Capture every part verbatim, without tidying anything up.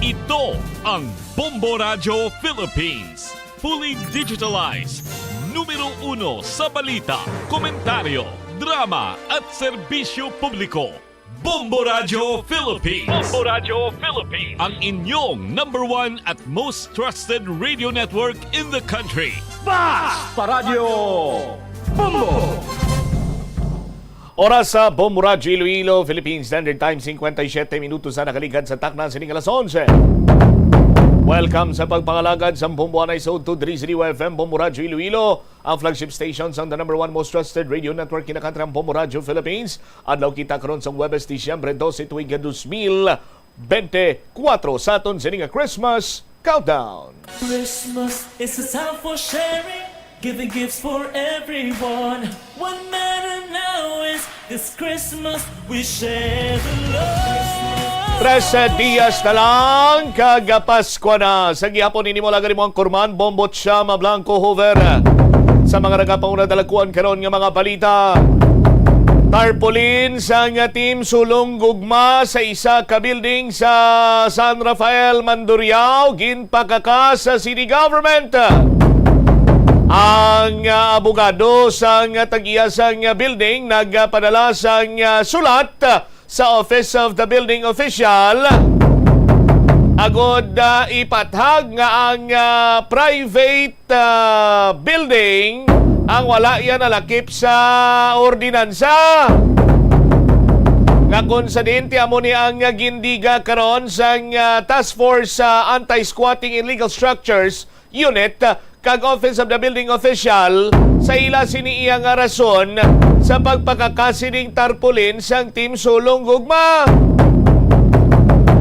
Ito ang Bombo Radyo Philippines. Fully digitalized. Numero uno sa balita, komentaryo, drama, at serbisyo publiko. Bombo Radyo Philippines. Bombo Radyo Philippines. Ang inyong number one at most trusted radio network in the country. Basta Radyo Bombo! Oras sa Bombo Radyo Iloilo, Philippine Standard Time, cincuenta y siete minutos na nakaligad sa takna sining alas onse. Welcome sa pagpangalagad sa Bombo Anay sa Udto, diri sa D Y F M, Bombo Radyo Iloilo, ang flagship station sang the number one most trusted radio network, kinakantrang Bombo Radyo Philippines. Adlaw kita karon sa Huwebes, Disyembre dose, tuig dos mil bente kuwatro, sa aton sini nga Christmas Countdown. Christmas is a time for sharing, giving gifts for everyone. What matter now is this Christmas we share the love. Trese dias na lang kag Paskwa na. Sa gihapon, ini mo lagi mo ang Kurman, Bombo Chama Blanco Hoover. Sa mga nagapanguna, dalakuan karon nga mga balita. Tarpaulin sang Team Sulong Gugma sa isa ka building sa San Rafael, Mandurriao, ginpakakas sa city government. Ang, ah, abogado sang tag-iya sang building nagpadala sang, ah, sulat sa Office of the Building Official agud, ah, ipathag nga ang, ah, private, ah, building ang wala iya nalakip sa ordinansa, nga kon sa diin ti amo ni ang gindiga karon sang, ah, Task Force sa Anti-Squatting Illegal Structures Unit, ah, kag Office of the Building Official sa ila sini iya nga rason sa pagpakakas sining tarpaulin sang Team Sulong Gugma.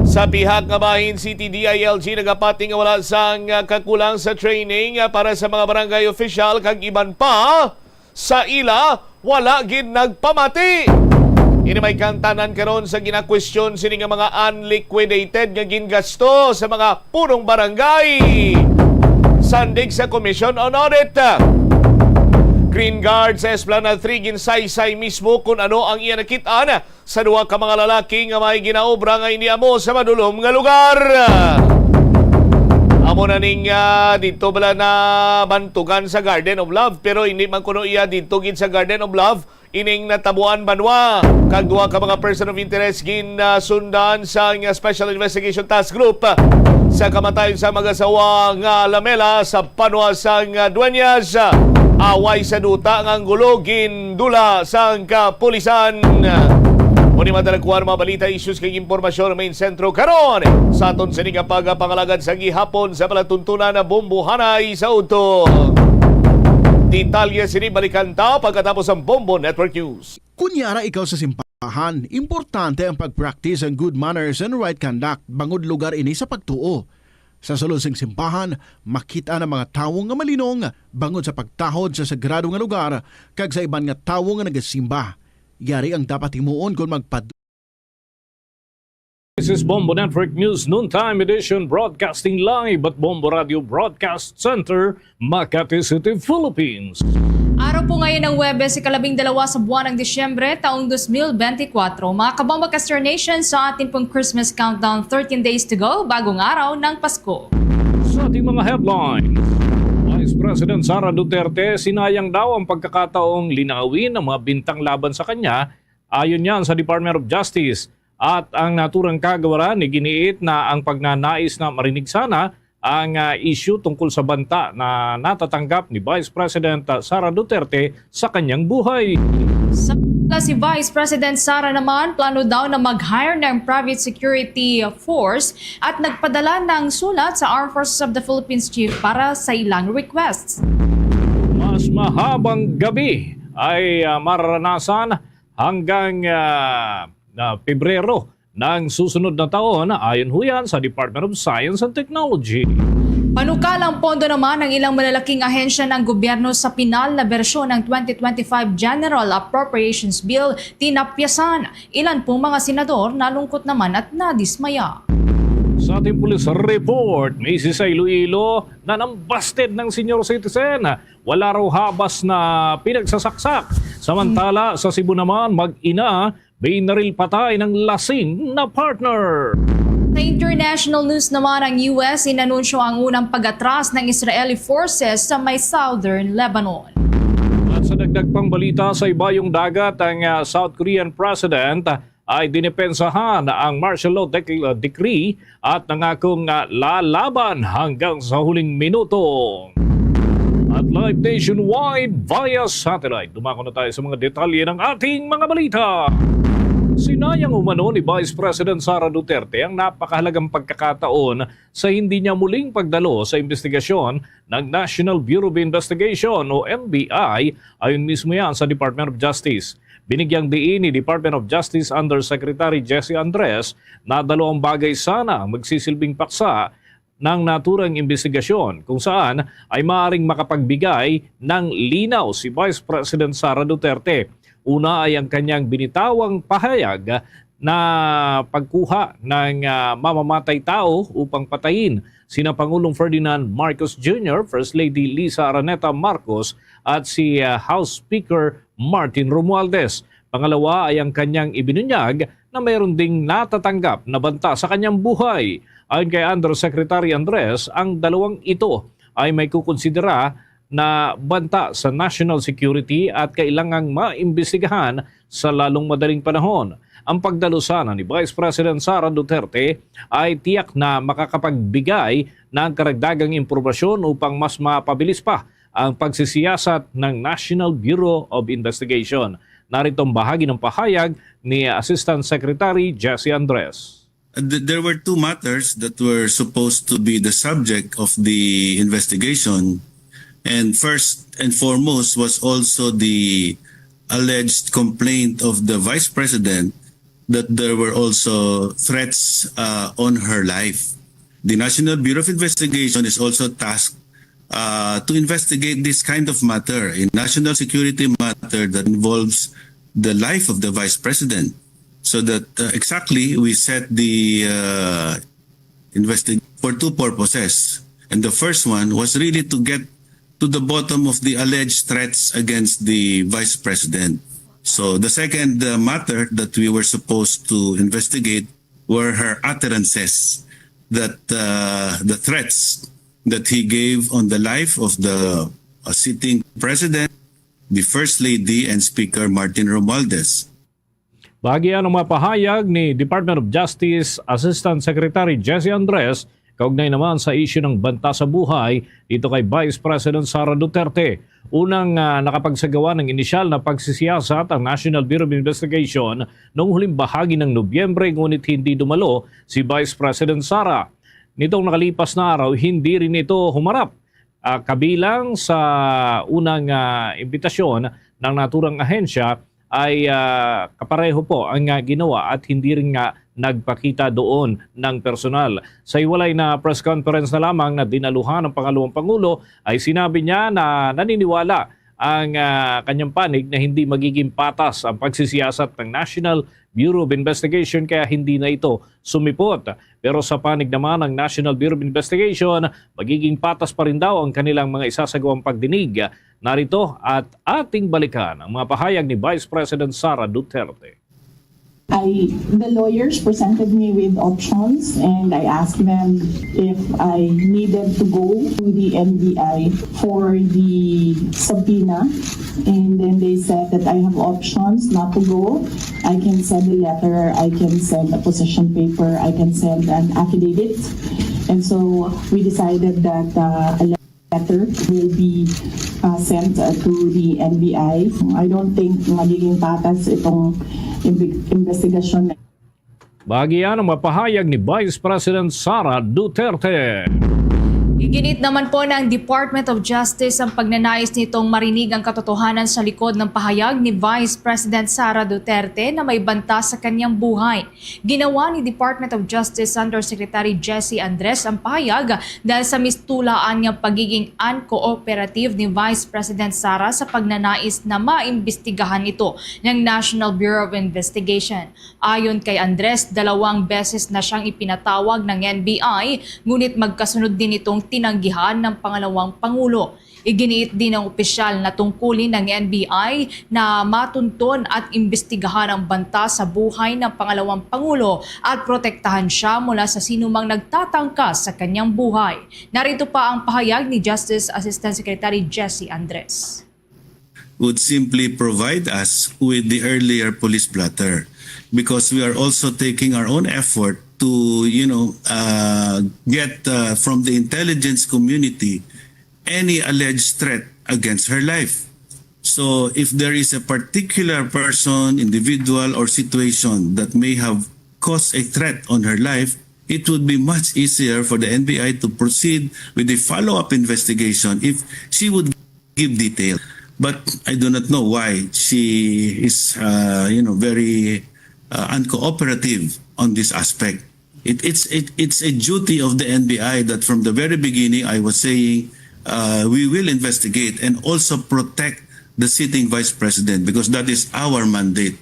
Sa pihak nga bahin, City D I L G nagapati nga wala sang, ah, kakulang sa training, ah, para sa mga barangay official kag iban pa sa ila wala gid nagpamati. Ini may kantanan karon sa ginakwestiyon sini nga mga unliquidated nga gingasto sa mga punong barangay. Sandig sa Commission on Audit, Green Guard sa Esplanade three ginsaysay mismo kung ano ang iya nakit-an sa duha ka mga lalaki nga may ginaobra nga indi amo sa madulom nga lugar. Amo na ning, ah, didto bala nabantugan sa Garden of Love, pero hindi man kuno iya didto gid sa Garden of Love ining natabuan banwa. Kag duha ka mga person of interest ginsundan sang Special Investigation Task Group sa kamatayon sa mag-asawa nga lamela sa banwa sang Dueñas. Away sa duta nga anggulo gin dula sang kapulisan. Mao ni madalakuan mga balita, issues kag impormasyon nga main sentro karon sa aton sini nga pagapangalagad sa gihapon sa palatuntunan na Bombo Hanay sa Udto. Detalye sini balikan ta pagkatapos ang Bombo Network News. Kunyara ikaw sa simbahan, importante ang pag-practice ang good manners and right conduct bangod lugar ini sa pagtuo. Sa sulod sing simbahan, makit-an ang mga tawo nga malinong bangod sa pagtahod sa sagrado nga lugar kag sa iban nga tawo nga nagasimba. Yari ang dapat himuon kon magpad- This is Bombo Network News Noontime Edition, broadcasting live at Bombo Radio Broadcast Center, Makati City, Philippines. Araw po ngayon ng Huwebes, ikalabing dalawa sa buwan ng Disyembre, taong dos mil bente kuwatro. Mga kabombo, Castro Nation, sa ating pong Christmas countdown, thirteen days to go, bagong araw ng Pasko. Sa ating mga headlines, Vice President Sara Duterte, sinayang daw ang pagkakataong linawin ang mga bintang laban sa kanya, ayon niyan sa Department of Justice. At ang naturang kagawaran, iginiit na ang pagnanais na marinig sana ang, ah, isyu tungkol sa banta na natatanggap ni Vice President, ah, Sara Duterte sa kanyang buhay. Sa si Vice President Sara naman, plano daw na mag-hire ng private security force at nagpadala ng sulat sa Armed Forces of the Philippines Chief para sa ilang requests. Mas mahabang gabi ay, ah, mararanasan hanggang, ah, na Pebrero ng susunod na taon, ayon ho yan sa Department of Science and Technology. Panukalang pondo naman ng ilang malalaking ahensya ng gobyerno sa pinal na bersyon ng twenty twenty-five General Appropriations Bill, tinapyasan. Ilan pong mga senador nalungkot naman at nadismaya. Sa ating police report, may isa sa Iloilo na nambasted ng senior citizen. Wala raw habas na pinagsasaksak. Samantala, sa Cebu naman, mag-ina, binaril patay ng lasing na partner. Sa international news naman, ang U S inanunsyo ang unang pag-atras ng Israeli forces sa may southern Lebanon. At sa dagdag pang balita, sa Ibayong Dagat, ang ah, South Korean President ay dinepensahan ang martial law dec- decree at nangakong ah, lalaban hanggang sa huling minuto. At live nationwide via satellite. Dumako na tayo sa mga detalye ng ating mga balita. Sinayang umano ni Vice President Sara Duterte ang napakahalagang pagkakataon sa hindi niya muling pagdalo sa investigasyon ng National Bureau of Investigation o N B I, ayon mismo yan sa Department of Justice. Binigyang diin ni Department of Justice Undersecretary Jesse Andres na dalawang bagay sana ang magsisilbing paksa ng naturang investigasyon, kung saan ay maaaring makapagbigay ng linaw si Vice President Sara Duterte. Una ay ang kanyang binitawang pahayag na pagkuha ng ah, mamamatay tao upang patayin sina Pangulong Ferdinand Marcos Junior, First Lady Liza Araneta Marcos, at si ah, House Speaker Martin Romualdez. Pangalawa ay ang kanyang ibinunyag na mayroon ding natatanggap na banta sa kanyang buhay. Ayon kay Undersecretary Andres, ang dalawang ito ay may kukonsidera na banta sa national security at kailangang maimbestigahan sa lalong madaling panahon. Ang pagdalo sana ni Vice President Sara Duterte ay tiyak na makakapagbigay ng karagdagang impormasyon upang mas mapabilis pa ang pagsisiyasat ng National Bureau of Investigation. Narito ang bahagi ng pahayag ni Assistant Secretary Jesse Andres. Th- there were two matters that were supposed to be the subject of the investigation. And first and foremost was also the alleged complaint of the vice president that there were also threats uh, on her life. The National Bureau of Investigation is also tasked uh, to investigate this kind of matter, a national security matter that involves the life of the vice president. So that uh, exactly we set the uh, investigation for two purposes. And the first one was really to get to the bottom of the alleged threats against the vice president. So the second uh, matter that we were supposed to investigate were her utterances that uh, the threats that he gave on the life of the uh, sitting president, the first lady, and Speaker Martin Romualdez. Bahagi ang mga pahayag ni Department of Justice Assistant Secretary Jesse Andres kaugnay naman sa isyu ng banta sa buhay dito kay Vice President Sara Duterte. Unang ah, nakapagsagawa ng inisyal na pagsisiyasat ang National Bureau of Investigation noong huling bahagi ng Nobyembre, ngunit hindi dumalo si Vice President Sara. Nitong nakalipas na araw, hindi rin ito humarap ah, kabilang sa unang ah, imbitasyon ng naturang ahensya ay ah, kapareho po ang ah, ginawa at hindi rin nga nagpakita doon ng personal. Sa hiwalay na press conference na lamang na dinaluhan ng pangalawang pangulo, ay sinabi niya na naniniwala ang ah, kanyang panig na hindi magiging patas ang pagsisiyasat ng National Bureau of Investigation, kaya hindi na ito sumipot. Pero sa panig naman ng National Bureau of Investigation, magiging patas pa rin daw ang kanilang mga isasagawang pagdinig. Narito at ating balikan ang mga pahayag ni Vice President Sara Duterte. I, the lawyers presented me with options, and I asked them if I needed to go to the N B I for the subpoena. And then they said that I have options not to go. I can send a letter, I can send a position paper, I can send an affidavit. And so we decided that uh, a letter will be uh, sent uh, to the N B I. I don't think magiging patas itong imbi- investigasyon. Bahagi yan ang mga pahayag ni Vice President Sara Duterte. Iginit naman po ng Department of Justice ang pagnanais nitong marinig ang katotohanan sa likod ng pahayag ni Vice President Sara Duterte na may banta sa kanyang buhay. Ginawa ni Department of Justice Undersecretary Jesse Andres ang pahayag dahil sa mistulaan nga pagiging uncooperative ni Vice President Sara sa pagnanais na maimbestigahan ito ng National Bureau of Investigation. Ayon kay Andres, dalawang beses na siyang ipinatawag ng N B I, ngunit magkasunod din itong tinanggihan ng pangalawang pangulo. Iginiit din ng opisyal na tungkulin ng N B I na matunton at imbestigahan ang banta sa buhay ng pangalawang pangulo at protektahan siya mula sa sinumang nagtatangka sa kanyang buhay. Narito pa ang pahayag ni Justice Assistant Secretary Jesse Andres. Would simply provide us with the earlier police blotter, because we are also taking our own effort to, you know, uh, get uh, from the intelligence community any alleged threat against her life. So if there is a particular person, individual, or situation that may have caused a threat on her life, it would be much easier for the N B I to proceed with the follow-up investigation if she would give detail. But I do not know why she is, uh, you know, very uh, uncooperative on this aspect. It, it's it, it's a duty of the N B I that from the very beginning I was saying uh, we will investigate and also protect the sitting vice president, because that is our mandate.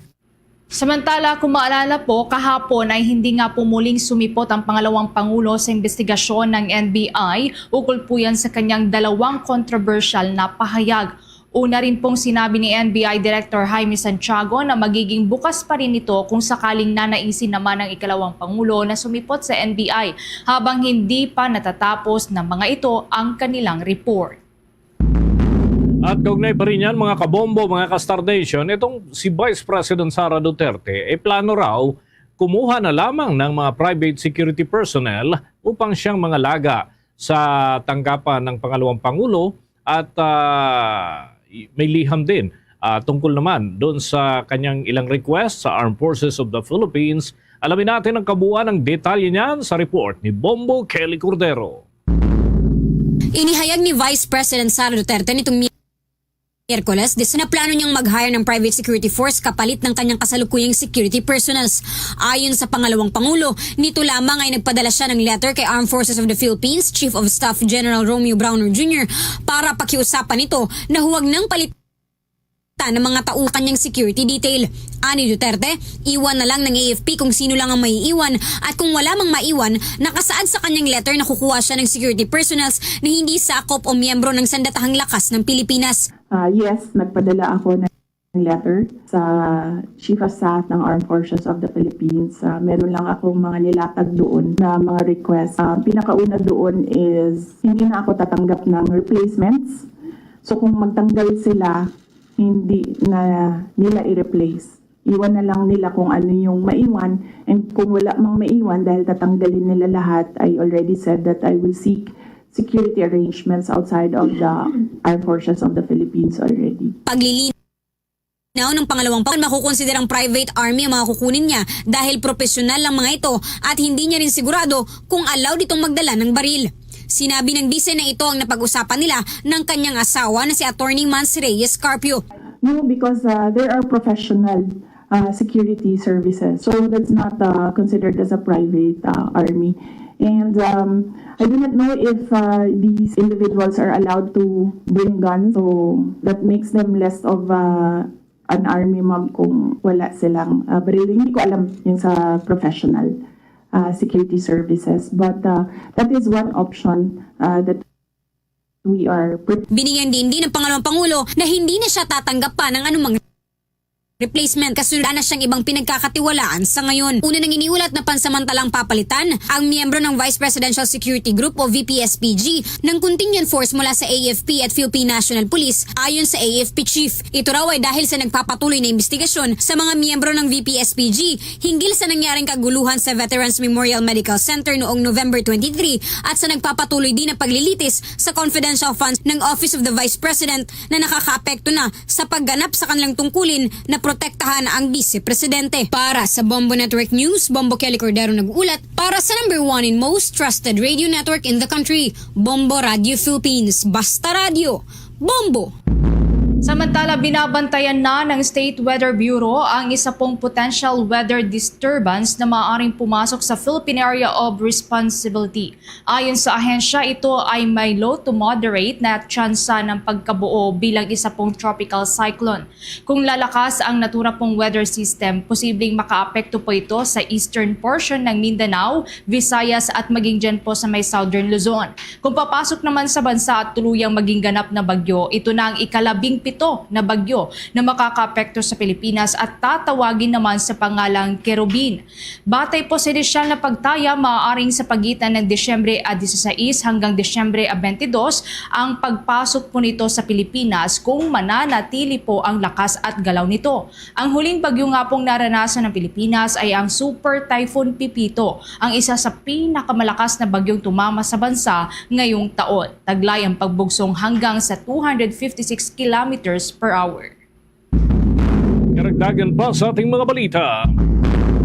Samantala, kung maalala po, kahapon ay hindi nga po muling sumipot ang pangalawang pangulo sa investigasyon ng N B I ukol po yan sa kanyang dalawang kontrobersyal na pahayag. Una rin pong sinabi ni N B I Director Jaime Santiago na magiging bukas pa rin ito kung sakaling nanaisin naman ang ikalawang pangulo na sumipot sa N B I habang hindi pa natatapos ng mga ito ang kanilang report. At kaugnay pa rin yan, mga kabombo, mga ka-Star Nation, itong si Vice President Sara Duterte, e plano raw kumuha na lamang ng mga private security personnel upang siyang mangalaga sa tanggapan ng pangalawang pangulo at ah, may liham din ah, tungkol naman doon sa kanyang ilang request sa Armed Forces of the Philippines. Alamin natin ang kabuuan ng detalye niyan sa report ni Bombo Kelly Cordero. Inihayag ni Vice President Sara Duterte nitong Miyerkules, di na plano niyang mag-hire ng private security force kapalit ng kanyang kasalukuyang security personnels. Ayon sa pangalawang pangulo, nito lamang ay nagpadala siya ng letter kay Armed Forces of the Philippines Chief of Staff General Romeo Brawner Junior para pakiusapan nito na huwag nang palitan ng mga tao kanyang security detail. Ani Duterte, iwan na lang ng A F P kung sino lang ang maiiwan at kung wala mang maiwan, nakasaad sa kanyang letter na kukuha siya ng security personnels na hindi sakop o miyembro ng sandatahang lakas ng Pilipinas. Uh, yes, nagpadala ako ng letter sa Chief of Staff ng Armed Forces of the Philippines. Uh, meron lang akong mga nilatag doon na mga request. Uh, pinakauna doon is hindi na ako tatanggap ng replacements. So kung magtanggal sila, hindi na nila i-replace. Iwan na lang nila kung ano yung maiwan. And kung wala mang maiwan dahil tatanggalin nila lahat, I already said that I will seek security arrangements outside of the Armed Forces of the Philippines already. Paglilinaw ng pangalawang pangulo, makukonsiderang private army ang mga kukunin niya dahil profesional ang mga ito at hindi niya rin sigurado kung allowed itong magdala ng baril. Sinabi ng Vice na ito ang napag-usapan nila ng kanyang asawa na si Attorney Mans Reyes Carpio. No, because uh, there are professional uh, security services. So that's not uh, considered as a private uh, army. And um, I do not know if uh, these individuals are allowed to bring guns. So that makes them less of uh, an army, ma'am, kung wala silang uh, baril. Hindi ko alam yung sa professional uh, security services. But uh, that is one option uh, that we are pre- Binigyan din din ng pangalawang pangulo na hindi na siya tatanggap pa ng anumang replacement kasunod na siyang ibang pinagkakatiwalaan sa ngayon. Una nang iniulat na pansamantalang papalitan ang miyembro ng Vice Presidential Security Group o V P S P G ng contingent force mula sa A F P at Philippine National Police ayon sa A F P chief. Ito raw ay dahil sa nagpapatuloy na investigasyon sa mga miyembro ng V P S P G hinggil sa nangyaring kaguluhan sa Veterans Memorial Medical Center noong November twenty-three at sa nagpapatuloy din na paglilitis sa confidential funds ng Office of the Vice President na nakakaapekto na sa pagganap sa kanilang tungkulin na protektahan ang Vice Presidente. Para sa Bombo Network News, Bombo Kelly Cordero nag-uulat para sa number one and most trusted radio network in the country, Bombo Radio Philippines. Basta Radio, Bombo! Samantala, binabantayan na ng State Weather Bureau ang isa pong potential weather disturbance na maaaring pumasok sa Philippine Area of Responsibility. Ayon sa ahensya, ito ay may low to moderate na tsansa ng pagkabuo bilang isa pong tropical cyclone. Kung lalakas ang natura pong weather system, posibleng makaapekto po ito sa eastern portion ng Mindanao, Visayas at maging dyan po sa may southern Luzon. Kung papasok naman sa bansa at tuluyang maging ganap na bagyo, ito na ang ikalabing pito na bagyo na makakaapekto sa Pilipinas at tatawagin naman sa pangalang Kerubin. Batay po sa inisyal na pagtaya, maaaring sa pagitan ng Disyembre a dieciséis hanggang Disyembre a veintidós ang pagpasok po nito sa Pilipinas kung mananatili po ang lakas at galaw nito. Ang huling bagyo nga pong naranasan ng Pilipinas ay ang Super Typhoon Pepito, ang isa sa pinakamalakas na bagyong tumama sa bansa ngayong taon. Taglay ang pagbugsong hanggang sa two hundred fifty-six kilometers per hour. Karagdagan pa sa ating mga balita.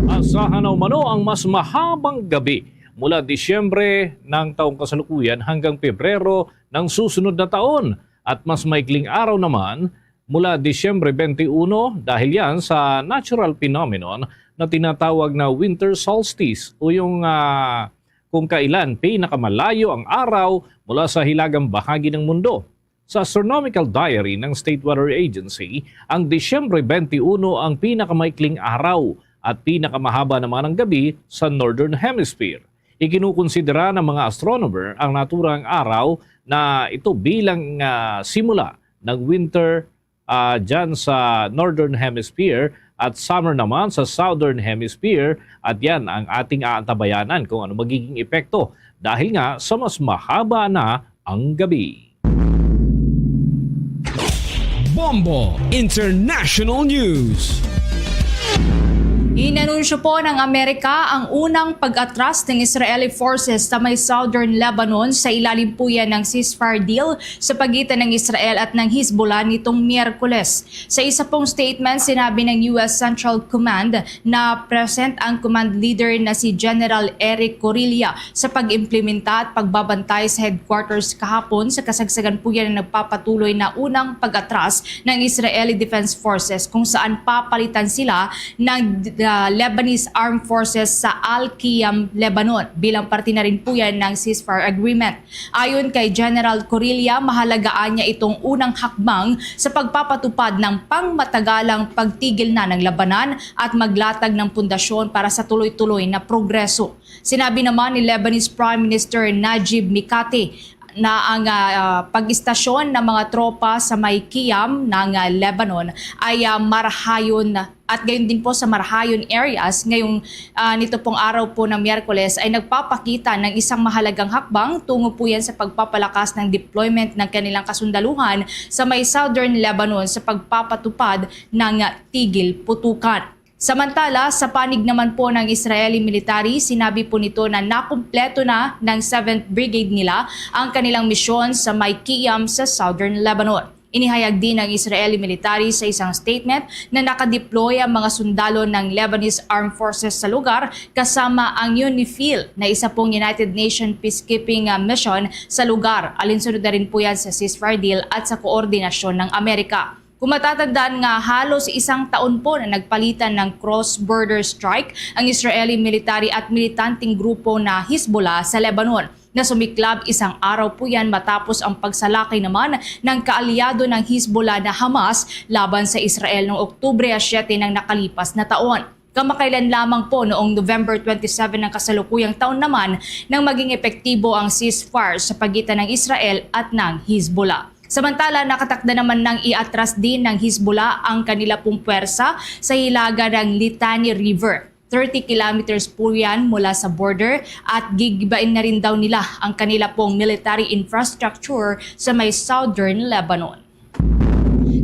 Asahan na umano ang mas mahabang gabi mula Disyembre ng taong kasalukuyan hanggang Pebrero ng susunod na taon, at mas maikling araw naman mula Disyembre twenty-one, dahil yan sa natural phenomenon na tinatawag na winter solstice, o yung, ah, kung kailan pinakamalayo ang araw mula sa hilagang bahagi ng mundo. Sa astronomical diary ng State Weather Agency, ang Disyembre twenty-one ang pinakamaikling araw at pinakamahaba naman ang gabi sa Northern Hemisphere. Ikinukonsidera ng mga astronomer ang naturang araw na ito bilang, ah, simula ng winter, ah, dyan sa Northern Hemisphere, at summer naman sa Southern Hemisphere, at yan ang ating aantabayanan kung ano magiging epekto dahil nga sa mas mahaba na ang gabi. Bombo International News. Inanunsyo po ng Amerika ang unang pag-atras ng Israeli forces sa may southern Lebanon sa ilalim po yan ng ceasefire deal sa pagitan ng Israel at ng Hezbollah nitong Miyerkules. Sa isa pong statement, sinabi ng U S Central Command na present ang command leader na si General Eric Corilla sa pag-implementa at pagbabantay sa headquarters kahapon sa kasagsagan po yan na nagpapatuloy na unang pag-atras ng Israeli Defense Forces, kung saan papalitan sila ng, uh, Lebanese Armed Forces sa Al-Qiyam, Lebanon, bilang parte na rin po yan ng ceasefire agreement. Ayon kay General Corilla, mahalagaan niya itong unang hakbang sa pagpapatupad ng pangmatagalang pagtigil na ng labanan at maglatag ng pundasyon para sa tuloy-tuloy na progreso. Sinabi naman ni Lebanese Prime Minister Najib Mikati na ang, ah, pag-istasyon ng mga tropa sa may Qiyam ng, ah, Lebanon ay, ah, marahayon, at gayon din po sa marahayon areas ngayong, ah, nito pong araw po ng Miyerkules ay nagpapakita ng isang mahalagang hakbang tungo po yan sa pagpapalakas ng deployment ng kanilang kasundaluhan sa may southern Lebanon sa pagpapatupad ng tigil putukan. Samantala, sa panig naman po ng Israeli military, sinabi po nito na nakumpleto na ng seventh Brigade nila ang kanilang misyon sa may Qiyam sa Southern Lebanon. Inihayag din ng Israeli military sa isang statement na nakadeploy ang mga sundalo ng Lebanese Armed Forces sa lugar, kasama ang UNIFIL, na isa pong United Nations peacekeeping, ah, mission sa lugar. Alinsunod na rin po yan sa ceasefire deal at sa koordinasyon ng Amerika. Kung matatandaan nga, halos isang taon po na nagpalitan ng cross-border strike ang Israeli military at militanteng grupo na Hezbollah sa Lebanon, na sumiklab isang araw po yan matapos ang pagsalakay naman ng kaalyado ng Hezbollah na Hamas laban sa Israel noong Oktubre a siyete ng nakalipas na taon. Kamakailan lamang po, noong November twenty-seven ng kasalukuyang taon naman, nang maging epektibo ang ceasefire sa pagitan ng Israel at ng Hezbollah. Samantala, nakatakda naman nang iatras din ng Hezbollah ang kanila pong pwersa sa hilaga ng Litani River. Thirty kilometers po yan mula sa border, at gigibain na rin daw nila ang kanila pong military infrastructure sa may southern Lebanon.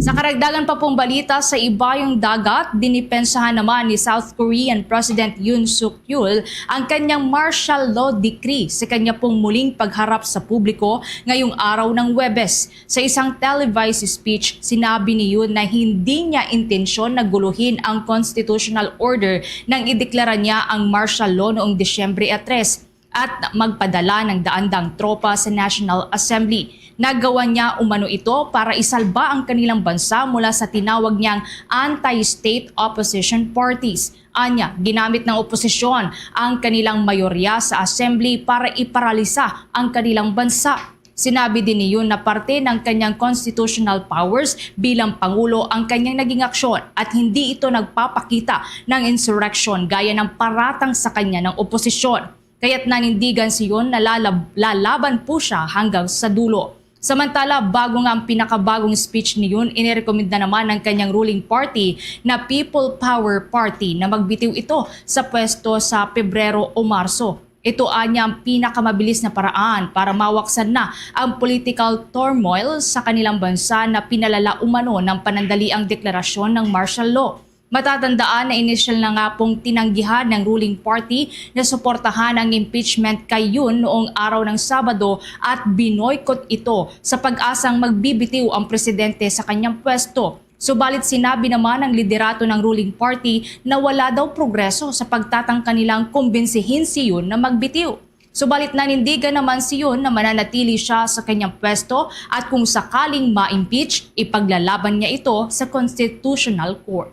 Sa karagdagan pa pong balita, sa ibayong dagat, dinipensahan naman ni South Korean President Yoon Suk Yeol ang kanyang martial law decree sa kanya pong muling pagharap sa publiko ngayong araw ng Huwebes. Sa isang televised speech, sinabi ni Yoon na hindi niya intensyon na guluhin ang constitutional order nang ideklara niya ang martial law noong Disyembre a tres. at magpadala ng daan-daang tropa sa National Assembly. Nagawa niya umano ito para isalba ang kanilang bansa mula sa tinawag niyang anti-state opposition parties. Anya, ginamit ng oposisyon ang kanilang mayorya sa assembly para iparalisa ang kanilang bansa. Sinabi din ni Yoon na parte ng kanyang constitutional powers bilang pangulo ang kanyang naging aksyon at hindi ito nagpapakita ng insurrection gaya ng paratang sa kanya ng oposisyon. Kaya't nanindigan si Yoon na lalab- lalaban po siya hanggang sa dulo. Samantala, bago nga ang pinakabagong speech ni Yoon, inirekomenda naman ng kanyang ruling party na People Power Party na magbitiw ito sa pwesto sa Pebrero o Marso. Ito anya ang pinakamabilis na paraan para mawaksan na ang political turmoil sa kanilang bansa na pinalala umano ng panandaliang deklarasyon ng martial law. Matatandaan na inisyal na nga pong tinanggihan ng ruling party na suportahan ang impeachment kay Yoon noong araw ng Sabado at binoykot ito sa pag-asang magbibitiw ang presidente sa kanyang pwesto. Subalit sinabi naman ng liderato ng ruling party na wala daw progreso sa pagtatangka nilang kumbinsihin si Yoon na magbitiw. Subalit nanindigan naman si Yoon na mananatili siya sa kanyang pwesto at kung sakaling ma-impeach, ipaglalaban niya ito sa Constitutional Court.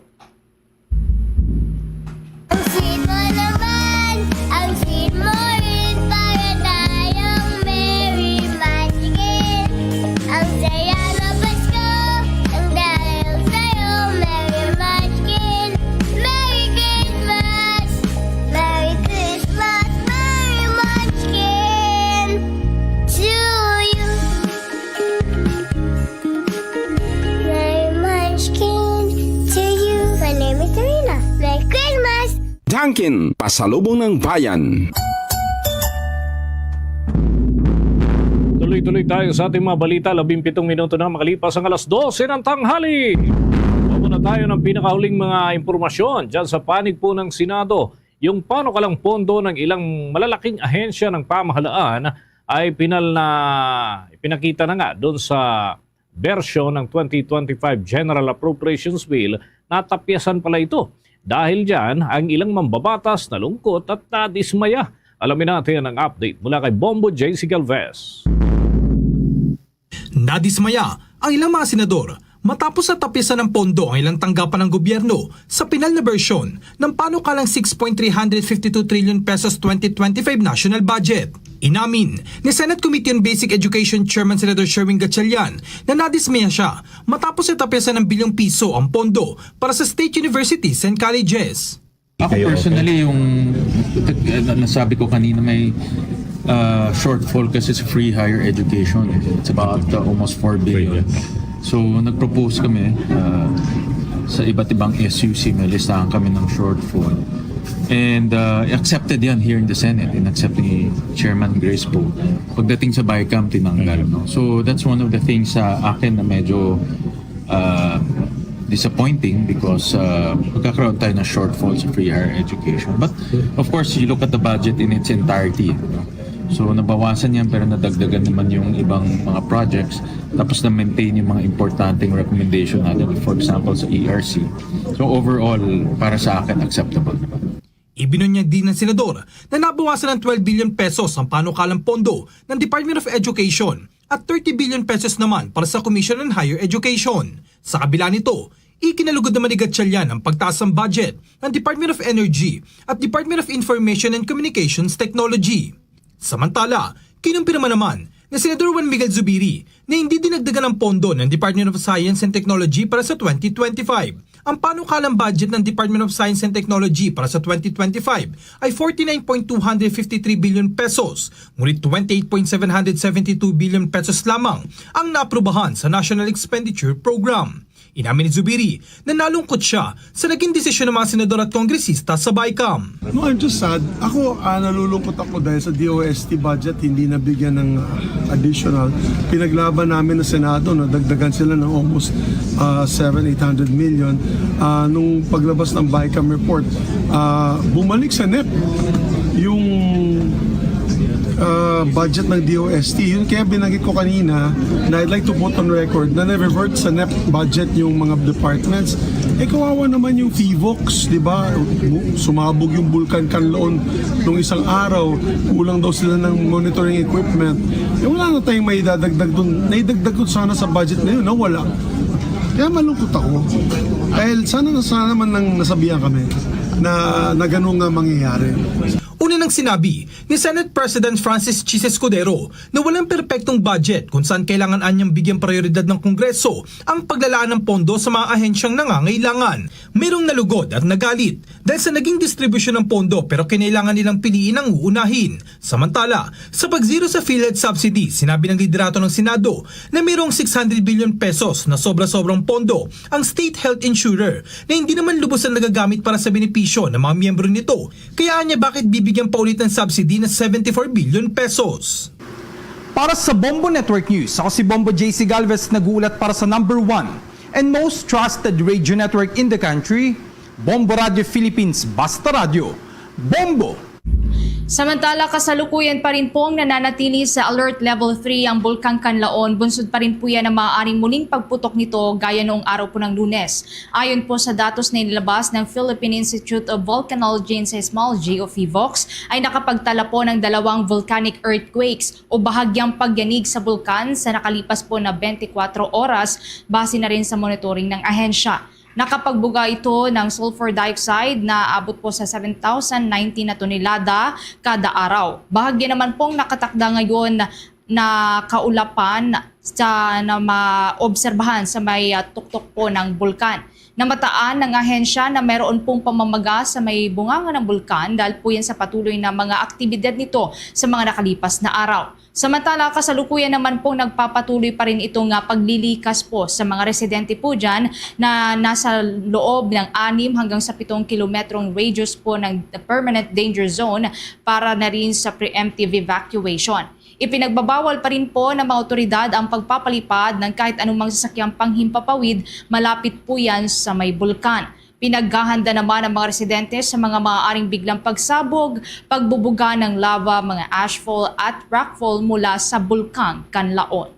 Ang sweet mo naman, ang sweet mo rin, para tayong merry munchkin. Ang saya ng Pasko, ang dahil sa'yo, merry munchkin. Merry Christmas, merry Christmas, merry munchkin to you. Merry munchkin to you. My name is Serena. Merry Christmas. Dunkin, pasalubong ng bayan. Tuloy-tuloy tayo sa ating mga balita. Labing pitong minuto na makalipas ang alas dose ng tanghali. Muna tayo ng pinakahuling mga impormasyon dyan sa panig po ng Senado. Yung panukalang pondo ng ilang malalaking ahensya ng pamahalaan ay pinal na ipinakita na nga doon sa bersyon ng twenty twenty-five General Appropriations Bill. Natapyasan pala ito. Dahil dyan, ang ilang mambabatas nalungkot at nadismaya. Alamin natin ang update mula kay Bombo J C Galvez. Nadismaya ang ilang mga senador matapos natapyasan ng pondo ang ilang tanggapan ng gobyerno sa pinal na bersyon ng panukalang six point three hundred fifty two trillion pesos twenty twenty-five national budget. Inamin ni Senate Committee on Basic Education Chairman Senator Sherwin Gatchalian na nadismaya siya matapos natapyasan ng bilyong piso ang pondo para sa state universities and colleges. Ako personally, yung nasabi ko kanina, may uh, shortfall kasi sa free higher education. It's about uh, almost four billion. So nag-propose kami uh, sa iba't ibang S U C, may listahan kami ng shortfall. And uh, accepted yan here in the Senate, in accept ni Chairman Grace Poe. Pagdating sa BICAM, tinanggal. No? So that's one of the things sa akin na medyo uh, disappointing because uh, magkakaroon tayo ng shortfall sa free higher education. But of course, you look at the budget in its entirety. So nabawasan yan pero nadagdagan naman yung ibang mga projects tapos na-maintain yung mga importanteng recommendation natin, for example, sa E R C. So overall, para sa akin, acceptable naman. Ibinunyag din ng senador na nabawasan ng twelve billion pesos ang panukalang pondo ng Department of Education at thirty billion pesos naman para sa Commission on Higher Education. Sa kabila nito, ikinalugod naman ni Gatchalian ang pagtaas ng budget ng Department of Energy at Department of Information and Communications Technology. Samantala, kinumpirma naman ni Senador Juan Miguel Zubiri na hindi dinagdagan ang pondo ng Department of Science and Technology para sa twenty twenty-five. Ang panukalang budget ng Department of Science and Technology para sa twenty twenty-five ay forty-nine point two hundred fifty-three billion pesos, ngunit twenty-eight point seven hundred seventy-two billion pesos lamang ang naaprubahan sa National Expenditure Program. Inamin ni Zubiri na nalungkot siya sa naging desisyon ng mga senador at kongresista sa BICAM. No, I'm just sad. Ako, ah, nalulungkot ako dahil sa D O S T budget hindi nabigyan ng ah, additional. Pinaglaban namin ng Senado na dagdagan sila ng almost ah, seven, eight hundred million. Ah, nung paglabas ng BICAM report, ah, bumalik sa NEP yung ah, budget ng D O S T. Yun kaya binanggit ko kanina na I'd like to put on record na na-revert sa NEP budget yung mga departments. Eh, kawawa naman yung Phivolcs, di ba? Sumabog yung Bulkan Kanlaon nung isang araw, kulang daw sila ng monitoring equipment. Eh, wala na tayong maidadagdag dun. Naidagdag ko sana sa budget na yun, nawala. Kaya malungkot ako. Dahil sana, sana naman nang nasabihan kami na, na ganun nga mangyayari. Una nang sinabi ni Senate President Francis Chis Escudero na walang perpektong budget kung saan kailangan anyang bigyan prioridad ng Kongreso ang paglalaan ng pondo sa mga ahensyang nangangailangan. Mayroong nalugod at nagalit dahil sa naging distribusyon ng pondo, pero kinailangan nilang piliin ang uunahin. Samantala, sa pag-zero sa PhilHealth subsidy, sinabi ng liderato ng Senado na mayroong six hundred billion pesos na sobra-sobrang pondo ang state health insurer na hindi naman lubos ang nagagamit para sa benepisyo ng mga miyembro nito. Kaya anya, bakit bibigyan pa ulit ng subsidy na seventy-four billion pesos? Para sa Bombo Network News, ako si Bombo J C Galvez, nag-uulat para sa number one and most trusted radio network in the country, Bombo Radio Philippines. Basta Radyo, Bombo! Samantala, kasalukuyan pa rin pong nananatili sa Alert Level three ang Bulkang Kanlaon. Bunsod pa rin po yan ang maaaring muling pagputok nito gaya noong araw po ng Lunes. Ayon po sa datos na inilabas ng Philippine Institute of Volcanology and Seismology o PHIVOLCS, ay nakapagtala po ng dalawang volcanic earthquakes o bahagyang pagyanig sa bulkan sa nakalipas po na twenty-four oras, base na rin sa monitoring ng ahensya. Nakapagbuga ito ng sulfur dioxide na abot po sa seven thousand nineteen na tonelada kada araw. Bahagya naman pong nakatakda ngayon na kaulapan sa na maobserbahan sa may ah, tuktok po ng bulkan. Namataan ng ahensya na mayroon pong pamamaga sa may bunganga ng bulkan dahil po yan sa patuloy na mga aktibidad nito sa mga nakalipas na araw. Samantala, kasalukuyan naman pong nagpapatuloy pa rin itong ah, paglilikas po sa mga residente po dyan na nasa loob ng anim hanggang sa pitong kilometrong radius po ng permanent danger zone para na rin sa preemptive evacuation. Ipinagbabawal pa rin po ng mga otoridad ang pagpapalipad ng kahit anumang sasakyang panghimpapawid malapit po yan sa may bulkan. Pinaghahanda naman ang mga residente sa mga maaaring biglang pagsabog, pagbubuga ng lava, mga ashfall at rockfall mula sa Bulkang Kanlaon.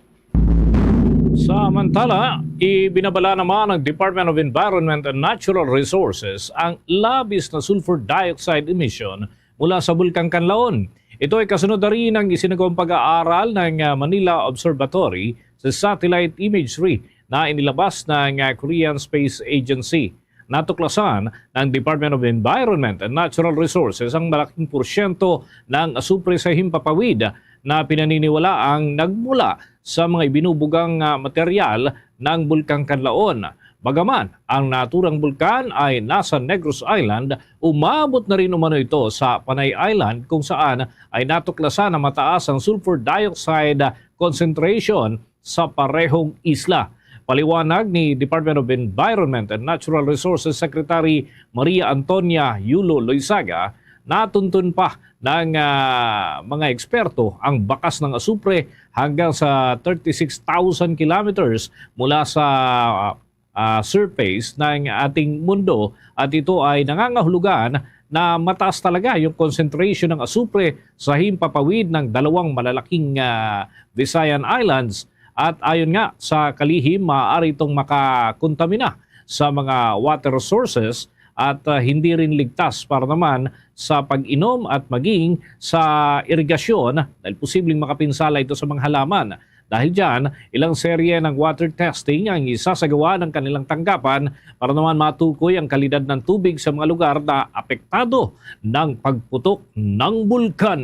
Samantala, ibinabala naman ng Department of Environment and Natural Resources ang labis na sulfur dioxide emission mula sa Bulkang Kanlaon. Ito ay kasunod na rin ng isinagawang pag-aaral ng ah, Manila Observatory sa satellite imagery na inilabas ng ah, Korean Space Agency. Natuklasan ng Department of Environment and Natural Resources ang malaking porsyento ng asupre sa himpapawid na pinaniniwalaang nagmula sa mga ibinubugang ah, material ng Bulkang Kanlaon. Bagaman ang naturang bulkan ay nasa Negros Island, umabot na rin umano ito sa Panay Island, kung saan ay natuklasan na mataas ang sulfur dioxide concentration sa parehong isla. Paliwanag ni Department of Environment and Natural Resources Secretary Maria Antonia Yulo Loizaga, natuntun pa ng ah, mga eksperto ang bakas ng asupre hanggang sa thirty-six thousand kilometers mula sa ah, surface ng ating mundo, at ito ay nangangahulugan na mataas talaga yung concentration ng asupre sa himpapawid ng dalawang malalaking ah, Visayan Islands. At ayon nga sa kalihim, maaari itong makakontamina sa mga water sources at ah, hindi rin ligtas para naman sa pag-inom at maging sa irigasyon, dahil posibleng makapinsala ito sa mga halaman. Dahil dyan, ilang serye ng water testing ang isasagawa ng kanilang tanggapan para naman matukoy ang kalidad ng tubig sa mga lugar na apektado ng pagputok ng bulkan.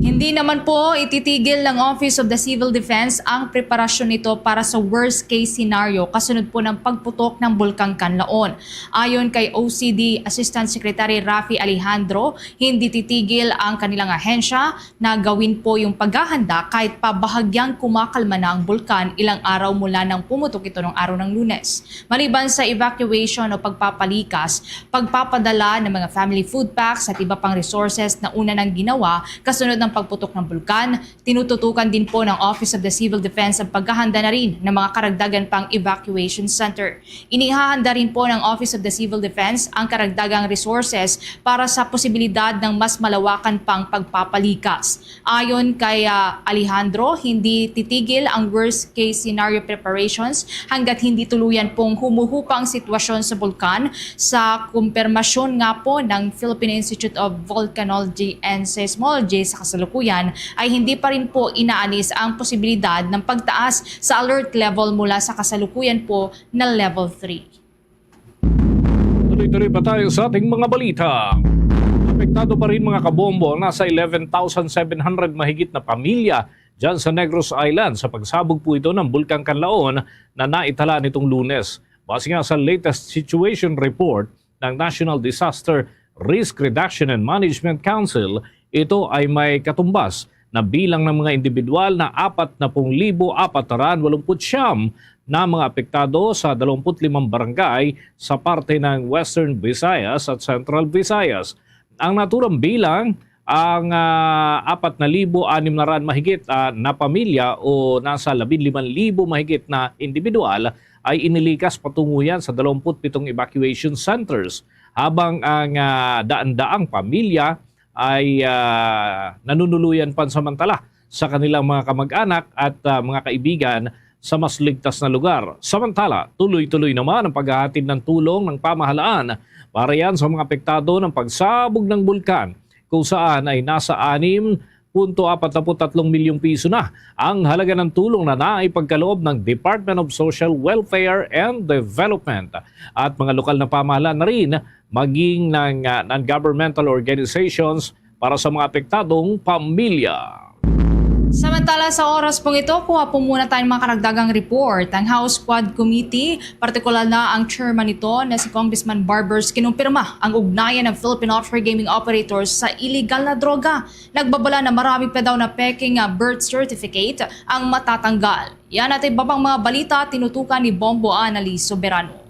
Hindi naman po ititigil ng Office of the Civil Defense ang preparasyon nito para sa worst case scenario kasunod po ng pagputok ng Bulkang Kanlaon. Ayon kay O C D Assistant Secretary Rafi Alejandro, hindi titigil ang kanilang ahensya na gawin po yung paghahanda kahit pa bahagyang kumakalma na ang bulkan ilang araw mula nang pumutok ito ng araw ng Lunes. Maliban sa evacuation o pagpapalikas, pagpapadala ng mga family food packs at iba pang resources na una nang ginawa kasunod ng pagputok ng bulkan, tinututukan din po ng Office of the Civil Defense ang paghahanda na rin ng mga karagdagan pang evacuation center. Inihahanda rin po ng Office of the Civil Defense ang karagdagang resources para sa posibilidad ng mas malawakan pang pagpapalikas. Ayon kay, ah, Alejandro, hindi titigil ang worst case scenario preparations hanggat hindi tuluyan pong humuhupa ang sitwasyon sa bulkan, sa kumpirmasyon nga po ng Philippine Institute of Volcanology and Seismology sa kasalukuyan ay hindi pa rin po inaalis ang posibilidad ng pagtaas sa alert level mula sa kasalukuyan po na level three. Tuloy-tuloy pa tayo sa ating mga balita. Apektado pa rin, mga kabombo, ang nasa eleven thousand seven hundred mahigit na pamilya dyan sa Negros Island sa pagsabog po ito ng Bulkang Kanlaon na naitala nitong Lunes. Base nga sa latest situation report ng National Disaster Risk Reduction and Management Council, ito ay may katumbas na bilang ng mga individual na apat na pung libo apat na walumput siyam na mga apektado sa dalawampu't limang barangay sa parte ng Western Visayas at Central Visayas. Ang naturang bilang, ang, ah, apat na libo anim na raan mahigit, ah, na pamilya o nasa labinlimang libo mahigit na individual ay inilikas patungo yan sa dalawampu't pitong evacuation centers, habang ang, ah, daan-daang pamilya ay, ah, nanunuluyan pansamantala sa kanilang mga kamag-anak at, ah, mga kaibigan sa mas ligtas na lugar. Samantala, tuloy-tuloy naman ang paghahatid ng tulong ng pamahalaan para yan sa mga apektado ng pagsabog ng bulkan, kung saan ay nasa anim punto apat na put tatlong milyong piso na ang halaga ng tulong na naipagkaloob ng Department of Social Welfare and Development at mga lokal na pamahalaan na rin, maging ng, ah, non-governmental organizations para sa mga apektadong pamilya. Samantala, sa oras pong ito, kuha po muna tayong mga karagdagang report. Ang House Quad Committee, partikular na ang chairman nito na si Congressman Barbers, kinumpirma ang ugnayan ng Philippine offshore gaming operators sa illegal na droga. Nagbabala na marami pa daw na peking, ah, birth certificate ang matatanggal. Yan at iba pang mga balita tinutukan ni Bombo Annalise Soberano.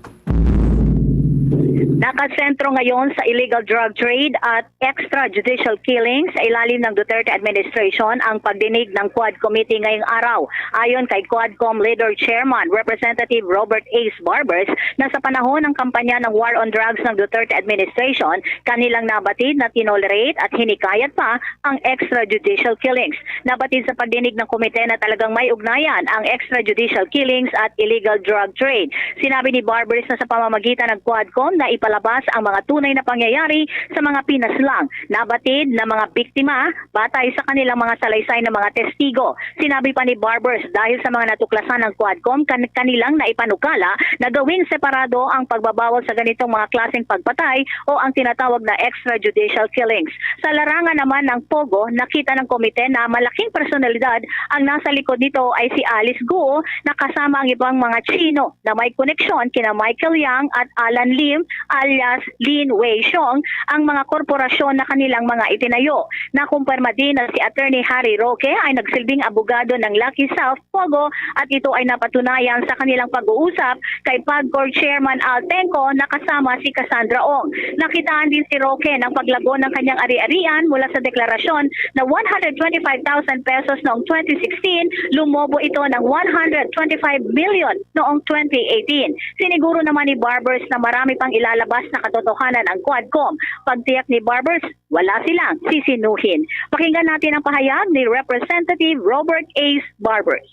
Nakasentro ngayon sa illegal drug trade at extrajudicial killings sa ilalim ng Duterte administration ang pagdinig ng Quad Committee ngayong araw. Ayon kay Quadcom Leader Chairman Representative Robert Ace Barbers, na sa panahon ng kampanya ng War on Drugs ng Duterte administration, kanilang nabatid na tinolerate at hinikayat pa ang extrajudicial killings. Nabatid sa pagdinig ng komite na talagang may ugnayan ang extrajudicial killings at illegal drug trade. Sinabi ni Barbers na sa pamamagitan ng Quadcom na ipalabas ang mga tunay na pangyayari sa mga pinaslang nabatid na mga biktima batay sa kanilang mga salaysay na mga testigo. Sinabi pa ni Barbers, dahil sa mga natuklasan ng Quadcom kan kanilang naipanukala na gawing separado ang pagbabawal sa ganitong mga klaseng pagpatay o ang tinatawag na extrajudicial killings. Sa larangan naman ng POGO, nakita ng komite na malaking personalidad ang nasa likod nito ay si Alice Guo na kasama ang ibang mga Chino na may koneksyon kina Michael Yang at Alan Lim alias Lin Wei Xiong, ang mga korporasyon na kanilang mga itinayo. Nakumpirma din na si Attorney Harry Roque ay nagsilbing abogado ng Lucky South POGO at ito ay napatunayan sa kanilang pag-uusap kay PAGCOR Chairman Al Tengco na kasama si Cassandra Ong. Nakitaan din si Roque ng paglago ng kanyang ari-arian mula sa deklarasyon na one hundred twenty-five thousand pesos noong twenty sixteen, lumobo ito ng one hundred twenty-five million noong twenty eighteen. Siniguro naman ni Barbers na marami pang ilalabas na katotohanan ang Quadcom. Pagtiyak ni Barbers, wala silang sisinuhin. Pakinggan natin ang pahayag ni Representative Robert Ace Barbers.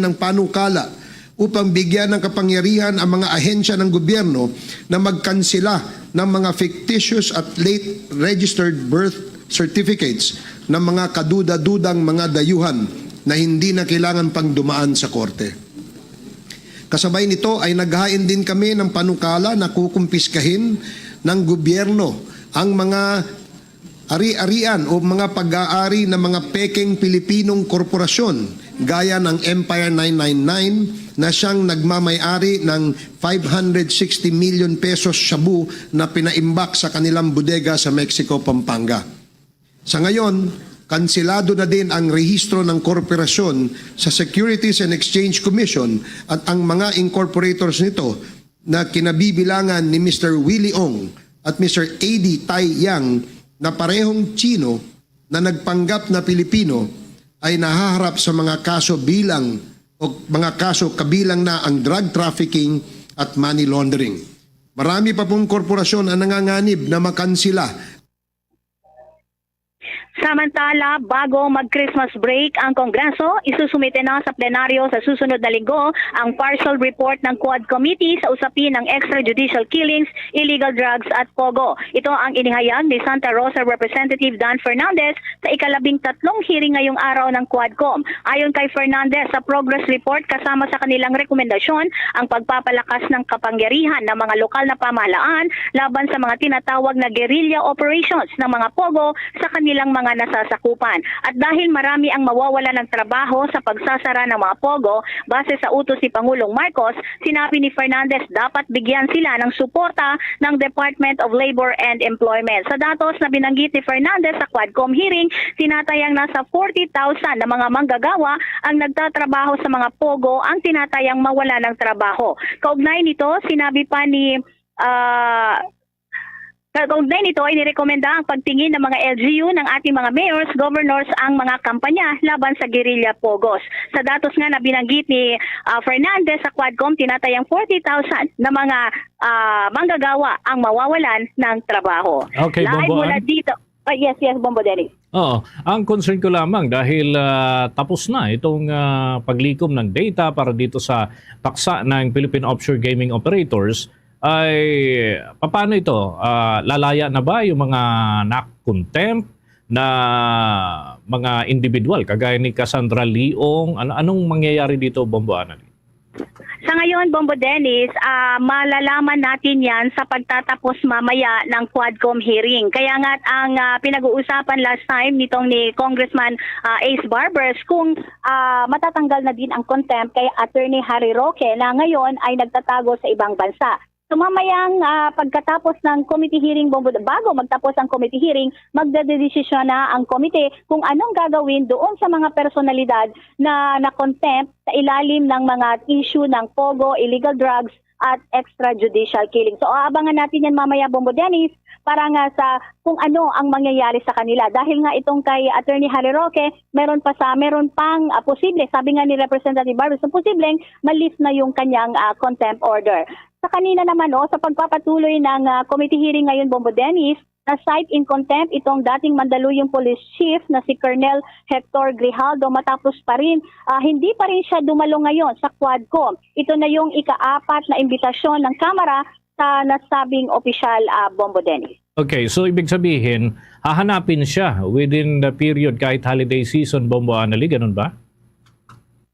Ng panukala upang bigyan ng kapangyarihan ang mga ahensya ng gobyerno na magkansela ng mga fictitious at late registered birth certificates ng mga kaduda-dudang mga dayuhan na hindi na kailangan pang dumaan sa korte. Kasabay nito ay naghain din kami ng panukala na kukumpiskahin ng gobyerno ang mga ari-arian o mga pag-aari ng mga pekeng Pilipinong korporasyon gaya ng Empire nine nine nine na siyang nagmamay-ari ng five hundred sixty million pesos shabu na pinaimbak sa kanilang bodega sa Mexico, Pampanga. Sa ngayon, kansilado na din ang rehistro ng korporasyon sa Securities and Exchange Commission at ang mga incorporators nito na kinabibilangan ni Mister Willie Ong at Mister A D Tai Yang na parehong Chino na nagpanggap na Pilipino ay nahaharap sa mga kaso bilang o mga kaso kabilang na ang drug trafficking at money laundering. Marami pa pong korporasyon ang nanganganib na makansila. Samantala, bago mag-Christmas break ang Kongreso, isusumite na sa plenaryo sa susunod na linggo ang partial report ng Quad Committee sa usapin ng extrajudicial killings, illegal drugs at pogo. Ito ang inihayag ni Santa Rosa Representative Dan Fernandez sa ikalabing tatlong hearing ngayong araw ng Quadcom. Ayon kay Fernandez, sa progress report kasama sa kanilang rekomendasyon ang pagpapalakas ng kapangyarihan ng mga lokal na pamahalaan laban sa mga tinatawag na guerrilla operations ng mga pogo sa kanilang mga nasasakupan. At dahil marami ang mawawala ng trabaho sa pagsasara ng mga pogo, base sa utos ni Pangulong Marcos, sinabi ni Fernandez dapat bigyan sila ng suporta ng Department of Labor and Employment. Sa datos na binanggit ni Fernandez sa Quadcom hearing, tinatayang nasa forty thousand na mga manggagawa ang nagtatrabaho sa mga pogo ang tinatayang mawala ng trabaho. Kaugnay nito, sinabi pa ni ah, Kaugnay nito, inirekomenda ang pagtingin ng mga L G U ng ating mga mayors, governors ang mga kampanya laban sa guerrilla pogos. Sa datos nga na binanggit ni ah, Fernandez sa Quadcom, tinatayang forty thousand na mga ah, manggagawa ang mawawalan ng trabaho. Okay, Live Bombo mula Ann. dito. Ah, yes, yes, Bombo Dennis. Oo, ang concern ko lamang dahil ah, tapos na itong ah, paglikom ng data para dito sa paksa ng Philippine Offshore Gaming Operators, ay paano ito? Ah, lalaya na ba yung mga na-contempt na mga individual kagaya ni Cassandra Leong? Ano, anong mangyayari dito, Bombo Annalie? Sa ngayon, Bombo Dennis, ah, malalaman natin yan sa pagtatapos mamaya ng Quadcom hearing. Kaya nga ang ah, pinag-uusapan last time nitong ni Congressman ah, Ace Barbers kung ah, matatanggal na din ang contempt kay Attorney Harry Roque na ngayon ay nagtatago sa ibang bansa. So mamayang ah, pagkatapos ng committee hearing, Bombo, bago magtapos ang committee hearing, magdedesisyon na ang komite kung anong gagawin doon sa mga personalidad na na-contempt sa ilalim ng mga issue ng pogo, illegal drugs, at extrajudicial killing. So aabangan natin yan mamaya, Bombo Dennis, para nga sa kung ano ang mangyayari sa kanila. Dahil nga itong kay Attorney Harry Roque, meron pa sa meron pang ah, posible, sabi nga ni Representative Barbers, posibleng ma-lift na yung kanyang ah, contempt order. Sa kanina naman, oh, sa pagpapatuloy ng ah, committee hearing ngayon, Bombo Dennis, na-cite in contempt itong dating Mandaluyong Police Chief na si Colonel Hector Grijaldo matapos pa rin, ah, hindi pa rin siya dumalo ngayon sa Quadcom. Ito na yung ikaapat na imbitasyon ng Kamara sa nasabing opisyal, ah, Bombo Dennis. Okay, so ibig sabihin, hahanapin siya within the period kahit holiday season, Bombo Annalie, ganun ba?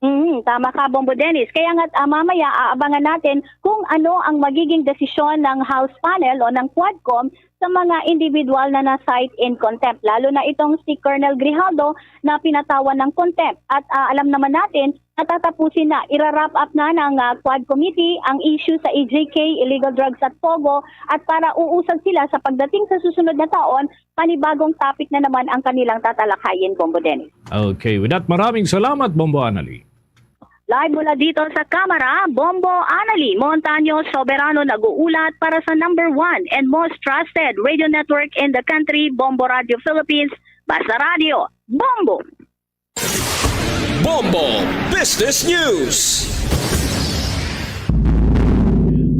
Mm, tama ka, Bombo Dennis. Kaya nga ah, mamaya aabangan natin kung ano ang magiging desisyon ng House panel o ng Quadcom sa mga individual na na-cite in contempt, lalo na itong si Colonel Grijaldo na pinatawan ng contempt. At ah, alam naman natin, natatapusin na, ira-wrap up na ng ah, Quad Committee ang issue sa E J K, illegal drugs at pogo, at para uusag sila sa pagdating sa susunod na taon, panibagong topic na naman ang kanilang tatalakayin, Bombo Dennis. Okay, with that, maraming salamat, Bombo Annalie. Live mula dito sa Kamara, Bombo Annalie Montaño Soberano nag-uulat para sa number one and most trusted radio network in the country, Bombo Radio Philippines, Basta Radio, Bombo! Bombo Business News.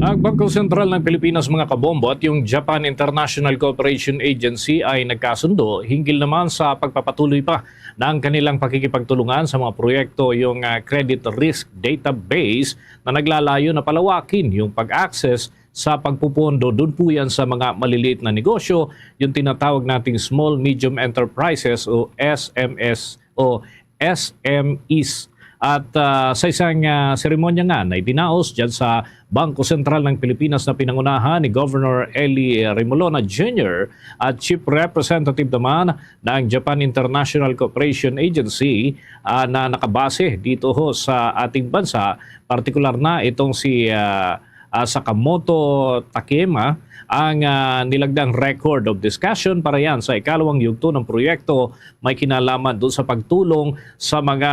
Ang Bangko Sentral ng Pilipinas, mga kabombo, at yung Japan International Cooperation Agency ay nagkasundo hinggil naman sa pagpapatuloy pa ng kanilang pakikipagtulungan sa mga proyekto, yung ah, Credit Risk Database, na naglalayo na palawakin yung pag-access sa pagpupondo. Doon po yan sa mga maliliit na negosyo, yung tinatawag nating small medium enterprises o S M Es o S M Es. At ah, sa isang ah, seremonya nga na idinaos dyan sa Bangko Sentral ng Pilipinas na pinangunahan ni Governor Eli Remolona Junior at Chief Representative naman ng Japan International Cooperation Agency ah, na nakabase dito ho sa ating bansa, partikular na itong si ah, ah, Sakamoto Takema, ang ah, nilagdang record of discussion para yan sa ikalawang yugto ng proyekto may kinalaman doon sa pagtulong sa mga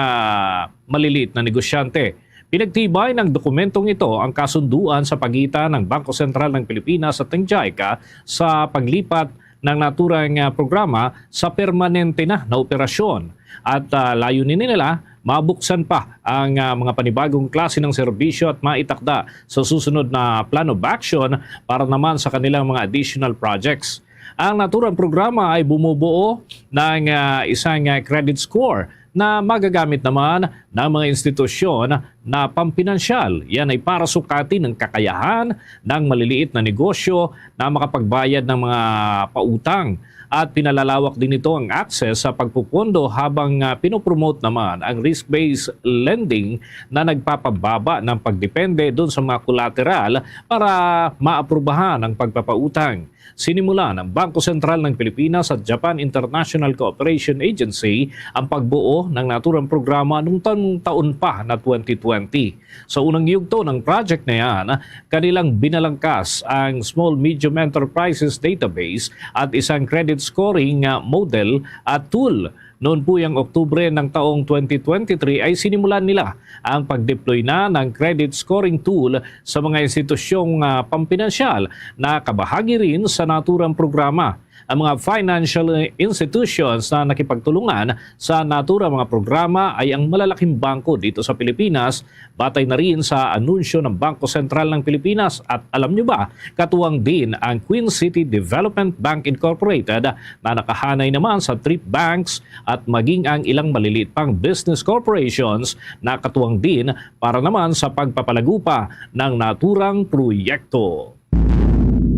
maliliit na negosyante. Pinagtibay ng dokumentong ito ang kasunduan sa pagitan ng Bangko Sentral ng Pilipinas at ng JICA sa paglipat ng naturang, ah, programa sa permanente na na operasyon. At, ah, layunin nila, mabuksan pa ang, ah, mga panibagong klase ng serbisyo at maitakda sa susunod na plan of action para naman sa kanilang mga additional projects. Ang naturang programa ay bumubuo ng, ah, isang, ah, credit score na magagamit naman ng mga institusyon na pampinansyal. Yan ay para sukatin ang kakayahan ng maliliit na negosyo na makapagbayad ng mga pautang. At pinalalawak din nito ang access sa pagpupondo habang, ah, pinopromote naman ang risk-based lending na nagpapababa ng pagdepende doon sa mga kolateral para maaprubahan ang pagpapautang. Sinimulan ng Bangko Sentral ng Pilipinas at Japan International Cooperation Agency ang pagbuo ng naturang programa nung taon, taon pa na twenty twenty. Sa unang yugto ng project na yan, kanilang binalangkas ang Small Medium Enterprises Database at isang credit scoring, ah, model at tool. Noon po yung Oktubre ng taong twenty twenty-three ay sinimulan nila ang pag-deploy na ng credit scoring tool sa mga institusyong, ah, pampinansyal na kabahagi rin sa naturang programa. Ang mga financial institutions na nakipagtulungan sa naturang mga programa ay ang malalaking bangko dito sa Pilipinas, batay na rin sa anunsyo ng Bangko Sentral ng Pilipinas. At alam nyo ba, katuwang din ang Queen City Development Bank Incorporated na nakahanay naman sa Trip Banks at maging ang ilang maliliit pang business corporations na katuwang din para naman sa pagpapalagupa ng naturang proyekto.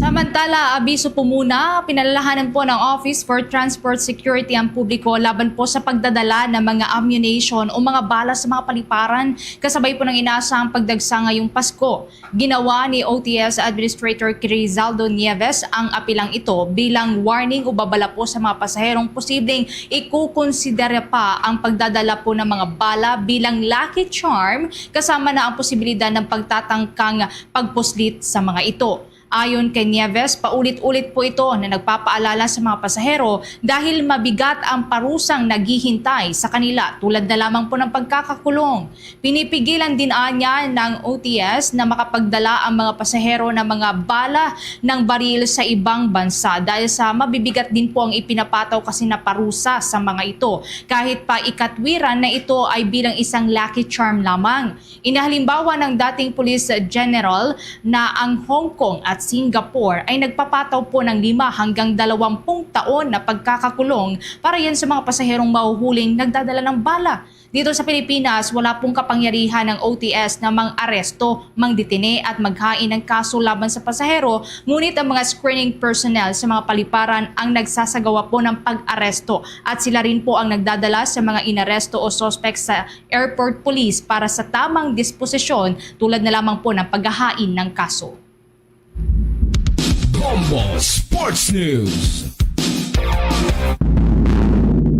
Samantala, abiso po muna, pinalalahanan po ng Office for Transport Security ang publiko laban po sa pagdadala ng mga ammunition o mga bala sa mga paliparan, kasabay po ng inaasahang pagdagsa ngayong Pasko. Ginawa ni O T S Administrator Crizaldo Nieves ang apilang ito bilang warning o babala po sa mga pasaherong posibleng ikukonsidera pa ang pagdadala po ng mga bala bilang lucky charm, kasama na ang posibilidad ng pagtatangkang pagpuslit sa mga ito. Ayon kay Nieves, paulit-ulit po ito na nagpapaalala sa mga pasahero dahil mabigat ang parusang naghihintay sa kanila, tulad na lamang po ng pagkakakulong. Pinipigilan din anya ng O T S na makapagdala ang mga pasahero ng mga bala ng baril sa ibang bansa dahil sa mabibigat din po ang ipinapataw kasi na parusa sa mga ito, kahit pa ikatwiran na ito ay bilang isang lucky charm lamang. Inahalimbawa ng dating Police General na ang Hong Kong at Singapore ay nagpapataw po ng lima hanggang dalawampung taon na pagkakakulong para yan sa mga pasaherong mahuhuling nagdadala ng bala. Dito sa Pilipinas, wala pong kapangyarihan ng O T S na mang-aresto, mangdetine at maghain ng kaso laban sa pasahero, ngunit ang mga screening personnel sa mga paliparan ang nagsasagawa po ng pag-aresto at sila rin po ang nagdadala sa mga inaresto o suspect sa airport police para sa tamang disposisyon, tulad na lamang po ng paghahain ng kaso. Bombo Sports News.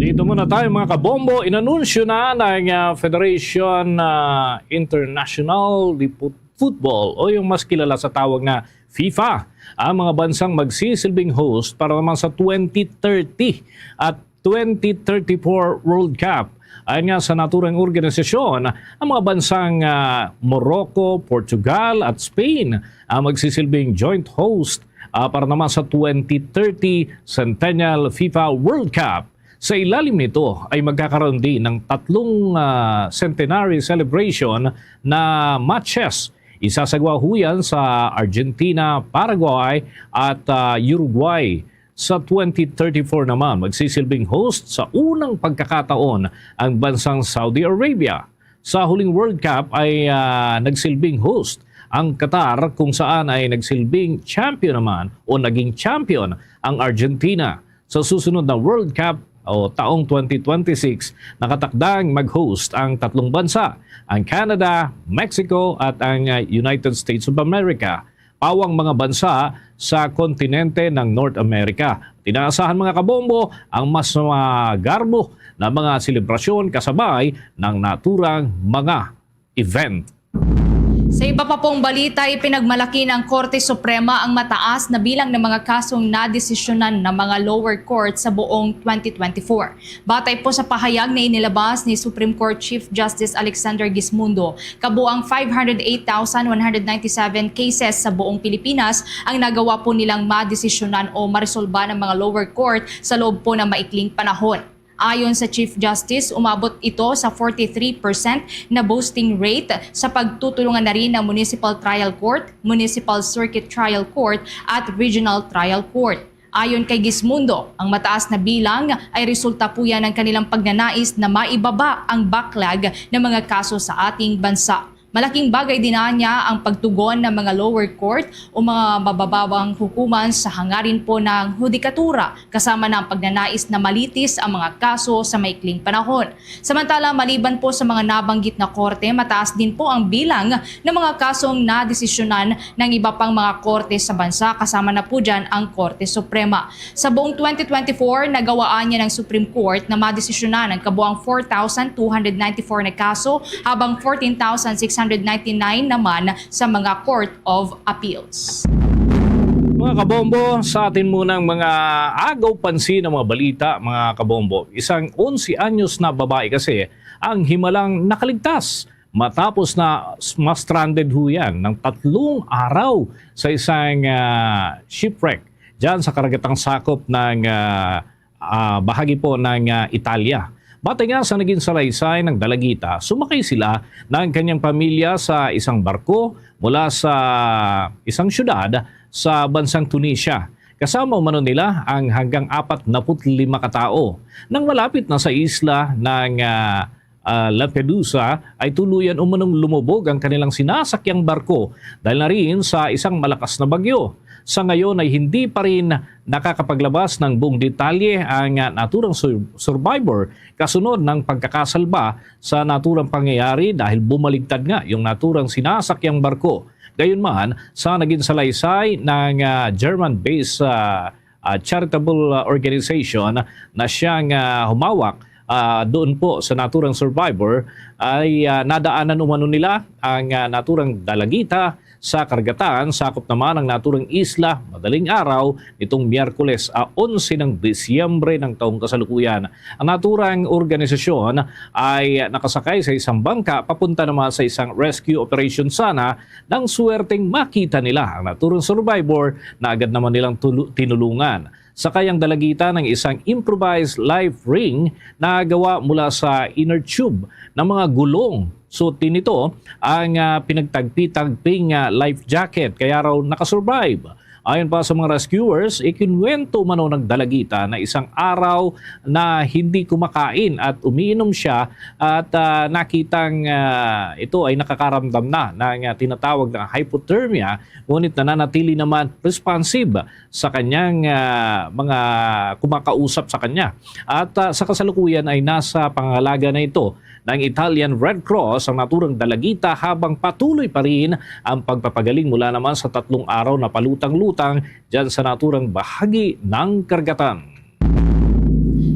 Dito muna tayo, mga kabombo. Inanunsyo na ng, ah, Federation, ah, International de Fut-, Football, o yung mas kilala sa tawag na FIFA, ang mga bansang magsisilbing host para naman sa twenty thirty at twenty thirty-four World Cup. Ayon nga sa naturang organisasyon, ang mga bansang, ah, Morocco, Portugal, at Spain ang magsisilbing joint host, ah, para naman sa twenty thirty Centennial FIFA World Cup. Sa ilalim nito ay magkakaroon din ng tatlong, ah, centenary celebration na matches. Isasagwa ho yan sa Argentina, Paraguay, at, ah, Uruguay. Sa twenty thirty-four naman, magsisilbing host sa unang pagkakataon ang bansang Saudi Arabia. Sa huling World Cup ay, ah, nagsilbing host ang Qatar, kung saan ay nagsilbing champion naman o naging champion ang Argentina. Sa susunod na World Cup o taong twenty twenty-six, nakatakdang mag-host ang tatlong bansa, ang Canada, Mexico, at ang, ah, United States of America. Pawang mga bansa sa kontinente ng North America. Inaasahan, mga kabombo, ang mas magarbo na mga selebrasyon kasabay ng naturang mga event. Sa iba pa pong balita, ipinagmalaki ng Korte Suprema ang mataas na bilang ng mga kasong nadesisyonan ng mga lower court sa buong twenty twenty-four. Batay po sa pahayag na inilabas ni Supreme Court Chief Justice Alexander Gismundo, kabuang five hundred eight thousand one hundred ninety-seven cases sa buong Pilipinas ang nagawa po nilang madesisyonan o maresolba ng mga lower court sa loob po ng maikling panahon. Ayon sa Chief Justice, umabot ito sa forty-three percent na boosting rate sa pagtutulungan na rin ng Municipal Trial Court, Municipal Circuit Trial Court at Regional Trial Court. Ayon kay Gismundo, ang mataas na bilang ay resulta po yan ng kanilang pagnanais na maibaba ang backlog ng mga kaso sa ating bansa. Malaking bagay din niya ang pagtugon ng mga lower court o mga mabababang hukuman sa hangarin po ng hudikatura, kasama na ang pagnanais na malitis ang mga kaso sa maikling panahon. Samantala, maliban po sa mga nabanggit na korte, mataas din po ang bilang ng mga kasong nadesisyonan ng iba pang mga korte sa bansa, kasama na po dyan ang Korte Suprema. Sa buong twenty twenty-four, nagawaan niya ng Supreme Court na madesisyonan ang kabuang four thousand two hundred ninety-four na kaso, habang fourteen thousand six hundred ninety-nine naman sa mga Court of Appeals. Mga kabombo, sa atin munang mga agaw pansin ng mga balita, mga kabombo. Isang onse anyos na babae kasi ang himalang nakaligtas matapos na ma-stranded ho yan ng tatlong araw sa isang ah, shipwreck dyan sa karagatang sakop ng ah, ah, bahagi po ng ah, Italia. Batay nga sa naging salaysay ng dalagita, sumakay sila ng kanyang pamilya sa isang barko mula sa isang syudad sa bansang Tunisia. Kasama umano nila ang hanggang apat na put lima ka tawo. Nang malapit na sa isla ng ah, ah, Lampedusa, ay tuluyan umanong lumubog ang kanilang sinasakyang barko dahil na rin sa isang malakas na bagyo. Sa ngayon ay hindi pa rin nakakapaglabas ng buong detalye ang ah, naturang sur- survivor kasunod ng pagkakasalba sa naturang pangyayari dahil bumaligtad nga yung naturang sinasakyang barko. Gayunman, sa naging salaysay ng ah, German-based ah, ah, charitable ah, organization na siyang ah, humawak ah, doon po sa naturang survivor ay ah, nadaanan umano nila ang ah, naturang dalagita sa karagatan, sakop naman ang naturang isla madaling araw nitong Miyerkules, ah, onse ng Disyembre ng taong kasalukuyan. Ang naturang organisasyon ay nakasakay sa isang bangka papunta naman sa isang rescue operation sana nang swerteng makita nila ang naturang survivor na agad naman nilang tulu- tinulungan. Sakay ang dalagita ng isang improvised life ring na gawa mula sa inner tube ng mga gulong. Suot din nito ang ah, pinagtagpi-tagping ah, life jacket kaya raw nakasurvive. Ayon pa sa mga rescuers, ikinwento umano ng dalagita na isang araw na hindi kumakain at umiinom siya at ah, nakitang ah, ito ay nakakaramdam na ng ah, tinatawag na hypothermia, ngunit nananatili naman responsive sa kanyang ah, mga kumakausap sa kanya. At ah, sa kasalukuyan ay nasa pangangalaga na ito ng Italian Red Cross ang naturang dalagita habang patuloy pa rin ang pagpapagaling mula naman sa tatlong araw na palutang-lutang dyan sa naturang bahagi ng karagatan.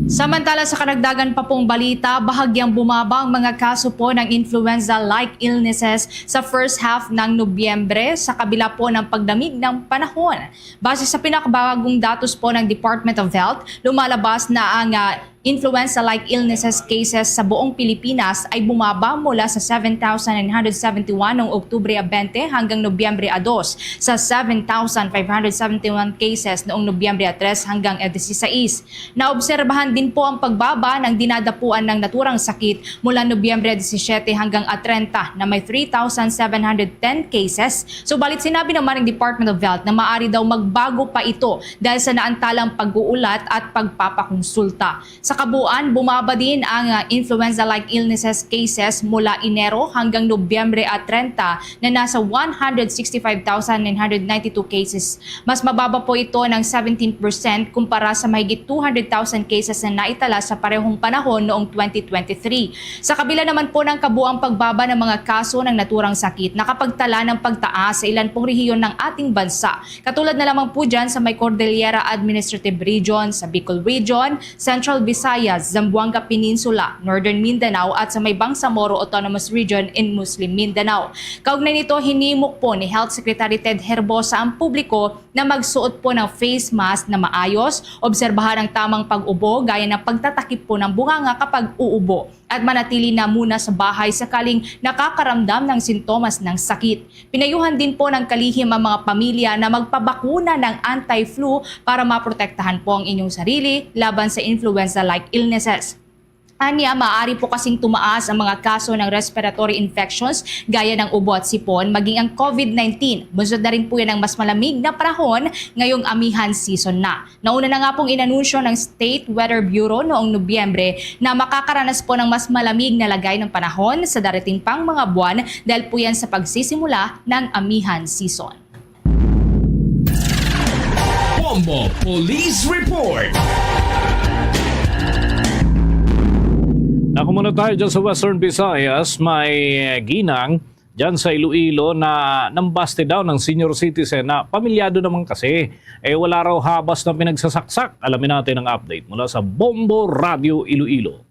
Samantala, sa karagdagan pa pong balita, bahagyang bumaba ang mga kaso po ng influenza-like illnesses sa first half ng Nobyembre sa kabila po ng pagdamig ng panahon. Base sa pinakabagong datos po ng Department of Health, lumalabas na ang ah, influenza-like illnesses cases sa buong Pilipinas ay bumaba mula sa seven thousand nine hundred seventy-one noong Oktubre twenty hanggang Nobyembre dos sa seven thousand five hundred seventy-one cases noong Nobyembre tres hanggang dieciséis. Naobserbahan din po ang pagbaba ng dinadapuan ng naturang sakit mula Nobyembre disisyete hanggang treinta na may three thousand seven hundred ten cases. Subalit sinabi naman ng Department of Health na maaari daw magbago pa ito dahil sa naantalang pag-uulat at pagpapakonsulta. Sa kabuuan, bumaba din ang ah, influenza-like illnesses cases mula Enero hanggang Nobyembre at treinta na nasa one hundred sixty-five thousand nine hundred ninety-two cases. Mas mababa po ito ng seventeen percent kumpara sa mahigit two hundred thousand cases na naitala sa parehong panahon noong twenty twenty-three. Sa kabila naman po ng kabuang pagbaba ng mga kaso ng naturang sakit, nakapagtala ng pagtaas sa ilan pong rehiyon ng ating bansa. Katulad na lamang po dyan sa may Cordillera Administrative Region, sa Bicol Region, Central Visayas, Visayas, Zamboanga Peninsula, Northern Mindanao at sa may Bangsamoro Autonomous Region in Muslim Mindanao. Kaugnay nito, hinimok po ni Health Secretary Ted Herbosa ang publiko na magsuot po ng face mask na maayos, obserbahan ang tamang pag-ubo gaya ng pagtatakip po ng bunganga kapag uubo, at manatili na muna sa bahay sakaling nakakaramdam ng sintomas ng sakit. Pinayuhan din po ng kalihim ang mga pamilya na magpabakuna ng anti-flu para maprotektahan po ang inyong sarili laban sa influenza-like illnesses. Anya, maaari po kasing tumaas ang mga kaso ng respiratory infections gaya ng ubo at sipon, maging ang COVID nineteen. Bunsod na rin po yan ang mas malamig na panahon ngayong amihan season na. Nauna na nga pong inanunsyo ng State Weather Bureau noong Nobyembre na makakaranas po ng mas malamig na lagay ng panahon sa darating pang mga buwan dahil po yan sa pagsisimula ng amihan season. Bombo Police Report. Naku, muna tayo dyan sa Western Visayas. May ginang dyan sa Iloilo na nambaste daw ng senior citizen na pamilyado naman kasi. Eh, wala raw habas na pinagsasaksak. Alamin natin ang update mula sa Bombo Radio Iloilo.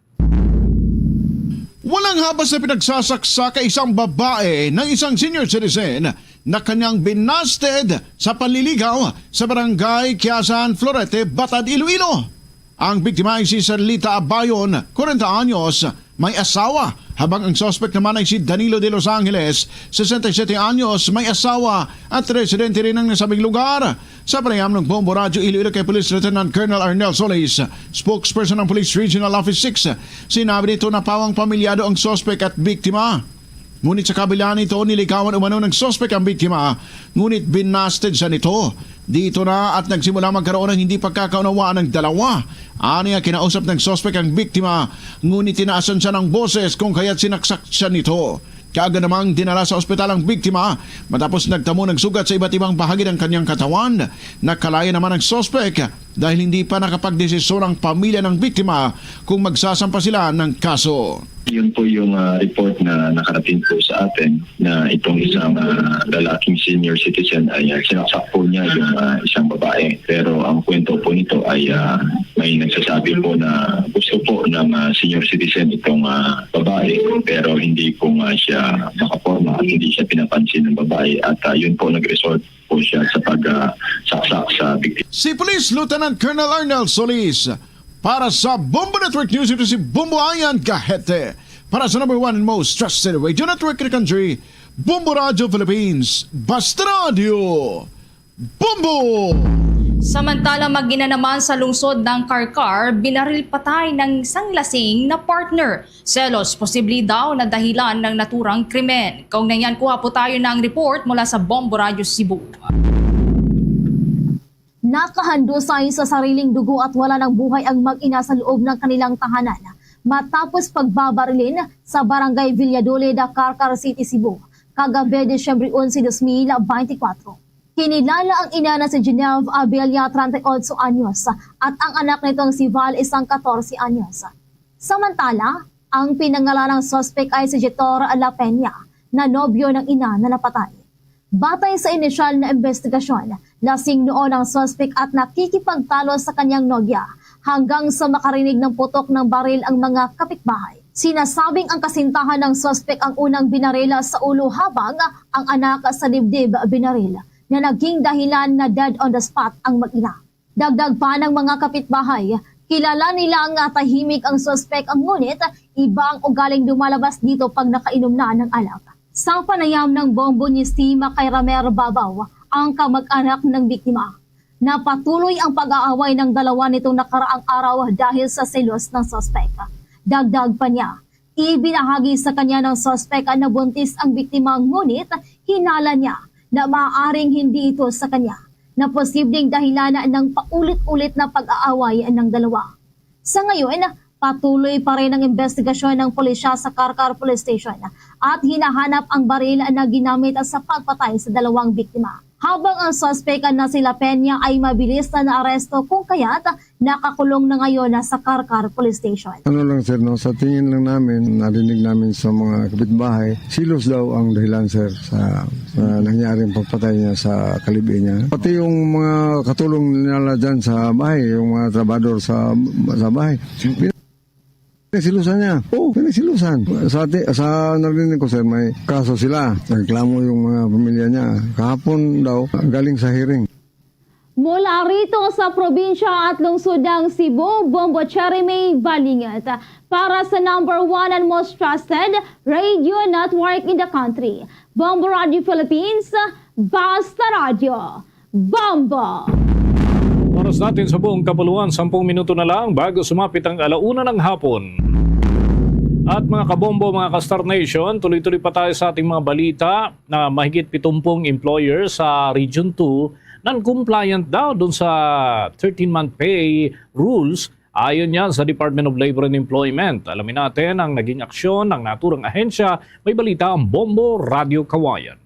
Walang habas na pinagsasaksak ang isang babae ng isang senior citizen na kanyang binasted sa panliligaw sa barangay Quiasan, Florete, Batad, Iloilo. Ang biktima ay si Serlita Abayon, kwarenta anyos, may asawa, habang ang suspect naman ay si Danilo de Los Angeles, sesenta y siyete anyos, may asawa at residente rin ng nasabing lugar. Sa panayam ng Bombo Radyo Iloilo kay Police Lieutenant Colonel Arnel Solis, spokesperson ng Police Regional Office six, sinabi nito na pawang pamilyado ang suspect at biktima. Ngunit sa kabila nito, niligawan umano ng suspect ang biktima, ngunit binasted siya nito. Dito na at nagsimula magkaroon ng hindi pagkakaunawaan ng dalawa. Ani ang kinausap ng suspect ang biktima, ngunit tinaasan siya ng boses kung kaya't sinaksak siya nito. Kaagad namang dinala sa ospital ang biktima matapos nagtamo ng sugat sa iba't ibang bahagi ng kanyang katawan. Nakalaya naman ang suspect dahil hindi pa nakapagdesisyon ang pamilya ng biktima kung magsasampa sila ng kaso. Yun po yung ah, report na nakarating po sa atin na itong isang ah, lalaking senior citizen ay ah, sinaksak po niya yung ah, isang babae. Pero ang kwento po nito ay ah, may nagsasabi po na gusto po ng ah, senior citizen itong ah, babae, pero hindi po nga siya nakaporma at hindi siya pinapansin ng babae at ah, yun po nag-result po siya sa pagsaksak sa biktima. Si Police Lieutenant Colonel Arnel Solis. Para sa Bombo Network News, ito si Bombo Ayan Gahete. Para sa number one and most trusted radio network in the country, Bombo Radio Philippines. Basta Radio, Bombo! Samantala, mag-ina naman sa lungsod ng Carcar, binaril patay ng isang lasing na partner. Selos, posible daw na dahilan ng naturang krimen. Kaugnay niyan, kuha po tayo ng report mula sa Bombo Radyo Cebu. Nakahandusay sa sariling dugo at wala ng buhay ang mag-ina sa loob ng kanilang tahanan matapos pagbabarilin sa Barangay Villadolid, Carcar City, Cebu, kagabi, Disyembre onse, dos mil beintikwatro. Kinilala ang ina na si Genevieve Abella, treinta y ocho anyos, at ang anak nitong si Val, isang katorse anyos. Samantala, ang pinangalanang suspek ay si Jetor La Peña, na nobyo ng ina na napatay. Batay sa inisyal na imbestigasyon, lasing noon ang suspek at nakikipagtalo sa kanyang nobya hanggang sa makarinig ng putok ng baril ang mga kapitbahay. Sinasabing ang kasintahan ng suspek ang unang binaril sa ulo habang ang anak sa dibdib binaril, na naging dahilan na dead on the spot ang mag-ina. Dagdag pa ng mga kapitbahay, kilala nila nga tahimik ang suspek, ngunit iba ang ugaling lumalabas dito pag nakainom na ng alak. Sa panayam ng Bombo News Team kay Ramer Babaw, ang kamag-anak ng biktima, na patuloy ang pag-aaway ng dalawa nitong nakaraang araw dahil sa selos ng suspek. Dagdag pa niya, ibinahagi sa kanya ng suspek na buntis ang biktima, ngunit hinala niya na maaaring hindi ito sa kanya na posibleng dahilan ng paulit-ulit na pag-aaway ng dalawa. Sa ngayon, patuloy pa rin ang investigasyon ng pulisya sa Carcar Police Station at hinahanap ang baril na ginamit sa pagpatay sa dalawang biktima. Habang ang suspek na si La Peña ay mabilis na naaresto, kung kaya't nakakulong na ngayon na sa Carcar Police Station. Ano lang, sir, no? Sa tingin lang namin, narinig namin sa mga kapitbahay, silos daw ang dahilan, sir, sa, sa nangyaring pagpatay niya sa kalibi niya. Pati yung mga katulong nila dyan sa bahay, yung mga trabador sa, sa bahay, pinagsilusan niya. Oo, pinagsilusan. Sa, ati- sa narinig ko, sir, may kaso sila. Nagreklamo yung mga pamilya niya. Kahapon daw, galing sa hearing. Mula rito sa probinsya at lungsod ng Cebu, Bombo Cherry May Balingat. Para sa number one and most trusted radio network in the country, Bombo Radio Philippines, Basta Radio. Bombo! Oras natin sa buong kapuluan, sampung minuto na lang bago sumapit ang alauna ng hapon. At mga kabombo, mga ka-Star Nation, tuloy-tuloy pa tayo sa ating mga balita na mahigit pitumpung employers sa Region two non-compliant daw dun sa thirteen-month pay rules, ayon yan sa Department of Labor and Employment. Alamin natin ang naging aksyon ng naturang ahensya. May balita ang Bombo Radyo Kawayan.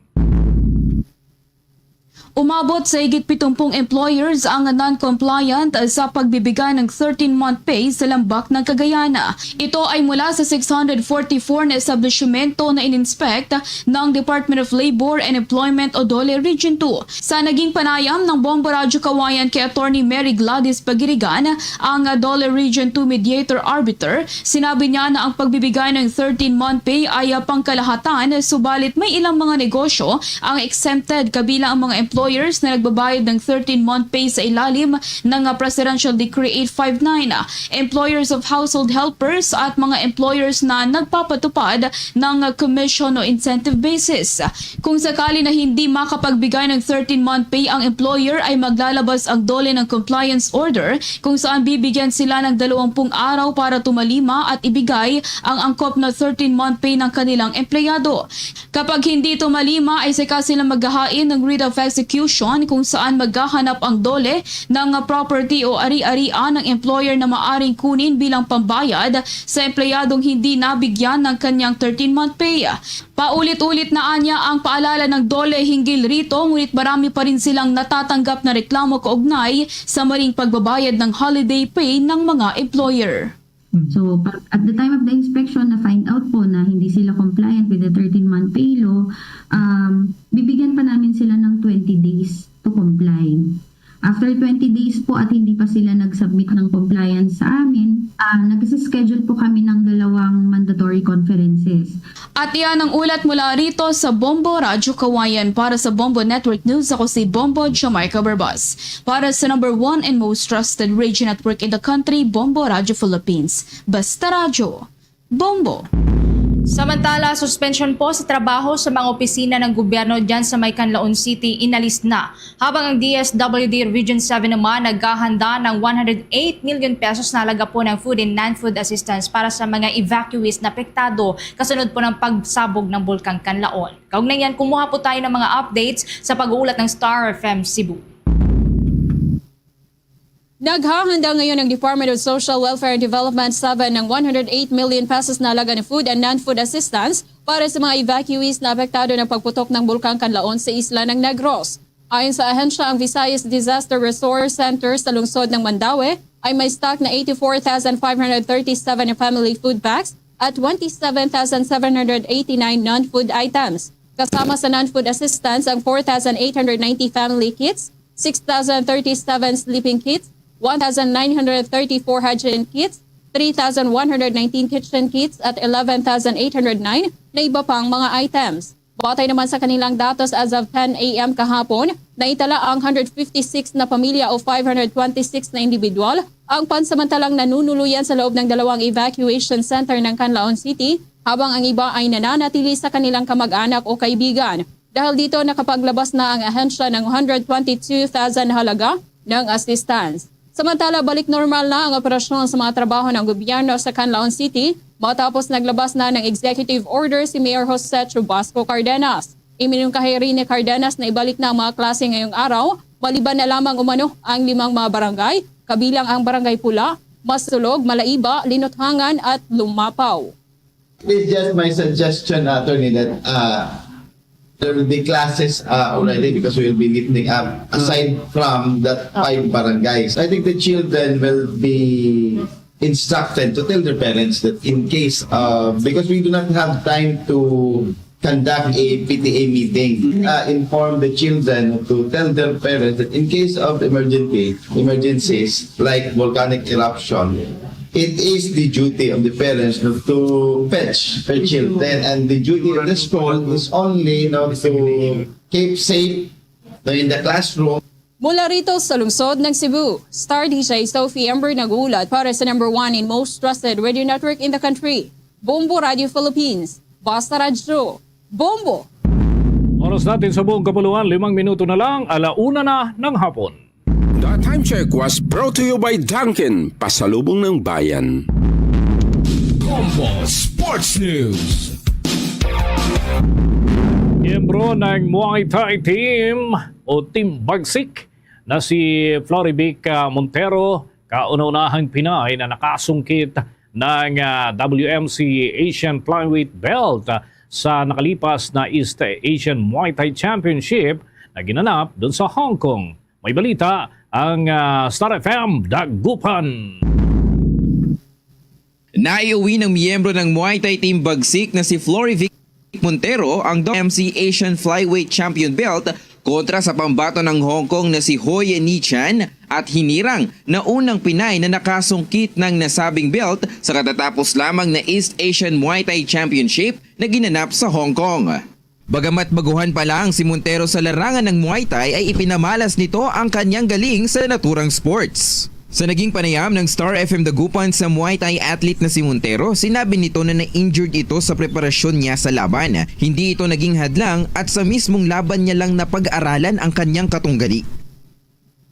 Umabot sa higit pitumpung employers ang non-compliant sa pagbibigay ng thirteen-month pay sa Lambak ng Cagayan. Ito ay mula sa six hundred forty-four na establishmento na in-inspect ng Department of Labor and Employment o DOLE Region two. Sa naging panayam ng Bombo Radyo Kawayan kay Attorney Mary Gladys Pagirigan, ang DOLE Region two Mediator Arbiter, sinabi niya na ang pagbibigay ng thirteen-month pay ay pangkalahatan, subalit may ilang mga negosyo ang exempted, kabilang ang mga employers na nagbabayad ng thirteen-month pay sa ilalim ng Presidential Decree eight five nine, employers of household helpers at mga employers na nagpapatupad ng commission o incentive basis. Kung sakali na hindi makapagbigay ng thirteen-month pay ang employer, ay maglalabas ang DOLE ng compliance order kung saan bibigyan sila ng dalawampung araw para tumalima at ibigay ang angkop na thirteen-month pay ng kanilang empleyado. Kapag hindi tumalima, ay saka sila maghahain ng writ of execution kung saan maghahanap ang DOLE ng property o ari-arian ng employer na maaring kunin bilang pambayad sa empleyadong hindi nabigyan ng kanyang thirteen-month pay. Paulit-ulit na anya ang paalala ng DOLE hinggil rito, ngunit marami pa rin silang natatanggap na reklamo kaugnay sa maling pagbabayad ng holiday pay ng mga employer. So, pag, at the time of the inspection, na-find out po na hindi sila compliant with the thirteen-month pay law, um, bibigyan pa namin sila ng twenty days to comply. After twenty days po at hindi pa sila nag-submit ng compliance sa amin, ah, nag-schedule po kami ng dalawang mandatory conferences. At iyan ang ulat mula rito sa Bombo Radyo Kawayan. Para sa Bombo Network News, ako si Bombo Jamaica Barbas. Para sa number one and most trusted radio network in the country, Bombo Radyo Philippines. Basta Radyo, Bombo. Samantala, suspension po sa trabaho sa mga opisina ng gobyerno dyan sa may Canlaon City, inalis na. Habang ang D S W D Region seven naman naghahanda ng one hundred eight million pesos na halaga po ng food and non-food assistance para sa mga evacuees na apektado kasunod po ng pagsabog ng Bulkang Canlaon. Kaugnay niyan, kumuha po tayo ng mga updates sa pag-uulat ng Star F M Cebu. Naghahanda ngayon ang Department of Social Welfare and Development seven ng one hundred eight million pesos na halaga ng food and non-food assistance para sa mga evacuees na apektado ng pagputok ng Bulkang Canlaon sa isla ng Negros. Ayon sa ahensya, ang Visayas Disaster Resource Center sa lungsod ng Mandaue ay may stock na eighty-four thousand five hundred thirty-seven family food packs at twenty-seven thousand seven hundred eighty-nine non-food items. Kasama sa non-food assistance ang four thousand eight hundred ninety family kits, six thousand thirty-seven sleeping kits, one thousand nine hundred thirty-four hygiene kits, three thousand one hundred nineteen kitchen kits at eleven thousand eight hundred nine na iba pang mga items. Batay naman sa kanilang datos, as of ten a m kahapon, naitala ang hundred fifty-six na pamilya o five hundred twenty-six na individual ang pansamantalang nanunuluyan sa loob ng dalawang evacuation center ng Canlaon City, habang ang iba ay nananatili sa kanilang kamag-anak o kaibigan. Dahil dito, nakapaglabas na ang ahensya ng hundred twenty-two thousand halaga ng assistance. Samantala, balik normal na ang operasyon sa mga trabaho ng gobyerno sa Canlaon City matapos naglabas na ng executive order si Mayor Jose Chubasco Cardenas. Iminungkahi rin ni Cardenas na ibalik na ang mga klase ngayong araw, maliban na lamang umano ang limang mga barangay, kabilang ang Barangay Pula, Masulog, Malaiba, Linuthangan at Lumapaw. It's just my suggestion, Attorney, that, uh, There will be classes uh, already because we will be lifting up aside from that five barangays. I think the children will be instructed to tell their parents that in case uh, because we do not have time to conduct a P T A meeting, uh, inform the children to tell their parents that in case of emergency, emergencies like volcanic eruption, it is the duty of the parents to fetch their children, and the duty of the school is only, you know, to keep safe in the classroom. Mula rito sa lungsod ng Cebu, Star D J Sophie Ember nag-uulat para sa number one and most trusted radio network in the country, Bombo Radio Philippines. Basta Radyo, Bombo! Oras natin sa buong kapuluan, limang minuto na lang, ala una na ng hapon. The time check was brought to you by Dunkin, pasalubong ng bayan. Bombo Sports News. Miyembro ng Muay Thai Team o Team Bagsik na si Florivic ah, Montero, kauna-unahang Pinay na nakasungkit ng ah, W M C Asian Flyweight Belt ah, sa nakalipas na East Asian Muay Thai Championship na ginanap doon sa Hong Kong. May balita ang ah, Star F M Dagupan. Naiuwi ng miyembro ng Muay Thai Team Bagsik na si Florivic Montero ang W M C Asian Flyweight Champion Belt kontra sa pambato ng Hong Kong na si Hoye Ni Chan at hinirang na unang Pinay na nakasungkit ng nasabing belt sa katatapos lamang na East Asian Muay Thai Championship na ginanap sa Hong Kong. Bagamat baguhan pa lang si Montero sa larangan ng Muay Thai ay ipinamalas nito ang kanyang galing sa naturang sports. Sa naging panayam ng Star F M Dagupan sa Muay Thai athlete na si Montero, sinabi nito na na-injured ito sa preparasyon niya sa laban. Hindi ito naging hadlang at sa mismong laban niya lang napag-aralan ang kanyang katunggali.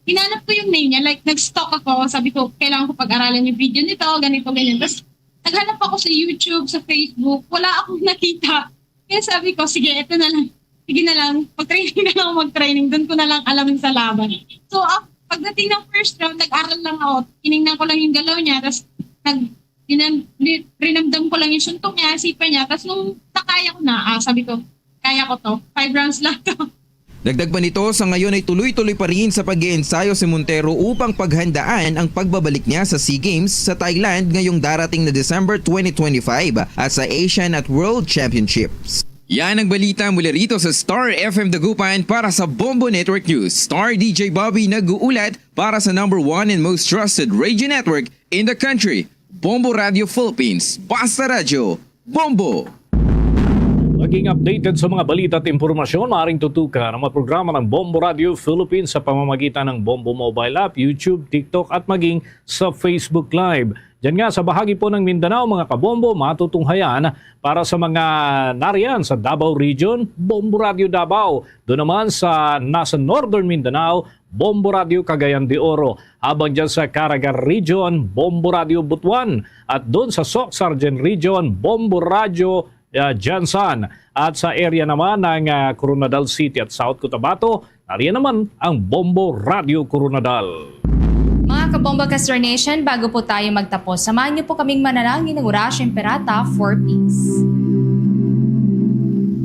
Hinanap ko yung name niya, like nag-stalk ako, sabi ko, kailangan ko pag-aralan yung video nito, ganito, ganyan. Tapos naghanap ako sa YouTube, sa Facebook, wala akong nakita. Kaya sabi ko, sige, ito na lang. Sige na lang, mag-training na lang, mag-training. Doon ko na lang alam sa laban. So, ah, pagdating ng first round, nag-aral lang ako. Tiningnan ko lang yung galaw niya, tapos nag, dinam, di, rinamdam ko lang yung suntok niya, sipa niya. Tapos nung nakaya ko na, ah, sabi ko, kaya ko to. Five rounds lang to. Dagdag pa nito, sa ngayon ay tuloy-tuloy pa rin sa pag-iensayo si Montero upang paghandaan ang pagbabalik niya sa SEA Games sa Thailand ngayong darating na December twenty twenty-five at sa Asian at World Championships. Yan ang balita mula rito sa Star F M Dagupan para sa Bombo Network News. Star D J Bobby nag-uulat para sa number one and most trusted radio network in the country, Bombo Radio Philippines. Basta Radyo, Bombo! Maging updated sa mga balita at impormasyon, maaaring tutukan ang mga programa ng Bombo Radio Philippines sa pamamagitan ng Bombo Mobile App, YouTube, TikTok at maging sa Facebook Live. Diyan nga sa bahagi po ng Mindanao, mga kabombo, matutunghayan para sa mga nariyan sa Davao Region, Bombo Radio Davao. Doon naman sa nasa Northern Mindanao, Bombo Radio Cagayan de Oro. Habang dyan sa Caraga Region, Bombo Radio Butuan. At doon sa Soc-Sargen Region, Bombo Radio uh, Gensan. At sa area naman ng uh, Coronadal City at South Cotabato, nariyan naman ang Bombo Radio Coronadal. Mga Kabombo Kastro Nation, bago po tayo magtapos, samahan niyo po kaming manalangin ng Orasyo Imperata for Peace.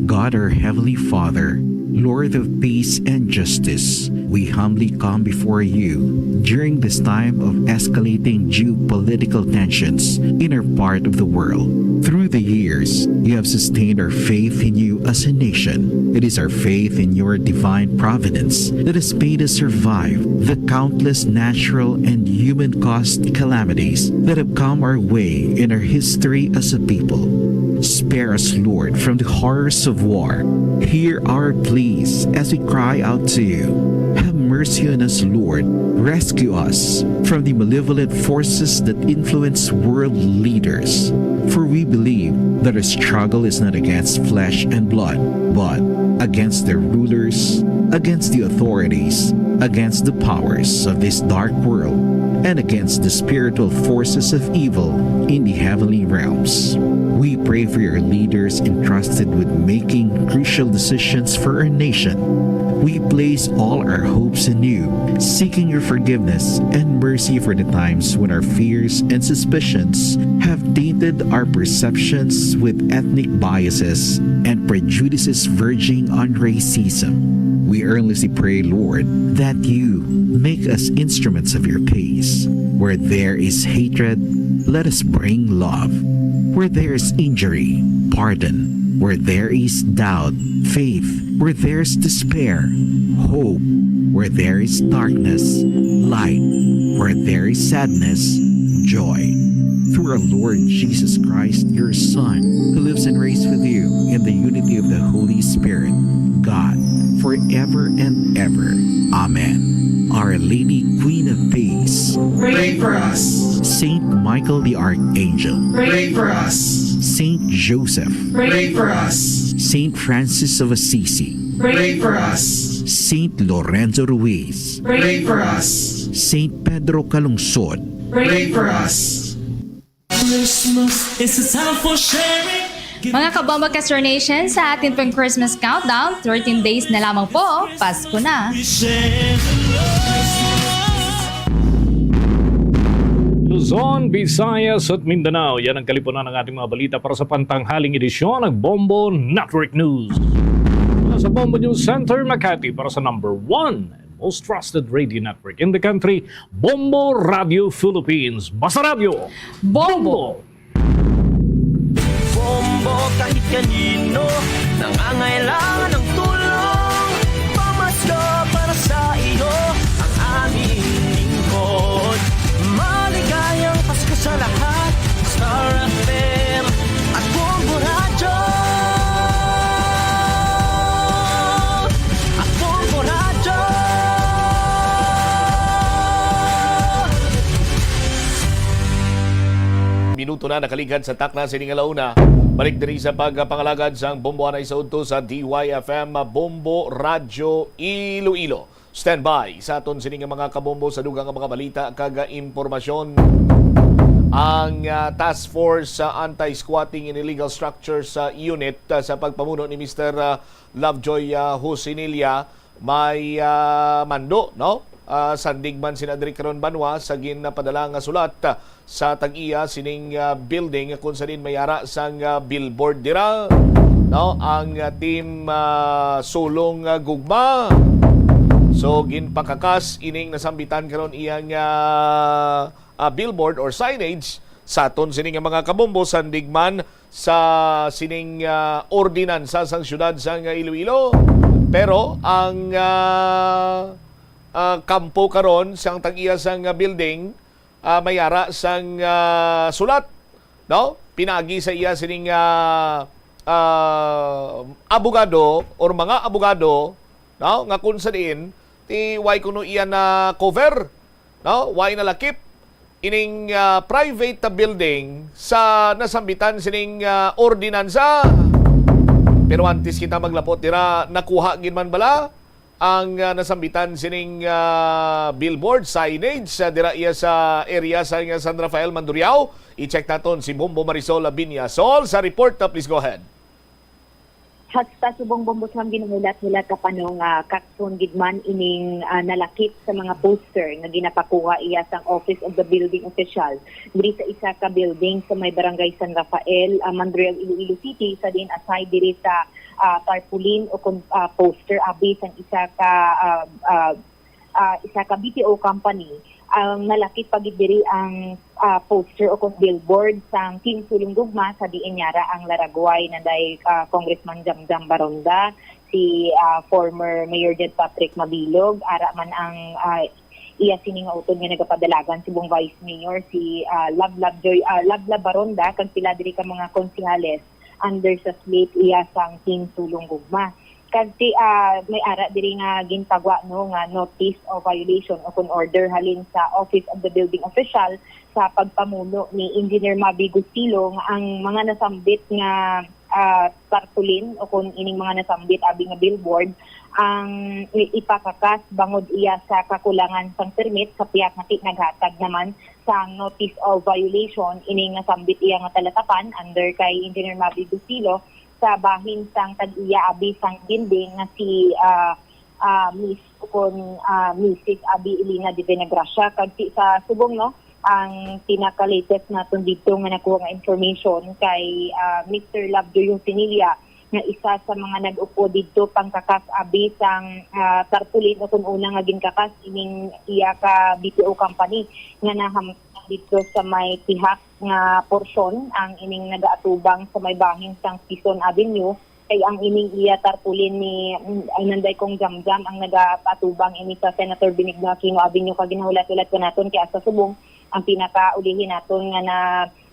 God, our Heavenly Father, Lord of peace and justice, we humbly come before you during this time of escalating geopolitical tensions in our part of the world. Through the years, you have sustained our faith in you as a nation. It is our faith in your divine providence that has made us survive the countless natural and human caused calamities that have come our way in our history as a people. Spare us, Lord, from the horrors of war. Hear our pleas as we cry out to you. Have mercy on us, Lord. Rescue us from the malevolent forces that influence world leaders. For we believe that our struggle is not against flesh and blood, but against their rulers, against the authorities, against the powers of this dark world, and against the spiritual forces of evil in the heavenly realms. We pray for your leaders entrusted with making crucial decisions for our nation. We place all our hopes in you, seeking your forgiveness and mercy for the times when our fears and suspicions have tainted our perceptions with ethnic biases and prejudices verging on racism. We earnestly pray, Lord, that you make us instruments of your peace. Where there is hatred, let us bring love. Where there is injury, pardon. Where there is doubt, faith. Where there is despair, hope. Where there is darkness, light. Where there is sadness, joy. Through our Lord Jesus Christ, your Son, who lives and reigns with you in the unity of the Holy Spirit, God, forever and ever. Amen. Our Lady, Queen of Peace, pray for us. Saint Michael the Archangel, pray for us. Saint Joseph, pray for us. Saint Francis of Assisi, pray for us. Saint Lorenzo Ruiz, pray for us. Saint Pedro Calungsod, pray for us. Christmas is a time for sharing. Mga kabombo, Castro Nation, sa atin pong Christmas countdown, thirteen days na lamang po, Pasko na. We share the love. Luzon, Visayas at Mindanao, yan ang kalipunan ng ating mga balita para sa pantanghaling edisyon ng Bombo Network News. Mula sa Bombo News Center, Makati, para sa number one and most trusted radio network in the country, Bombo Radio Philippines. Basta Radyo, Bombo! Bombo, kahit kanino nangangailangan ng tulong, pamasko para sa iyo ang aming lingkod. Maligayang Pasko sa lahat, Star F M at Bombo Radyo. At Bombo Radyo. Minuto na nakaligad sa takna sini nga launa. Balik diri sa pagpangalagad sang Bombo anay sa udto sa D Y F M, Bombo Radyo Iloilo. Standby sa aton sini nga mga kabombo sa dugang nga mga balita kag impormasyon. Ang, ah, Task Force sa Anti-Squatting and Illegal Structures, ah, Unit, ah, sa pagpamuno ni Mister, ah, Lovejoy, ah, Husinilla may, ah, mando, no? Ah, sandig man sina diri karon, banwa, sa ginpadala nga sulat, ah, sa tag-iya sining, ah, building kung sa diin may ara sang, ah, billboard dira, no? Ang, ah, Team, ah, Sulong, ah, Gugma. So, ginpakakas ining nasambitan karon iyang, ah, ah, billboard or signage sa aton sini nga mga kabombo, sandig man sa sining, ah, ordinansa sang siyudad sang Iloilo. Pero ang, ah, ah, kampo karon sang tag-iya sang, ah, building, ah, may ara sang, ah, sulat, no? Pinaagi sa iya sining, ah, ah, abogado or mga abogado, no? Nga kung sa diin, ti way kuno iya na cover, no? Way nalakip ining, ah, private building sa nasambitan sining, ah, ordinansa. Pero antes kita maglapot dira, nakuha gid man bala ang, ah, nasambitan sining, ah, billboard signage, ah, dira iya sa area sa, ah, San Rafael, Mandurriao? I-check naton si Bombo Marisol Abinia. Sol, sa report, ah, please go ahead. Hasta subong, Bombo, sa mga ginahulat-hulat ka pa, no, nga kakson gid man ining, ah, nalakip sa mga poster nga ginapakuha iya sang Office of the Building Official diri sa isa ka building sa may Barangay San Rafael, ah, Mandurriao, Iloilo City, sa diin aside diri sa, ah, tarpaulin o kon, ah, poster abi sang isa ka, ah, ah, ah, isa ka B P O company. Ang nalakip pa gid diri ang, ah, poster o kon billboard sang Team Sulong Gugma, sa diin yara ang laragway nanday, ah, Congressman Jamjam Baronda, si, ah, former Mayor Jed Patrick Mabilog, ara man ang, ah, iya sini nga utod nga nagapadalagan subong Vice Mayor, si, ah, Love Love Joy, ah, Love Love Baronda, kag pila diri ka mga konsehales under sa slate iya sang Team Sulong Gugma. Kag ti, ah, may ara diri nga gintagwa, no, nga notice of violation o kon order halin sa Office of the Building Official sa pagpamuno ni Engineer Mavi Gustilo nga ang mga nasambit nga, ah, tarpaulin o kon ining mga nasambit abi nga billboard ang i-, ipakakas bangod iya sa kakulangan sang permit sa pihak nga ti-, naghatag naman sang notice of violation ining nasambit iya nga talatapan under kay Engineer Mavi Gustilo sa bahin sang tag-iya abi sang building nga si, ah, ah, Miss o kon, ah, Missus Abby Elena Divina Gracia. Kag ti-, sa subong, no, ang pinaka-latest naton dito nga nakuha nga information kay, ah, Mister Lovejoy Sinilla, nga isa sa mga nag-upod dito pangkakas abi sang, ah, tarpaulin o kon una nga ginkakas ining iya ka B P O company nga nahamtang dito sa may pihak nga porsyon ang ining nagaatubang sa may bahin sang Quezon Avenue, kay ang ining iya tarpaulin ni, mm, ay nanday kong Jamjam ang nagaatubang ini sa Senator Benigno Aquino Avenue, kag ginahulat-hulat ko naton kay asa subong ang pinakaulihi naton nga na,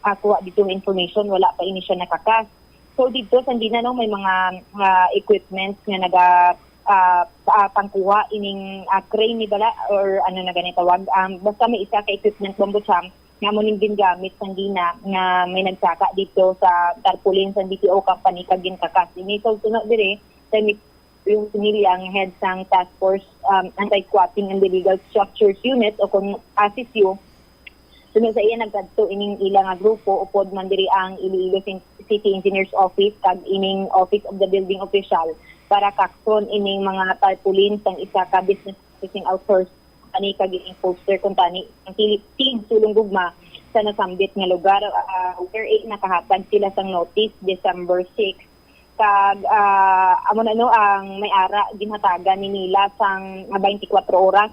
ah, kuha dito nga information, wala pa ini siya nakakas. So dito sa Andina, no, may mga, ah, equipments nga naga, ah, ah, pangkuha ining, ah, crane ni bala or ano na gani tawag. Um, basta may isa ka equipment, Bombo Cham, nga mo ning gingamit sang Andina nga may nagsaka dito sa tarpaulin sa B P O company kag ginkakas ini. So suno dire, sa yung sinili ang head sang Task Force, um, Anti-Squatting and Illegal Structures Unit o kung ASISU, suno sa iya nagkadto ining ila nga grupo, upod man diri ang Iloilo Cin-, City Engineers Office kag ining Office of the Building Official para kakson ining mga tarpaulin sang isa ka business processing outsource company kag ining poster kuntani ang Philippine Sulong Gugma sa nasambit nga lugar, ah, wherein nakahatag sila sang notice December six. Kag, ah, amo na, no, ang may ara ginhatagan ni nila sang twenty-four oras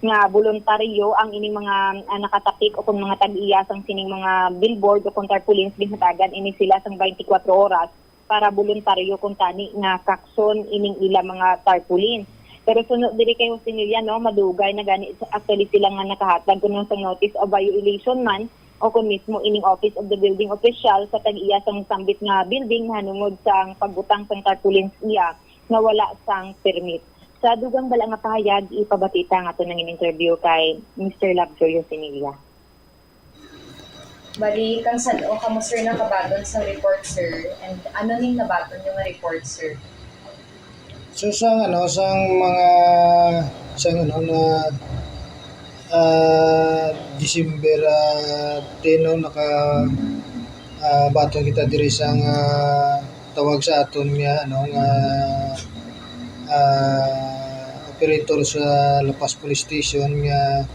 nga voluntaryo ang ining mga, ah, nakatapik o kung mga tag-iya sang sining mga billboard o kung tarpaulins, ginhatagan ini sila sang twenty-four oras para voluntaryo kuntani nga kakson ining ila mga tarpaulins. Pero suno diri kay Jose Nilla, no, madugay na gani actually sila nga nakahatag kuno sa notice of violation man o kon mismo ining Office of the Building Official sa tag-iya sang sambit nga building nahanungod sang pagbutang sang tarpaulins iya nga wala sang permit. Sa dugang bala nga pahayag, ipabati ta ang aton nga interview kay Mister Lovejoy Sinilla. Bali, kang san-o kamo, sir, nakabaton sang report, sir? And ano ning nabaton nyo nga report, sir? So sang ano, sang mga, sang ano na, ah, December, ah, ten, no, naka, ah, baton kita diri sang, ah, tawag sa aton nga ano nga, ah, operator sa La Paz Police Station nga,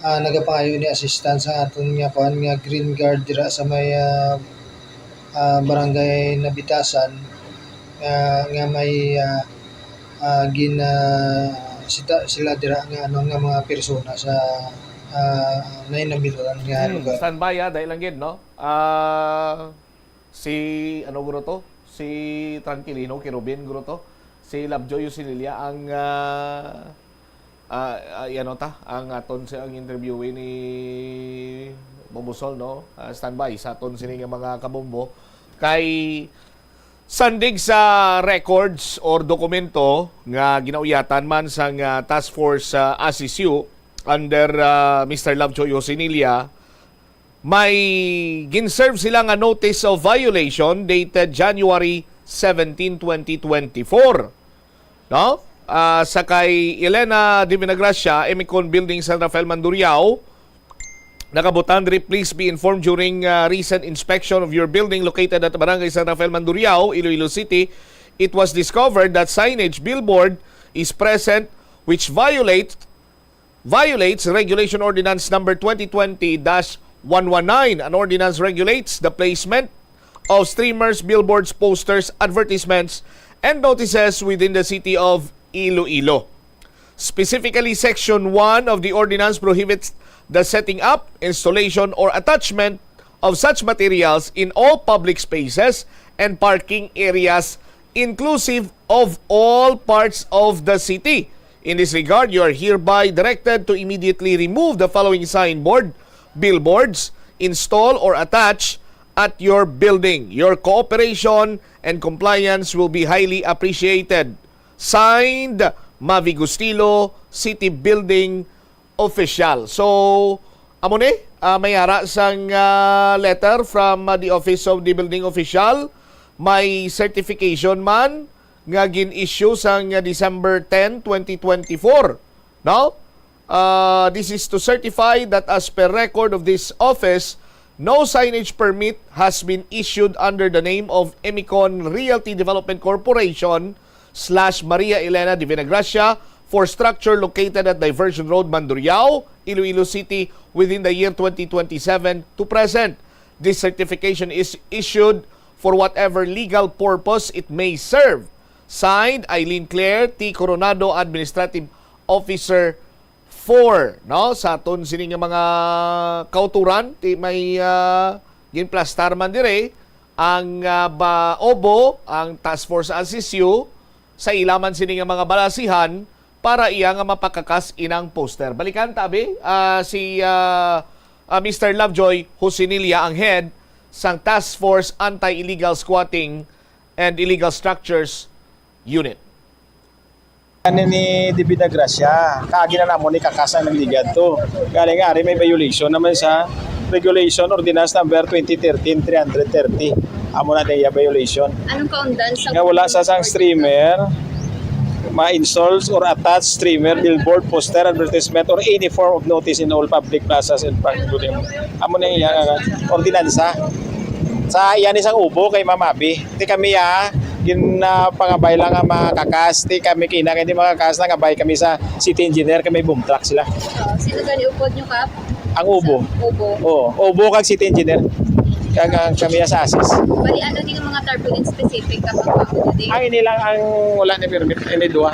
ah, nagapangayo ni assistance sa aton nga kuan nga Green Guard dira sa may, ah, ah, Barangay Nabitasan, ah, nga may, ah, ah, gin, ah, sita-, sila dira nga ano nga mga persona sa, ah, nahinamilan nga Hmm, lugar. Standby, ah, dahil lang gid, no? Ah, si, ano, guro to? Si Tranquilino Kirubin, guro to? Si Lovejoy Sinilla ang, ah, ah, ah, ano ta, ang aton sa ang interview ni Bombo Sol, no? Ah, standby sa aton sini nga mga kabombo. Kay sandig sa records or dokumento nga ginauyatan man sang, ah, Task Force, ah, ASISU under, ah, Mister Lovejoy Sinilla, may gin-serve sila nga notice of violation dated January seventeen, twenty twenty-four. No? Ah, sa kay Elena Divinagracia, Emicon Building, San Rafael, Mandurriao, nakabutang diri, "Please be informed, during, ah, recent inspection of your building located at Barangay San Rafael, Mandurriao, Iloilo City, it was discovered that signage billboard is present which violate violates Regulation Ordinance Number twenty twenty dash one one nine. An ordinance regulates the placement of streamers, billboards, posters, advertisements, and notices within the city of Iloilo. Specifically, Section one of the ordinance prohibits the setting up, installation, or attachment of such materials in all public spaces and parking areas, inclusive of all parts of the city. In this regard, you are hereby directed to immediately remove the following signboard, billboards, install or attach at your building. Your cooperation and compliance will be highly appreciated. Signed, Mavi Gustilo, City Building Official. So, amo ni, ah, may ara sang, ah, letter from, ah, the Office of the Building Official. May certification man nga gin-issue sang, ah, December ten, twenty twenty-four. No? Uh, this is to certify that as per record of this office, no signage permit has been issued under the name of Emicon Realty Development Corporation slash Maria Elena Divinagracia for structure located at Diversion Road, Mandurriao, Iloilo City within the year twenty twenty-seven to present. This certification is issued for whatever legal purpose it may serve. Signed, Eileen Claire T. Coronado, Administrative Officer four, no? Sa aton sini nga mga kauturan, ti may, ah, ginplastar man dire ang, ah, ba, obo, ang Task Force Asisyu, sa ila man sini nga mga balasihan para iya nga mapakakas inang poster. Balikan tabi, ah, si, ah, ah, Mister Lovejoy Josinilla, ang head sang Task Force Anti-Illegal Squatting and Illegal Structures Unit. Ani ni Divinagracia, kaagi na namo ni kakas ang nagligad to. Galing ari may violation naman sa regulation ordinance number twenty thirteen three hundred thirty. Amo na diya violation. Anong kaundan sa... Nga wala sa sang streamer, ma-installs or attach streamer, billboard, poster, advertisement, or any form of notice in all public plazas and public building. Amo na iya nga ordinansa. Sa iya ni sang ubo kay Ma'am Abby. Ti kami ah, ginapangabay lang nga makakas. Ti kami kina kay di makakas, nangabay kami sa city engineer kay may boom truck sila. Oh, sino gani upod nyo, Kap? Ang ubo. Ubo. Oo, ubo kag city engineer. Kag ang kami sa assist. Bali, ano din yung mga tarpaulin specific kapag paano din? Ang ini lang ang wala ni permit, ini dua.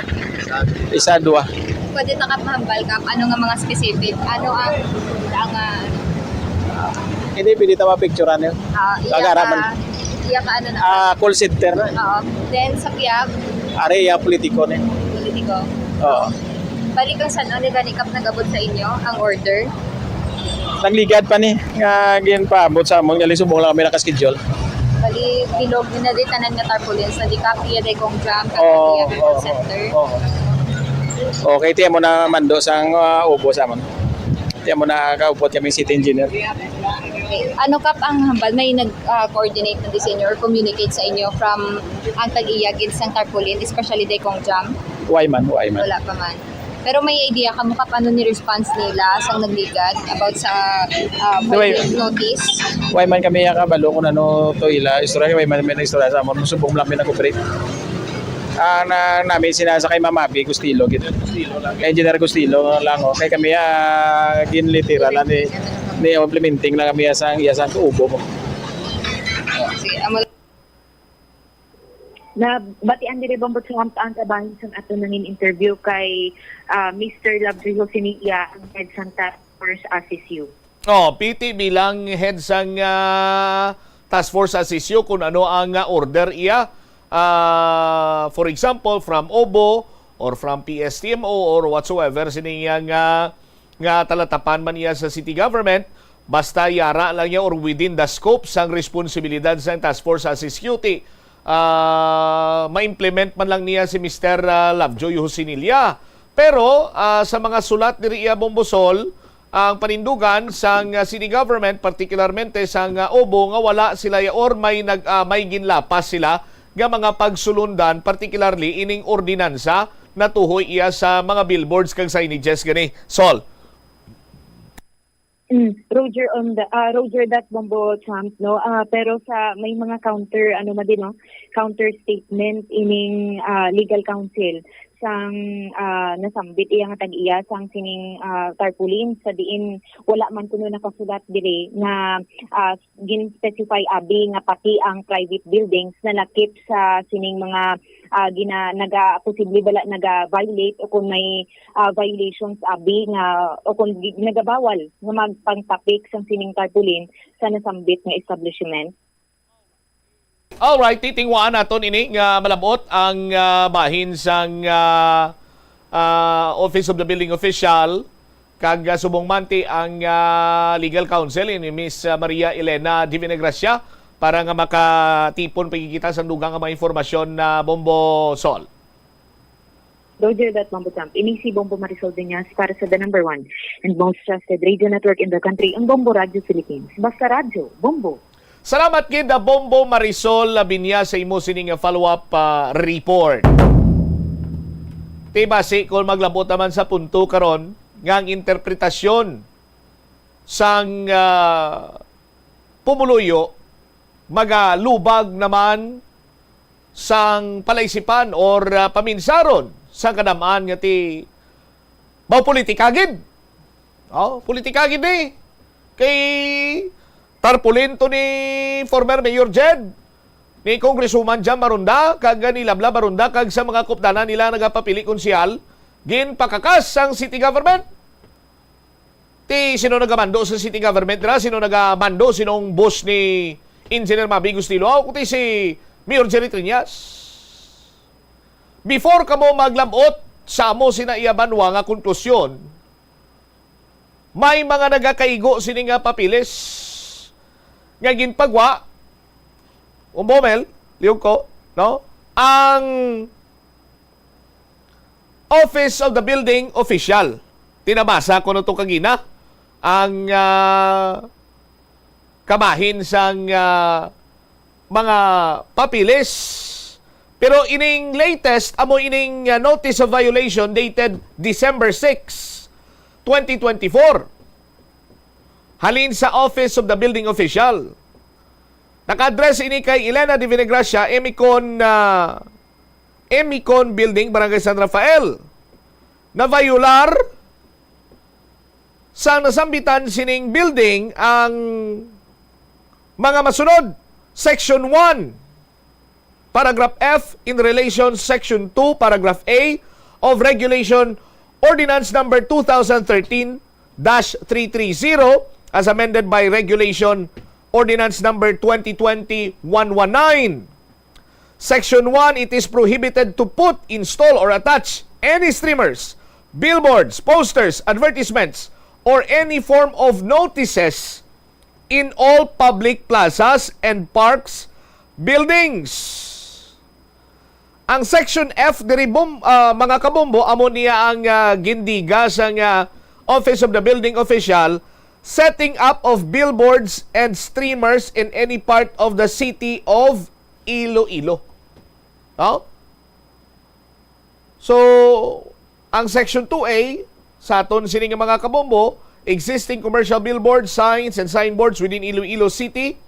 Isa, dua. Pwede ta, Kap, mahambal, Kap? Ano nga mga specific? Ano ang... ang ah, Hindi pwede ta mapicturean yun. ah, iya Agara ka, man. Iya ka ano na? Ah, call center na. Oo. Then, sa piyag, Are iya politiko ni. politiko. Oo. Balik ang san-o ni gani, Kap, nagabot sa inyo ang order? Nagligad pa ni nga ginpaabot sa amon nga lisubong lang kami naka-schedule. Bali, bilog na di tanan nga tarpaulins na di, Kap, iya day kong jam, Kap, Oo, iya oo, call center. Oo. Okay, tiyan mo na mando sang uh, ubo sa amon. Tiyan mo na kaupot kami city engineer. Okay. Ano, Kap, ang hambal? May nag-coordinate na di sa inyo or communicate sa inyo from ang tag-iya gid sang tarpaulin, especially day kong jam? Why man, why man? Wala pa man. Pero may idea ka mo, Kap, ano ni response nila sang nagligad about sa uh, Why? Notice? Why man kami kabalo kung ano to ila istorya, why man may istorya sa amon, subong lang may nag-operate. Ang na, namin sinasa kay Ma'am Abby Gustilo gid. Engineer Gustilo lang, oh. Kay kami ah, ginlitira na ni ni implementing na kami sa iya sa ubo mo. Sige, amo Nabatian diri, Bombo Trump, ang kabahin sang ato nangin interview kay ah, Mister Lovejoy Josinilla, ang head sang Task Force Assist You. Oh, piti bilang head sang ah, Task Force Assist You kung ano ang ah, order iya. Ah, for example, from obo or from P S T M O or whatsoever, sini nga, nga, nga talatapan man iya sa city government, basta yara lang niya or within the scope sang responsibilidad sang Task Force Assist You, ti, ah, ma-implement man lang niya si Mister ah, Lovejoy Josinilla. Pero ah, sa mga sulat diri iya, Bombo Sol, ang panindugan sang ah, city government, partikularmente sang ah, obo, nga wala sila ya-, or may nag ah, may ginlapas sila nga mga pagsulundan, particularly ining ordinansa natuhoy iya sa mga billboards kag signages gani. Sol. Mm, Roger on the ah, Roger that, Bombo Trump, no. Ah, pero sa may mga counter, ano man din, no, counter statement ining ah, legal counsel sang ah, nasambit iya nga tag-iya sang sining ah, tarpaulin, sa diin wala man kuno nakasulat diri nga ah, gin-specify abi nga pati ang private buildings na lakip sa sining mga ah, gina naga posible bala naga-violate o kung may ah, violations abi nga o kung gi- nagabawal nga magpangtapik sang sining tarpaulin sa nasambit nga establishment. Alright, titingwaan naton ini nga malabot ang ah, bahin sang ah, ah, Office of the Building Official kag ah, subong man ti ang ah, legal counsel ini Miss ah, Maria Elena Divinagracia para nga makatipon pa gid kita sang dugang nga mga impormasyon na, Bombo Sol. Roger that, Bombo Trump. Ini si Bombo Marisol Dueñas para sa the number one and most trusted radio network in the country, ang Bombo Radio Philippines. Basta radyo, Bombo! Salamat gid, ah, Bombo Marisol Labinya, sa imo sini nga follow-up ah, report. Ti basi kung maglabot naman sa punto karon nga ang interpretasyon sang ah, pumuluyo magalubag naman sang palaisipan or, ah, paminsaron sang kadam-an nga ti mao politika gid. Oh, politika gid ni. Kay tarpaulin to ni former Mayor Jed, ni Congresswoman Jam Maronda, kag ni Lablab Maronda, kag sa mga kupdanan nila nagapapili konsehal, ginpakakas ang city government. Ti sino nagamando sa city government nila? Sino nagamando? Sinong boss ni Engineer Mavi Gustilo? Aw, ti si Mayor Jerry Triñas. Before kamo maglabot sa amo sina iya banwa nga konklusyon, may mga nagakaigo sini nga papeles nga ginpagwa. Umbomel, liog ko, no? Ang Office of the Building Official. Ti nabasa ko na to kagina. Ang, ah, kabahin sang, ah, mga papeles. Pero ining latest, amo ining, ah, notice of violation dated December six, twenty twenty-four. Halin sa Office of the Building Official. Naka-address ini kay Elena de Villagracia, Emicon, ah, Emicon Building, Barangay San Rafael. Naviolar sang nasambitan sining building ang mga masunod. Section one, paragraph F, in relation Section two, paragraph A of Regulation Ordinance Number two thousand thirteen dash three three zero, as amended by Regulation Ordinance Number twenty twenty one one nine. Section one, it is prohibited to put, install, or attach any streamers, billboards, posters, advertisements, or any form of notices in all public plazas and parks buildings. Ang Section F diri, bum-, ah, mga kabombo, amo niya ang, ah, gindiga sang, ah, Office of the Building Official, setting up of billboards and streamers in any part of the city of Iloilo. No? So, ang Section two A, sa aton sini nga mga kabombo, existing commercial billboards, signs, and signboards within Iloilo City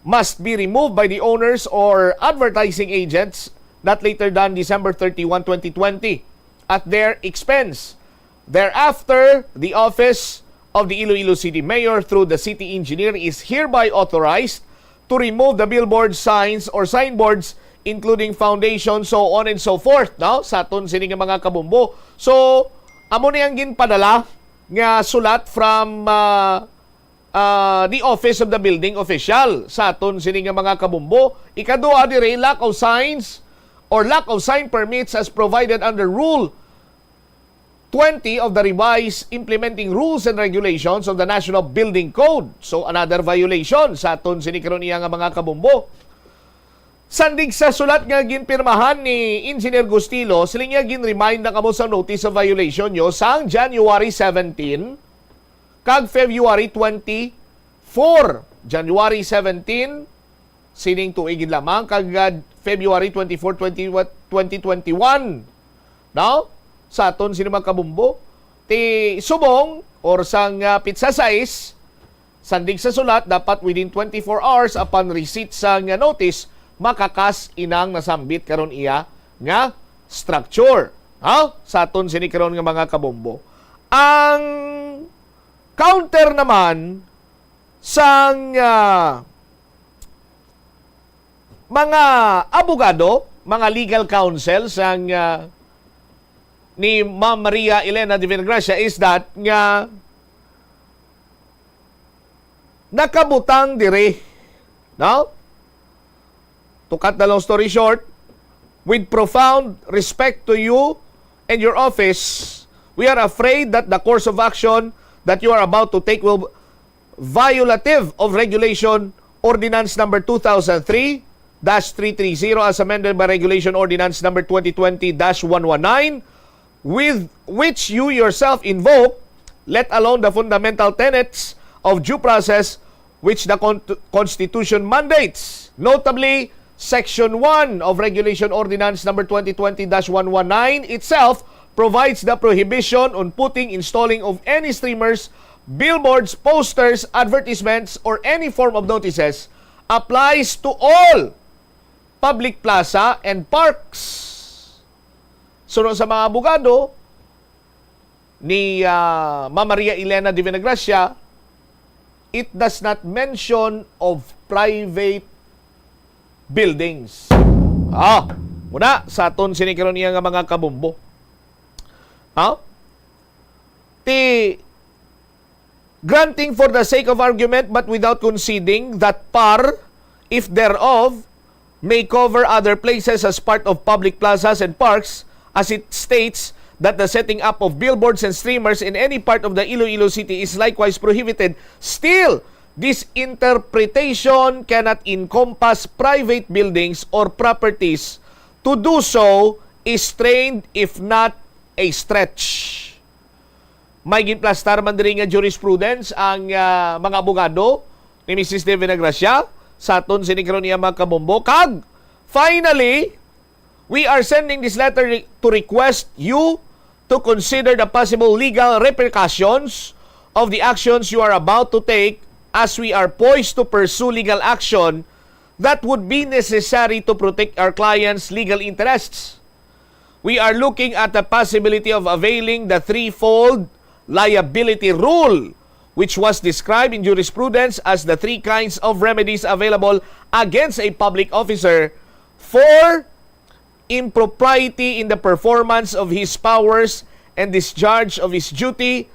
must be removed by the owners or advertising agents not later than December thirty-one, twenty twenty, at their expense. Thereafter, the office of the Iloilo City Mayor, through the city engineer, is hereby authorized to remove the billboard, signs, or signboards, including foundation, so on and so forth, no? Sa aton sini nga mga kabombo. So, amo ni ang ginpadala nga sulat from, ah, ah, the office of the building official sa aton sini nga mga kabombo. Ikadua diri, lack of signs or lack of sign permits as provided under Rule twenty of the Revised Implementing Rules and Regulations of the National Building Code. So, another violation sa aton sini karon iya nga mga kabombo. Sandig sa sulat nga ginpirmahan ni Engineer Gustilo, siling niya, ginremind na kamo sa notice of violation nyo sang January seventeen kag February twenty-four. January seventeen, sining tuig gid lamang, kag, ah, February twenty-four, twenty, twenty twenty-one. No? Sa aton sini mga kabombo, ti subong or sang, ah, pitsa sais, sandig sa sulat, dapat within twenty-four hours upon receipt sa nga notice, makakas inang nasambit karon iya nga structure. Ha? Sa aton sini karon nga mga kabombo. Ang counter naman sang, ah, mga abogado, mga legal counsel sang, ah, ni Ma'am Maria Elena de Villagracia is that nga nakabutang diri, no? To cut the long story short, with profound respect to you and your office, we are afraid that the course of action that you are about to take will violative of Regulation Ordinance Number two thousand three dash three three zero, as amended by Regulation Ordinance Number twenty twenty dash one one nine, with which you yourself invoke, let alone the fundamental tenets of due process which the con-, Constitution mandates, notably Section one of Regulation Ordinance Number twenty twenty dash one one nine itself provides the prohibition on putting, installing of any streamers, billboards, posters, advertisements, or any form of notices applies to all public plaza and parks. Suno sa mga abogado ni, ah, Ma'am Maria Elena de Villagracia, it does not mention of private buildings. Ah, muna sa aton sini karon iya nga mga kabumbo. Ha? Ti granting for the sake of argument but without conceding that par, if thereof, may cover other places as part of public plazas and parks, as it states that the setting up of billboards and streamers in any part of the Iloilo City is likewise prohibited. Still, this interpretation cannot encompass private buildings or properties. To do so is strained, if not a stretch. May ginplastar man diri nga jurisprudence ang, ah, mga abogado ni Misis De Villagracia sa aton sini karon iya mga kabumbo. Kag, finally, we are sending this letter re-, to request you to consider the possible legal repercussions of the actions you are about to take, as we are poised to pursue legal action that would be necessary to protect our clients' legal interests. We are looking at the possibility of availing the threefold liability rule, which was described in jurisprudence as the three kinds of remedies available against a public officer for impropriety in the performance of his powers and discharge of his duty,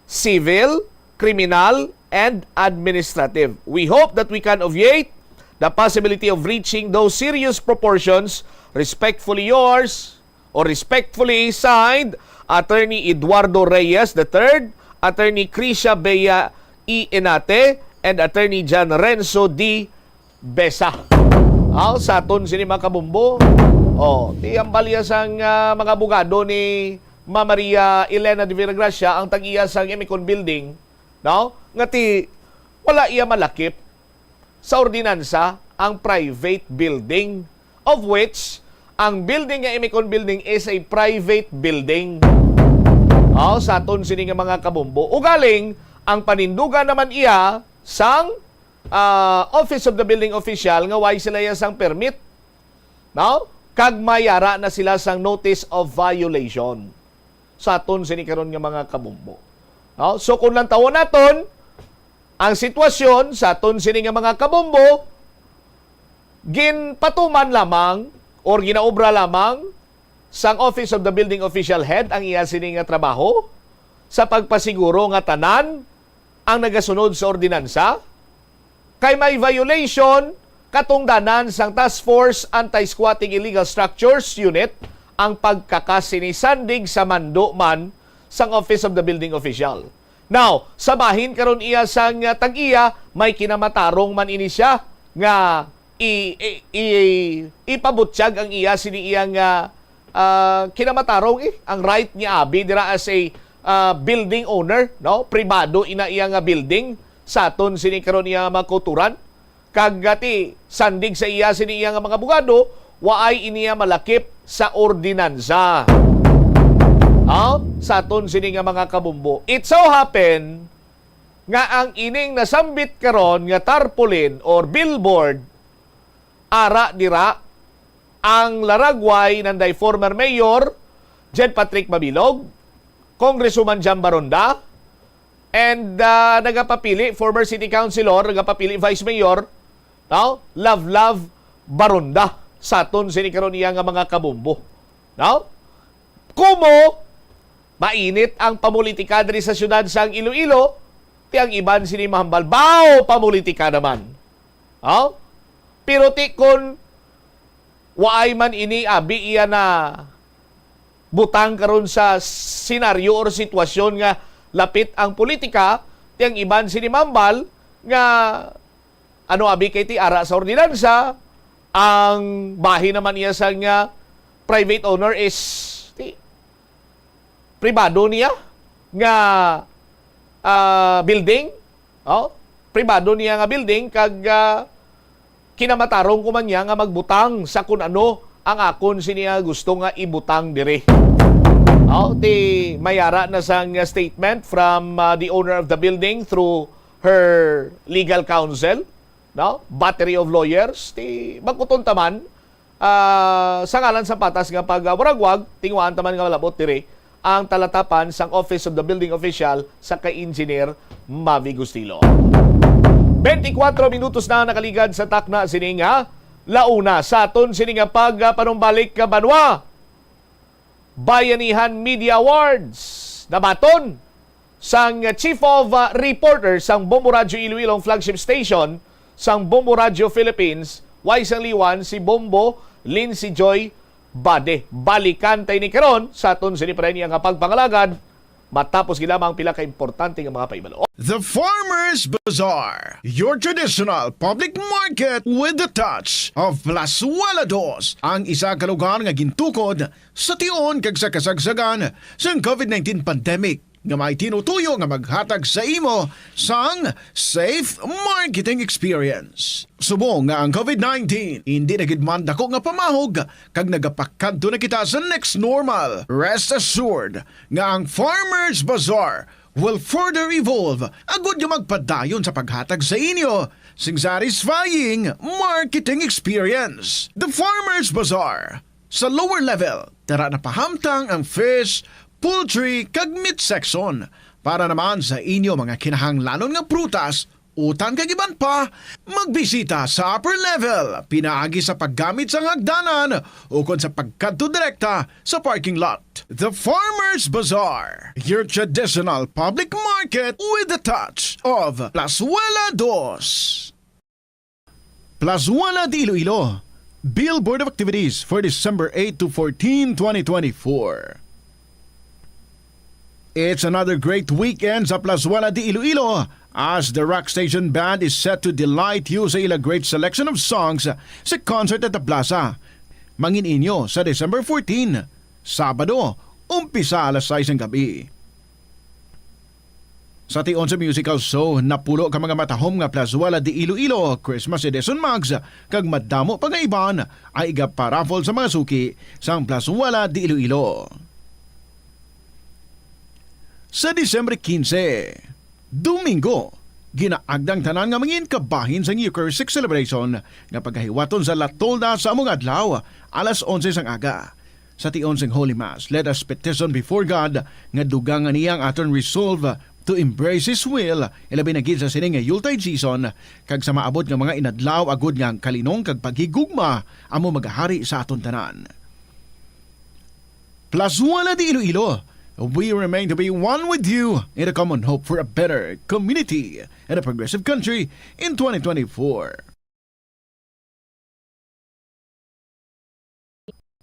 civil, criminal, and administrative. We hope that we can obviate the possibility of reaching those serious proportions. Respectfully yours, or respectfully signed, Attorney Eduardo Reyes the third, Attorney Krisha Bea E. Enate, and Attorney John Renzo D. Besa. Aw, sa aton sini mga kabumbo. Oh, ti ang balya sang, ah, mga abogado ni Ma Maria Elena de Villagracia ang tag-iya sang Emicon Building, no? Nga ti wala iya malakip sa ordinansa ang private building, of which ang building nga Emicon Building is a private building. Aw, sa aton sini nga mga kabumbo. Ugaling, ang panindugan naman iya sang, ah, Office of the Building Official nga way sila iya sang permit, no? Kag may ara na sila sang notice of violation sa aton sini karon nga mga kabumbo. No? So, kung lantawon naton ang sitwasyon sa aton sini nga mga kabumbo, ginpatuman lamang or ginaobra lamang sang Office of the Building Official Head ang iya sini nga trabaho sa pagpasiguro nga tanan ang nagasunod sa ordinansa, kay may violation katungdanan sang Task Force Anti-Squatting Illegal Structures Unit ang pagkakasinisandig sa mando man sang Office of the Building Official. Now, sa bahin karon iya sang, ah, tag-iya, may kinamatarong man ini siya nga i-, i-, i-, ipabutyag ang iya sini iya nga, ah, kinamatarong, eh, ang right ni abi dira as a, ah, building owner, no? Pribado ina iya nga building sa aton sini karon iya nga mga kauturan. Kag, ah, ti sandig sa iya sini iya nga mga abogado, waay iniya malakip sa ordinansa. Ah, sa aton sini nga mga kabumbo. It so happen nga ang ining nasambit karon nga tarpaulin or billboard, ara dira ang laragway nanday former mayor Jed Patrick Mabilog, Congresswoman Jam Baronda, and, ah, nagapapili, former city councilor, nagapapili vice mayor, no? Love Love Baronda sa aton sini karon iya nga mga kabumbo, no? Kumo, mainit ang pamulitika diri sa siyudad sang Iloilo, ti ang iban sini mahambal, "Baw, pamulitika naman." Oh? Pero ti kun waay man ini abi iya na butang karon sa senaryo or sitwasyon nga lapit ang politika, ti ang iban sini mahambal nga ano abi kay ti ara sa ordinansa, ang bahin naman niya sa nga private owner is ti pribado niya nga, ah, building, oh, pribado niya nga building kag, ah, kinamatarong ko man niya nga magbutang sa kun ano ang akon sini nga gusto nga ibutang diri. Oh, ti may ara na sang statement from, ah, the owner of the building through her legal counsel, no? Battery of lawyers, ti magkuton ta man Ah, sa ngalan sa patas nga pagwaragwag, tinguhaan ta man nga malabot diri ang talatapan sang Office of the Building Official sa kay Engineer Mavi Gustilo. Twenty-four minutos na nakaligad sa takna sini nga launa sa aton sini nga pagpanumbalik ka banwa. Bayanihan Media Awards. Nabaton sang Chief of, uh, Reporters sang Bombo Radyo Iloilo, ang flagship station sang Bombo Radyo Philippines, way sang liwan si Bombo Lindsay Joy Bade. Balikan ta ini karon sa aton sini pa niya nga pagpangalagad, matapos gid lamang pila ka importante nga mga pahibalo. The Farmers Bazaar, your traditional public market with the touch of Plazuela Dos, ang isa ka lugar nga gintukod sa tion kag sa kasagsagan sang COVID nineteen pandemic, nga may tinutuyo nga maghatag sa imo sang safe marketing experience. Subong nga ang COVID nineteen indi na gid man dako nga pamahog kag nagapakadto na kita sa next normal, rest assured nga ang Farmers Bazaar will further evolve agud nga magpadayon sa paghatag sa inyo sing satisfying marketing experience. The Farmers Bazaar, sa lower level, tara na pahamtang ang fish, poultry, kag meat section. Para naman sa inyo mga kinahanglanon nga prutas, utan kag iban pa, magbisita sa upper level pinaagi sa paggamit sang hagdanan ukon sa pagkadto direkta sa parking lot. The Farmers Bazaar, your traditional public market with the touch of Plazuela Dos. Plazuela de Iloilo. Billboard of activities for December eight to fourteen, twenty twenty-four. It's another great weekend sa Plazuela de Iloilo, as the Rock Station Band is set to delight you sa ila great selection of songs sa concert at the plaza. Mangin-inyo sa December fourteen, Sabado, umpisa alas sais sang gabi. Sa tion sa musical show, napulo ka mga matahom nga Plazuela de Iloilo Christmas Edition mugs, kag madamo pa nga iban ang iga-paraffle sa mga suki sang Plazuela de Iloilo. Sa Disyembre quince, Domingo, ginaagda ang tanan nga mangin kabahin sang Eucharistic celebration nga pagahiwaton sa La Tolda sa among adlaw, alas onse sang aga. Sa tion sing Holy Mass, let us petition before God nga dugangan niya ang aton resolve to embrace His will, ilabi na gid sa sini nga Yuletide season, kag sa maabot nga mga inadlaw, agud nga ang kalinong kag paghigugma amo magahari sa aton tanan. Plazuela de Iloilo, we remain to be one with you in a common hope for a better community and a progressive country in twenty twenty-four.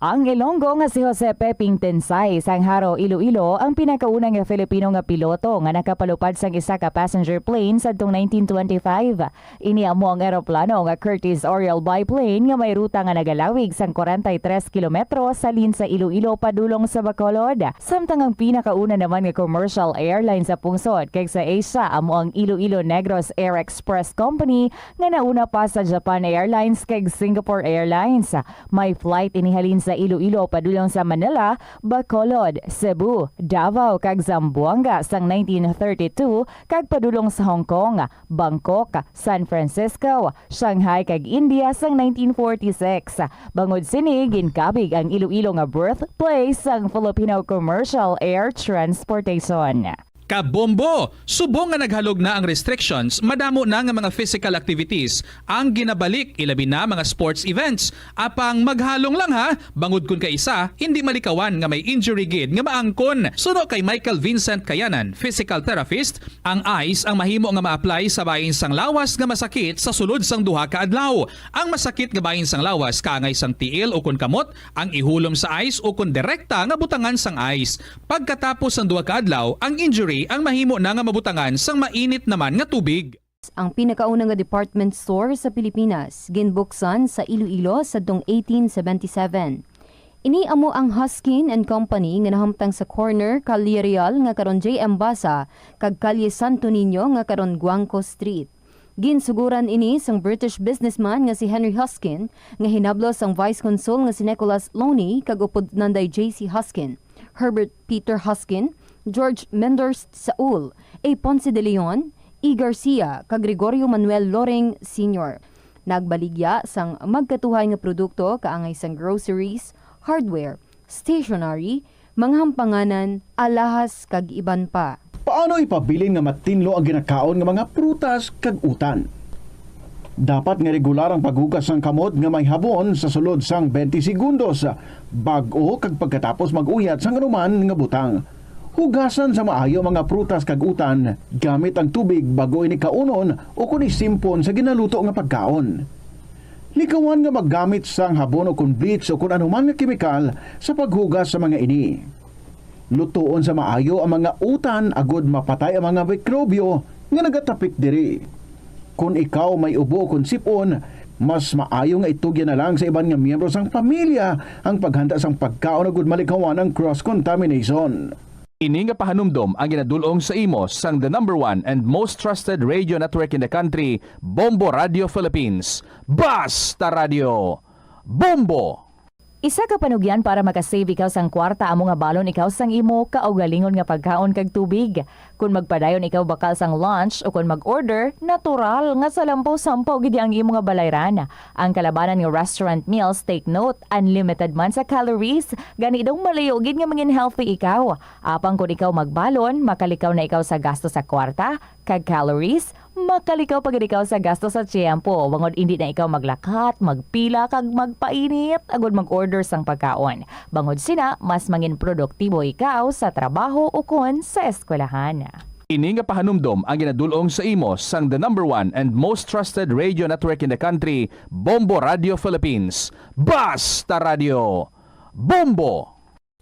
Ang Ilonggo nga si Jose Peping Tensay sang Jaro, Iloilo, ang pinakauna nga Filipino nga piloto nga nakapalupad sang isa ka passenger plane sadtong nineteen twenty-five. Ini amo ang eroplano nga Curtiss Oriole biplane nga may ruta nga nagalawig sang kwarenta y tres kilometro sa halin sa Iloilo padulong sa Bacolod. Samtang ang pinakauna naman nga commercial airline sa pungsod kag sa Asia amo ang Iloilo Negros Air Express Company nga nauna pa sa Japan Airlines kag Singapore Airlines. May flight ini halin sa Iloilo padulong sa Manila, Bacolod, Cebu, Davao, kag Zamboanga sang nineteen thirty-two, kag padulong sa Hong Kong, Bangkok, San Francisco, Shanghai, kag India sang nineteen forty-six. Bangod sini, ginkabig ang Iloilo nga birthplace sang Filipino commercial air transportation. Kabombo! Subong nga naghalog na ang restrictions, madamo na nga mga physical activities ang ginabalik, ilabi na mga sports events. Apang maghalong lang ha, bangod kun kaisa, hindi malikawan nga may injury gid nga maangkon. Suno kay Michael Vincent Kayanan, physical therapist, ang ice ang mahimo nga ma-apply sa bahin sang lawas nga masakit sa sulod sang duha ka adlaw. Ang masakit nga bahin sang lawas kaangay sang tiil ukon kamot ang ihulom sa ice ukon direkta nga butangan sang ice. Pagkatapos sang duha ka adlaw, ang injury ang mahimo na nga mabutangan sang mainit naman nga tubig. Ang pinakauna nga department store sa Pilipinas, ginbuksan sa Iloilo sadtong eighteen seventy-seven. Ini amo ang Huskin and Company nga nahamtang sa corner Calle Real nga karon J M Basa kag Calle Santo Niño nga karon Guangco Street. Ginsuguran ini sang British businessman nga si Henry Huskin, nga hinablos sang Vice Consul nga si Nicholas Loney kag upod nanday J C Huskin, Herbert Peter Huskin, George Menders Saul, A. Ponce de Leon, E. Garcia, kag Gregorio Manuel Loring Senior. Nagbaligya sang magkatuhay nga produkto kaangay sang groceries, hardware, stationery, mga hampanganan, alahas, kag iban pa. Paano ipabilin nga matinlo ang ginakaon nga mga prutas kag utan? Dapat nga regular ang paghugas sang kamot nga may habon sa sulod sang twenty segundos bag-o kag pagkatapos mag-uyat sang anuman nga butang. Hugasan sa maayo ang mga prutas kag utan gamit ang tubig bag-o ini kaunon o kon isimpon sa ginaluto nga pagkaon. Likawan nga maggamit sang habon o kon bleach o kon anuman nga kemikal sa paghugas sa mga ini. Lutoon sa maayo ang mga utan agod mapatay ang mga mikrobyo nga nagatapik diri. Kon ikaw may ubo o kon sipon, mas maayo nga itugyan na lang sa iban nga miyembro sang pamilya ang paghanda sang pagkaon agud malikawan ang cross-contamination. Ini nga pahanumdom ang ginadul-ong sa imo sang the number one and most trusted radio network in the country, Bombo Radio Philippines. Basta Radio! Bombo! Isa ka panugyan para makasave ikaw sang kwarta amo nga balon ikaw sang imo kaugalingon nga pagkaon kag tubig. Kon magpadayon ikaw bakal sang lunch o kon mag-order, natural nga salampaw-sampaw gid ang imo nga balayran. Ang kalabanan nga restaurant meals, take note, unlimited man sa calories, gani daw malayo gid nga mangin healthy ikaw. Apang kon ikaw magbalon, makalikaw na ikaw sa gasto sa kwarta, kag calories, makalikaw pa gid ikaw sa gasto sa tiyempo, bangod indi na ikaw maglakat, magpila, kag magpainit agud mag-order sang pagkaon. Bangod sina, mas mangin produktibo ikaw sa trabaho ukon sa eskwelahan. Ini nga pahanumdom ang ginadul-ong sa imo sang the number one and most trusted radio network in the country, Bombo Radio Philippines. Basta Radio! Bombo!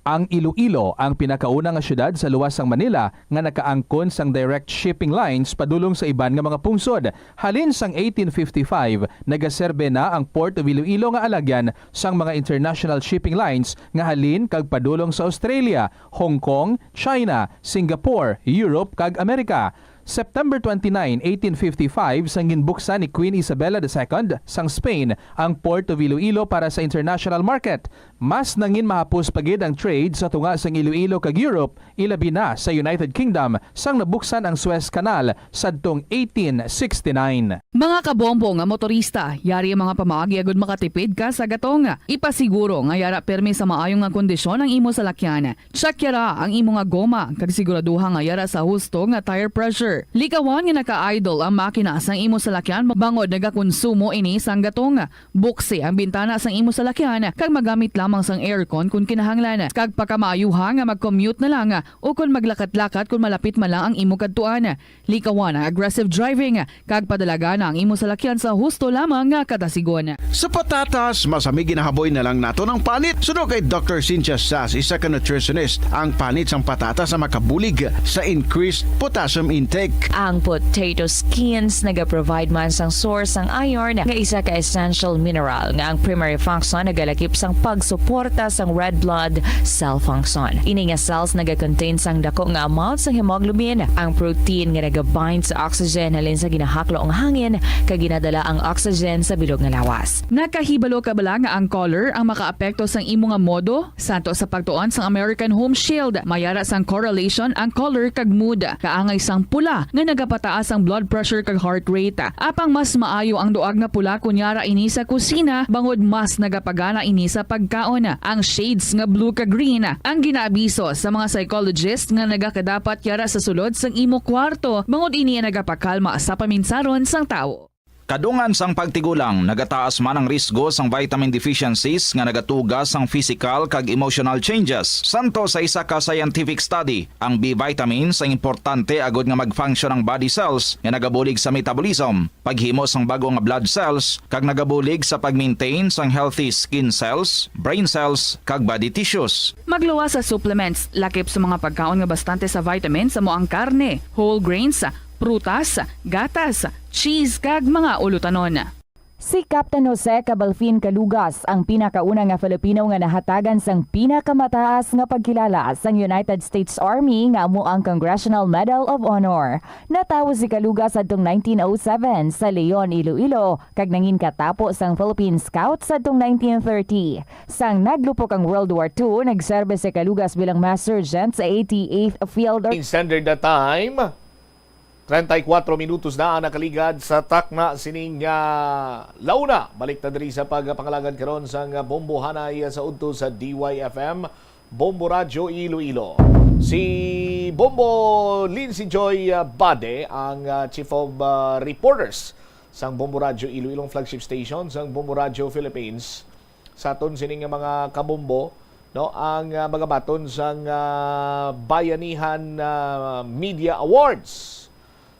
Ang Iloilo ang pinakauna nga siyudad sa luwas sang Manila nga nakaangkon sang direct shipping lines padulong sa iban nga mga pungsod. Halin sang eighteen fifty-five, nagaserbe na ang Port of Iloilo nga alagyan sang mga international shipping lines nga halin kag padulong sa Australia, Hong Kong, China, Singapore, Europe, kag Amerika. September twenty-nine, eighteen fifty-five, sang ginbuksan ni Queen Isabella the Second sang Spain ang Port of Iloilo para sa international market. Mas nangin mahapos pa gid ang trade sa tunga sang Iloilo kag Europe, ilabi na sa United Kingdom, sang nabuksan ang Suez Canal sadtong eighteen sixty-nine. Mga kabombo nga motorista, yari ang mga pamaagi agud makatipid ka sa gatong. Ipasiguro nga yara pirmi sa maayo nga kondisyon ang imo salakyan. Check yara ang imo nga goma kag siguraduha nga yara sa husto nga tire pressure. Likawan nga naka-idle ang makina sang imo salakyan bangod nagakonsumo ini sang gatong. Buksi ang bintana sang imo salakyan kag magamit lamang sang aircon kon kinahanglan, kag pakamaayuha nga mag-commute na lang o kon maglakat-lakat kon malapit man lang ang imo kadtuan. Likawan ang aggressive driving kag padalagana ang imo salakyan sa husto lamang nga kadasigon. Sa patatas, mas hami ginahaboy na lang naton ang panit. Suno kay Doctor Cynthia Sas, isa ka nutritionist, ang panit sang patatas ang makabulig sa increased potassium intake. Ang potato skins nagaprovide man sang source sang iron, nga isa ka essential mineral nga ang primary function nagalakip sang pagsuporta sang red blood cell function. Ini nga cells nagakontain sang dako nga amount sang hemoglobin, ang protein nga nagabind sa oxygen halin sa ginahaklo nga hangin kag ginadala ang oxygen sa bilog nga lawas. Nakahibalo ka bala nga ang color ang makaapekto sang imo nga modo? Santo sa pagtuon sang American Home Shield, may ara sang correlation ang color kag mood. Kaangay sang pula nga nagapataas ang blood pressure kag heart rate. Apang mas maayo ang duag nga pula kon yara ini sa kusina, bangod mas nagapagana ini sa pagkaon. Ang shades nga blue kag green ang ginaabiso sa mga psychologist nga nagakadapat yara sa sulod sang imo kwarto, bangod ini ang nagapakalma sa paminsaron sang tawo. Kadungan sang pagtigulang, nagataas man ang risgo sang vitamin deficiencies nga nagatuga sang physical kag emotional changes. Santo sa isa ka scientific study, ang B vitamins ang importante agud nga mag-function ang body cells nga nagabulig sa metabolism, paghimo sang bag-o nga blood cells, kag nagabulig sa pag-maintain sang healthy skin cells, brain cells, kag body tissues. Magluwas sa supplements, lakip sa mga pagkaon nga bastante sa vitamins amo ang karne, whole grains, prutas, gatas, cheese, kag mga ulutanon. Si Captain Jose Cabalfin Calugas ang pinakauna nga Filipino nga nahatagan sang pinakamataas nga pagkilala sang United States Army nga amo ang Congressional Medal of Honor. Natawo si Calugas adtong nineteen oh seven sa Leon, Iloilo, kag nangin katapo sang Philippine Scout sadtong nineteen thirty. Sang naglupok ang World War Two, nagserbe si Calugas bilang Master Sergeant sa eighty-eighth Field Ar- In standard na time, Treinta y cuatro minutos na ang nakaligad sa takna sining, ah, launa. Balik ta diri sa pagpangalagad karon sang, ah, Bombo Hanay sa udto sa D Y F M, Bombo Radyo Iloilo. Si Bombo Lindsay Joy, ah, Bade, ang, ah, Chief of, ah, Reporters sang Bombo Radyo Iloilo, ang flagship station sang Bombo Radyo Philippines. Sa aton sini nga mga kabombo, no, ang, ah, magabaton sang, ah, Bayanihan, ah, Media Awards.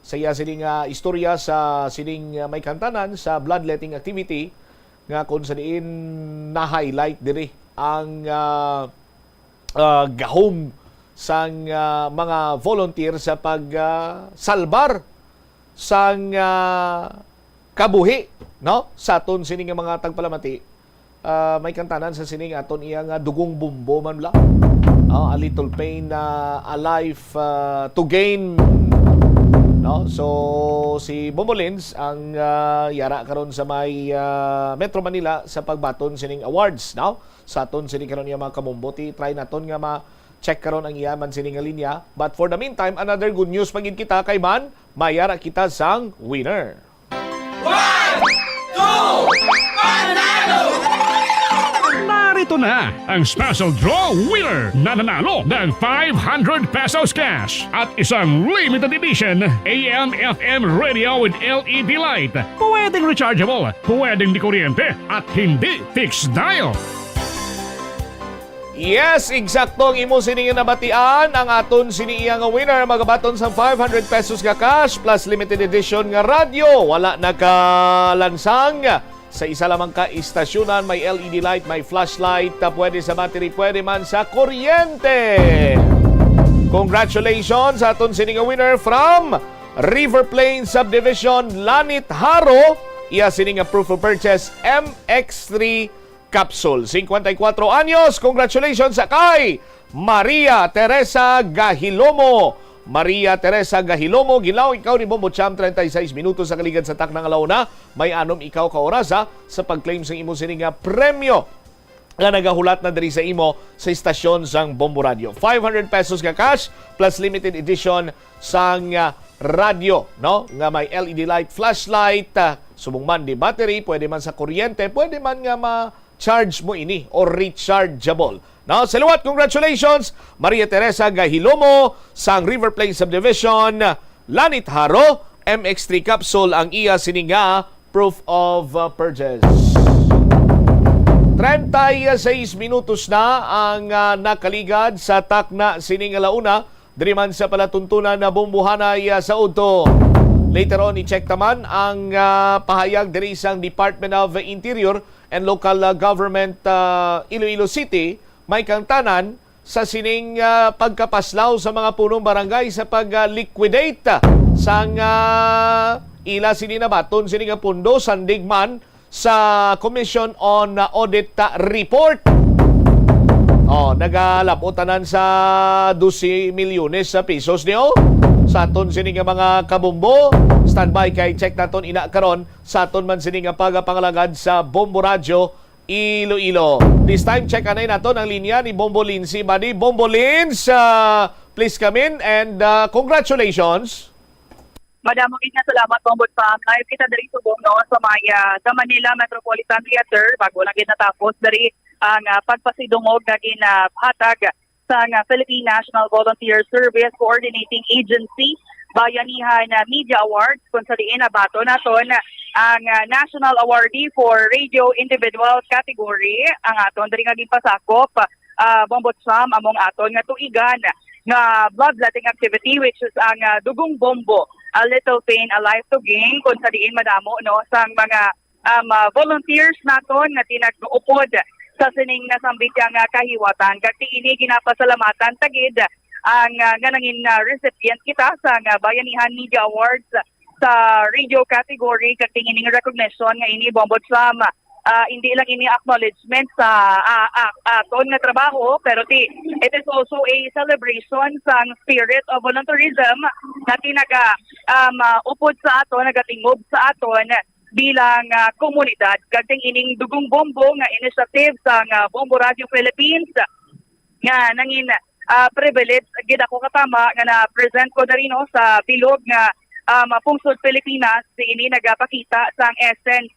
Sa iya sini nga istorya sa sining, ah, may kantanan sa bloodletting activity nga kung sa diin na-highlight diri ang, ah, ah, gahom sang, ah, mga volunteer sa pag, ah, salbar sang, ah, kabuhi, no? Sa aton sini nga mga tagpalamati, ah, may kantanan sa sining aton iya nga dugong bombo man bala. Oh, a little pain, ah, a life, ah, to gain. No? So, si Bombo Lins ang, ah, yara karon sa may, ah, Metro Manila sa pagbaton sining awards, no? Sa aton sini karon iya mga kabombo, ti try naton nga ma-check karon ang iya man sini nga linya. But for the meantime, another good news pa gid kita kay man, mayara kita sang winner. One, two, panalo! Narito na ang special draw winner na nanalo ng five hundred pesos cash at isang limited edition A M F M radio with L E D light. Pwedeng rechargeable, pwedeng di kuryente, at hindi fixed dial. Yes, eksakto ang imo sini nga nabatian. Ang aton sini iya nga winner magabaton sang five hundred pesos nga cash plus limited edition nga radyo. Wala nakalansang sa isa lamang ka istasyonan. May L E D light, may flashlight, ah, pwede sa battery, pwede man sa kuryente. Congratulations sa aton sini nga winner from River Plains Subdivision, Lanit Haro. Iya sini nga proof of purchase, M X three capsule. Cincuenta y cuatro anyos. Congratulations sa kay Maria Teresa Gahilomo. Maria Teresa Gahilomo, ginlaw ikaw ni Bombo Cham, treinta y seis minutos sa kaligad sa takna nga launa. May anom ikaw ka orasa sa pag-claim sa imo sini nga premyo nga nagahulat na diri sa imo sa istasyon sang Bombo Radio. Five hundred pesos nga cash plus limited edition sang, ah, radyo, no? Nga may L E D light, flashlight, ah, subong man di battery, pwede man sa kuryente, pwede man nga ma-charge mo ini or rechargeable. No? Sa liwat, congratulations, Maria Teresa Gahilomo sang River Plains Subdivision, Lanit Haro, M X three capsule ang iya sini nga proof of, uh, purchase. Treinta y seis minutos na ang, uh, nakaligad sa takna sini nga launa diri man sa palatuntunan na Bombo Hanay, uh, sa udto. Later on, i-check ta man ang, uh, pahayag diri sang Department of Interior and Local, uh, Government, uh, Iloilo City, may kantanan sa sining, ah, pagkapaslaw sa mga punong barangay sa pag-liquidate sang, ah, ila sini nabaton sini nga pundo, sandig man sa Commission on Audit, ah, Report. Oh, nagalab-ot tanan sa dose milyones sa pesos niyo sa aton sini nga mga kabombo. Standby kay check naton ina karon sa aton man sini nga pagapangalagad sa Bombo Radyo Iloilo. This time, check anay naton ang linya ni Bombo Lindsay. Buddy, Bombo Lins, ah, please come in and, ah, congratulations. Madamo gid nga salamat, Bombo Sam. Live kita diri subong, no, sa may, ah, sa Manila Metropolitan Theater. Bago lang gid natapos diri ang, ah, pagpasidungog nga ginahatag sang, ah, Philippine National Volunteer Service Coordinating Agency, Bayanihan, ah, Media Awards, kung sa diin nabaton naton ang, ah, National Awardee for Radio Individual Category. Ang aton diri nga ginpasakop, ah, Bombo Sam, among aton nga tuigan nga bloodletting activity, which is ang, ah, Dugong Bombo, A Little Pain, A Life to Gain, kung sa diin madamo, no, sang mga um, ah, volunteers naton nga tinag-upod sa sining nasambit nga kahiwatan. Kag ti ini ginapasalamatan ta gid ang, ah, nga nangin, ah, recipient kita sang, ah, Bayanihan Media Awards sa radio category, kag ti ining recognition nga ini, Bombo Sam, ah, hindi lang ini acknowledgement sa, ah, ah, aton nga trabaho, pero ti, it is also a celebration sang spirit of volunteerism na tinaga, um, ah, upod sa aton, nagatingob sa aton bilang, ah, komunidad, kag ting ining Dugong Bombo nga initiative sang, ah, Bombo Radio Philippines, nga nangin, ah, privilege gid ako katama nga na-present ko diri, no, sa bilog nga um, pungsod Pilipinas, diin ini nagapakita sang essence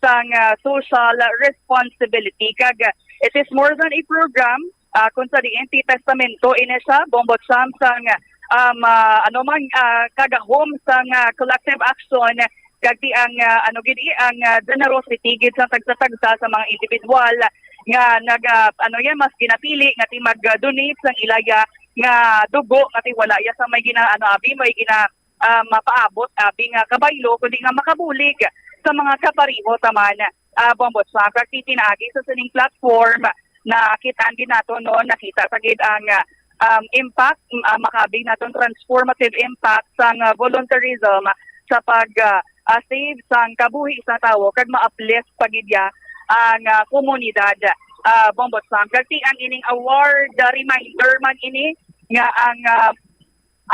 sang, ah, social responsibility. Kag it is more than a program, ah, kung sa diin ti testamento ini siya, Bombo Sam, sang, um, ah, ano man, ah, kagahom sang, ah, collective action, kag ti ang, ah, ano gid, eh, ang, ah, generosity gid sa tagsa-tagsa sa mga individual nga nag, ah, ano yan, mas ginapili nga ti mag-donate sang ilaya nga dugo nga ti wala ya sa may gina, ano, abi, may gina, ah, mapaabot, abi, nga kabaylo, kundi nga makabulig sa mga kapareho ta man, ah, Bombo Sam. Kag ti pinaagi sa sining platform, nakita gid nato, no, nakita ta gid ang, ah, um, impact, ah, makaabig naton transformative impact sang, ah, volunteerism sa pag, ah, ah, save sang kabuhi sa tawo kag ma-uplift pa gid ya ang, ah, komunidad, ah, Bombo Sam. Kag ti ang ining award, ah, reminder man ini nga ang, ah,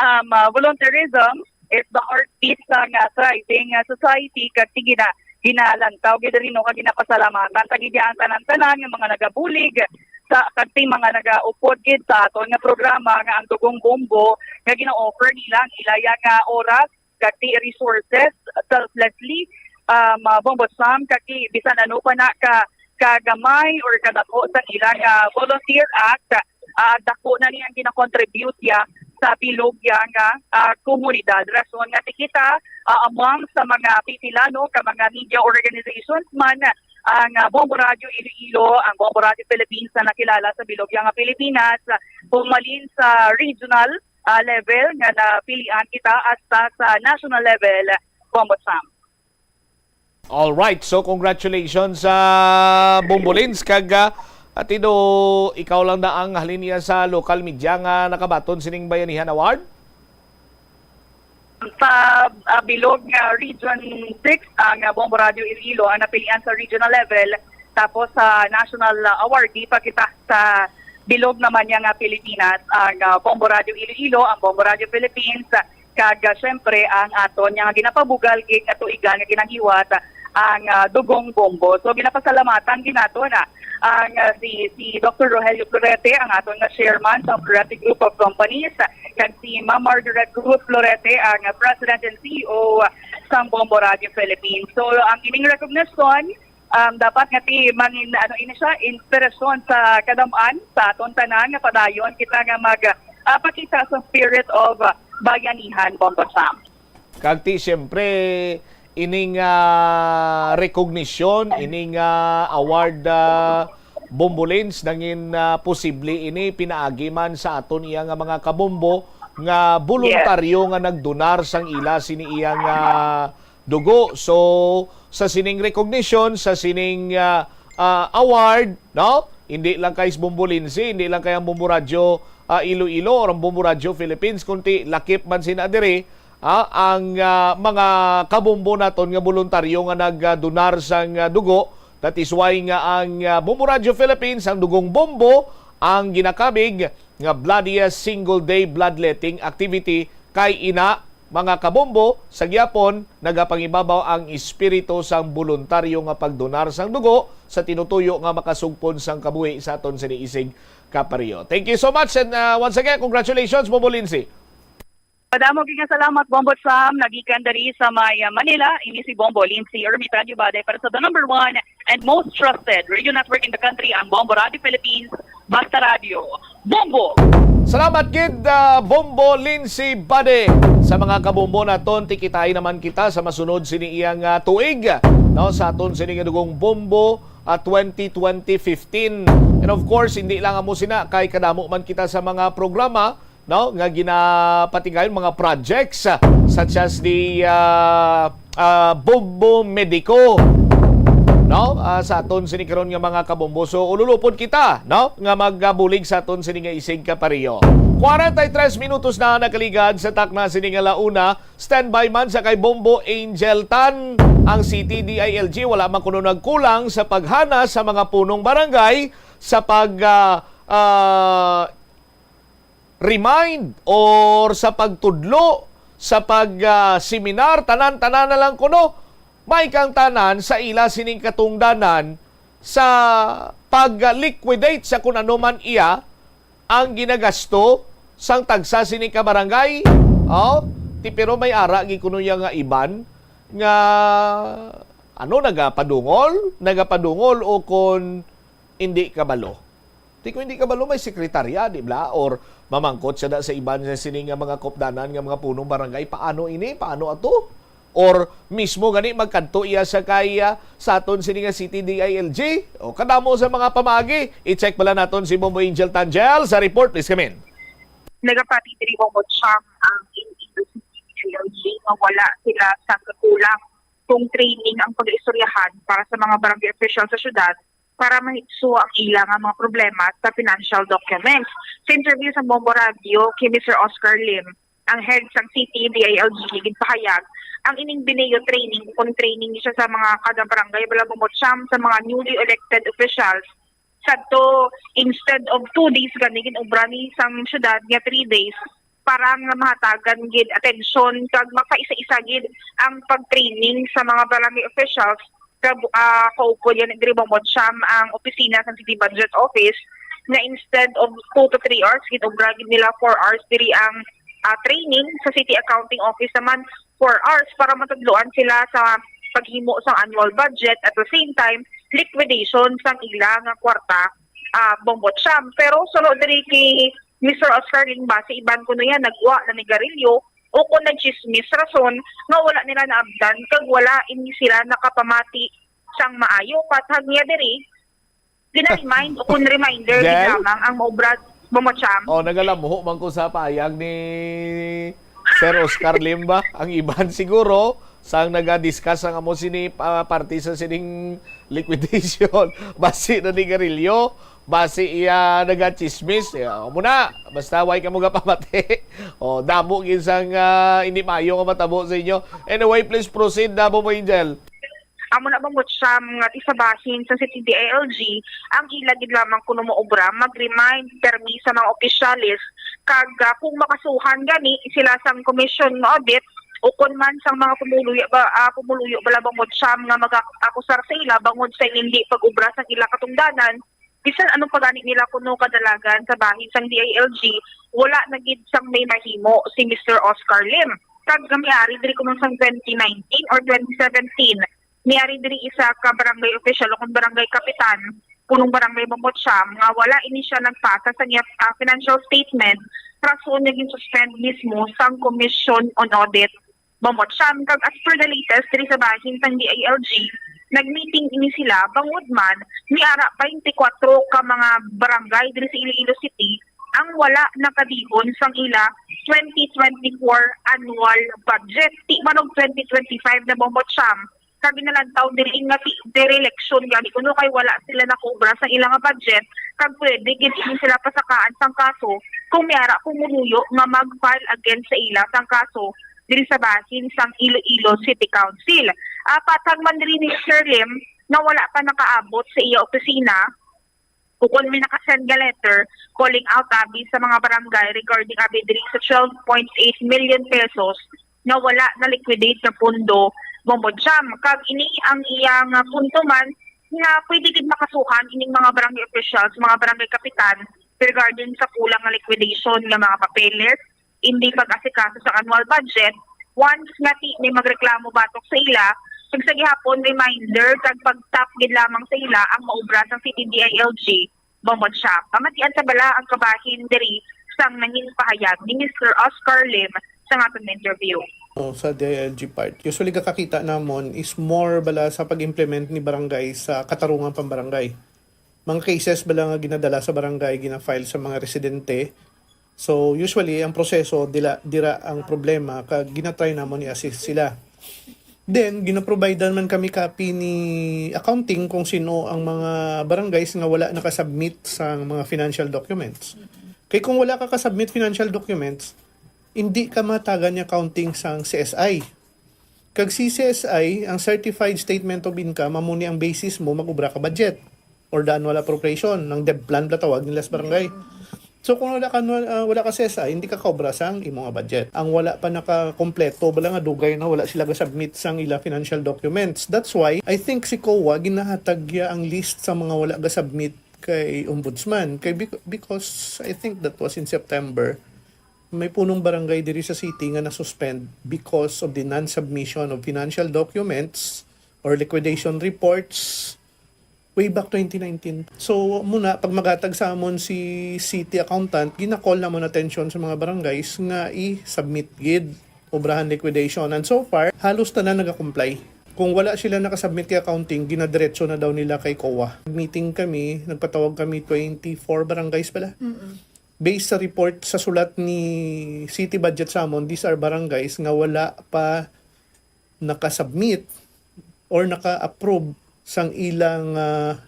um, ah, volunteerism is the heartbeat sang, ah, thriving, ah, society. Kag ti gina-, ginalantaw gid rin, no, kag ginapasalamatan ta gid ang tanan-tanan nga mga nagabulig sa, kag ti mga nagaupod gid sa aton nga programa nga ang Dugong Bombo, nga gina-offer nila ang ilaya nga oras kag ti resources selflessly, um, ah, Bombo Sam, kag ti bisan ano pa na ka kagamay or kadako sang ilang, ah, volunteer act, ah, dako na ni ang ginakontribute ya sa bilog ya nga, ah, komunidad. Rason nga ti kita, ah, among sa mga pipila, no, ka mga media organizations man, ang, ah, Bombo Radio Iloilo, ang Bombo Radio Philippines na nakilala sa bilog ya nga Pilipinas, ah, humalin sa regional, ah, level nga napilian kita hasta sa national level, Bombo Sam. All right. So, congratulations sa Bombolins. Kag, ah, Atido, ikaw lang na ang halin niya sa local media nga nakabaton sining Bayanihan Award? Sa, ah, bilog nga Region six, ang, ah, Bombo Radio Iloilo ang napilian sa regional level. Tapos sa national, ah, awardee pa kita sa bilog naman niya nga Pilipinas, ang, ah, Bombo Radio Iloilo, ang Bombo Radio Philippines, kag, ah, syempre ang aton nga ginapabugal gid nga tuigan nga ginanghiwat ang, ah, Dugong Bombo. So ginapasalamatan gid nato na ang, ah, si, si Doctor Rogelio Florete, ang aton nga chairman sa Florete Group of Companies, kag si Ma'am Margaret Cruz Florete, ang, ah, President and C E O sang Bombo Radio Philippines. So ang ining recognition, um, dapat nga ti mangin, ano, ini siya, inspirasyon sa kadam-an sa aton tanan nga padayon kita nga mag, ah, pakita sa spirit of, ah, bayanihan, Bombo Sam. Kag ti, siyempre, ining, ah, recognition, ining, ah, award, ah, Bombolins, nangin, ah, posible ini pinaagi man sa aton iya nga mga kabombo nga voluntaryo nga nagdonar sang ila sini iya nga dugo. So, sa sining recognition, sa sining, ah, ah, award, no? Hindi lang kay Bombolinsi, hindi lang kay ang Bombo Radyo, ah, Iloilo or ang Bombo Radyo Philippines, kundi lakip man sina diri, ah, ang, ah, mga kabombo naton nga voluntaryo nga nagdonar sang, ah, dugo. That is why nga ang, ah, Bombo Radyo Philippines, ang Dugong Bombo, ang ginakabig nga bloodiest single day bloodletting activity kay ina, mga kabombo, sa gihapon, nagapangibabaw ang espiritu sang boluntaryo nga pagdonar sang dugo sa tinutuyo nga makasugpon sang kabuhi sa aton sini isig kapareho. Thank you so much and, uh, once again, congratulations, Bombo Lindsay. Madamo gid nga salamat, Bombo Sam, nagikan diri sa may, uh, Manila. Ini si Bombo Lindsay Ermitaño Bade para sa the number one and most trusted radio network in the country, ang Bombo Radio Philippines, Basta Radyo, Bombo! Salamat gid, ah, Bombo Lindsay Bade, sa mga kabombo naton. Tikitahi naman kita sa masunod sini iyang, ah, tuig, no, sa aton sini nga Dugong Bombo, ah, twenty twenty fifteen. And of course, hindi lang amo sina, kay kadamo man kita sa mga programa, no, nga ginapatigayon, mga projects, ah, such as the, ah, ah, Bombo Medico, no? Ah, sa aton sini karon nga mga kabombo. So, ululupod kita, no, nga magabulig sa aton sini nga isig kapareho. Kwarenta y tres minutos na nakaligad sa takna sini nga launa. Standby man sa kay Bombo Angel Tan ang C T D I L G. Wala man kuno nagkulang sa paghana sa mga punong barangay sa pag, ah, ah, remind or sa pagtudlo, sa pag, ah, seminar, tanan-tanan na lang kuno, may kang tanan sa ila sining katungdanan sa pag-liquidate sa kun ano man iya ang ginagasto sang tagsa sini ka barangay. Oh, Ti, pero may ara gid kuno iya nga iban nga, ano, nagapadungol, nagapadungol o kon indi kabalo. Ti, kon indi kabalo, may sekretarya, di ba? Or mamangkot siya na sa iban sa sini nga mga kopdanan nga mga punong barangay, paano ini? Paano ato? Or mismo gani magkadto iya sa kay, ah, sa aton sini nga City D I L G? O, kadamo sa mga pamaagi. I-check pala naton si Bombo Angel Tangel sa report. Please come in. Nagapati diri mo mo ang L G nga wala sila sa kakulang kung training ang pag-istoryahan para sa mga barangay official sa syudad para mahitso ang ila nga mga problema sa financial documents. Sa interview sa Bombo Radio kay Mister Oscar Lim, ang head sang City D I L G, ginpahayag ang ining BINEO training, kung training siya sa mga kada barangay, bala mo mo siyam sa mga newly elected officials. Sadto, instead of two days, gani ginobra ni sang syudad nga three days para nga mahatagan gid atensyon kag mapaisa-isa gid ang pag-training sa mga barangay officials. Kag, ah, kaupod yan, diri mo mo siyam ang opisina sa City Budget Office, na instead of two to three hours, ginobra gid nila four hours diri ang, ah, training. Sa City Accounting Office naman, four hours para matudloan sila sa paghimo sang annual budget, at the same time, liquidation sang ila nga kwarta, ah, Bombo Cham. Pero suno diri kay Mister Oscar Lim, basi iban kuno yan nagwa, nanigarilyo, o kon nagchismis, rason nga wala nila naabtan kag wala ini sila nakapamati sang maayo. Patag niya diri, gina-remind o kon reminder gid lamang ang maubra, Bombo Cham. Oh, nagalamho man ko sa payag ni Sir Oscar Lim ba. Ang iban siguro sang naga-discuss ang amo sini, ah, parte sa sining liquidation. Basi nanigarilyo, basi iya nagachismis. Ya, amo na, basta way kamo gapamati. Oh, damo gid sang, ah, hindi maayo nga matabo sa inyo. Anyway, please proceed na, Bombo Angel. Amo na, Bombo Cham, nga ti sa bahin sa City D I L G, ang ila gid lamang kuno maubra, mag-remind permi sa mga opisyales, kag, ah, kung makasuhan gani sila sang commission nga audit, o kon man sang mga pumuluyo ba, ah, pumuluyo bala, Bombo Cham, nga mag-akusar sa ila bangod sa hindi pag-ubra sang ila katungdanan, bisan ano pa gani nila kuno kadalagan sa bahin sang D I L G, wala na gid sang may mahimo si Mister Oscar Lim. Kag miari diri kuno sang twenty nineteen or twenty seventeen, miari diri isa ka barangay official o kon barangay kapitan, punong barangay Bombo Cham, nga wala ini siya nagpasa sa iya, ah, financial statement, rason nga gin-suspend mismo sang Commission on Audit, Bombo Cham. Kag as per the latest diri sa bahin sang D I L G, nag-meeting ini sila bangod man may ara twenty-four ka mga barangay diri sa Iloilo City ang wala nakadihon sang ila twenty twenty-four annual budget. Ti man og twenty twenty-five na, Bombo Cham, kag ginalantaw diri nga ti-, dereliction gani kuno kay wala sila nakobra sa ila nga budget, kag pwede gid ini sila pasakaan sang kaso kung may ara pumuluyo nga mag-file against sa ila sang kaso diri sa bahin sang Iloilo City Council. Ah, patag man diri ni Sir Lim nga wala pa nakaabot sa iya opisina, ukon may nakasend nga letter calling out abi sa mga barangay regarding abi diri sa twelve point eight million pesos nga wala na-liquidate nga pondo, Bombo Cham. Kag ini ang iya nga punto man nga pwede gid makasuhan ining mga barangay officials, mga barangay kapitan, regarding sa kulang nga liquidation nga mga papeles, hindi pag-asikaso sa annual budget, once nga ti may magreklamo batok sa ila, kag sa gihapon reminder kag pagtap gid lamang sa ila ang maubra sang City D I L G, Bombo Cham. Pamatian sa bala ang kabahin diri sang nangin pahayag ni Mister Oscar Lim sa aton interview. Oh, sa D I L G part. Usually, kakakita namon is more bala sa pag-implement ni barangay sa katarungan pambarangay. Mga cases bala nga ginadala sa barangay, gina-file sa mga residente. So, usually, ang proseso, dila, dira ang problema, kag ginatry namon i-assist sila. Then, ginaprovidean man kami copy ni accounting kung sino ang mga barangays nga wala nakasubmit sa mga financial documents. Kay kung wala ka kasubmit financial documents, hindi ka matagan ni accounting sang C S I. Kag si C S I, ang certified statement of income, amo ni ang basis mo mag-ubra ka budget or the annual appropriation, ng dev plan bala tawag nila sa barangay. So kung wala ka, ah, wala ka C S I, hindi ka kaobra sang imo nga budget. Ang wala pa nakakompleto, bala nga dugay na wala sila ga-submit sang ila financial documents. That's why I think si COA ginahatag ya ang list sa mga wala ga-submit kay Ombudsman. Kay bec-, because I think that was in September. May punong barangay diri sa city nga na-suspend because of the non-submission of financial documents or liquidation reports way back twenty nineteen. So, muna, pag magatag sa amon si city accountant, ginakol namon atensyon sa mga barangays nga i-submit gid, obrahan liquidation. And so far, halos tanan nagakomply. Kung wala sila nakasubmit kay accounting, ginadiretso na daw nila kay COA. Meeting kami, nagpatawag kami twenty-four barangays pala. Based sa report sa sulat ni city budget sa amon, these are barangays nga wala pa nakasubmit or naka-approve sang ilang, ah,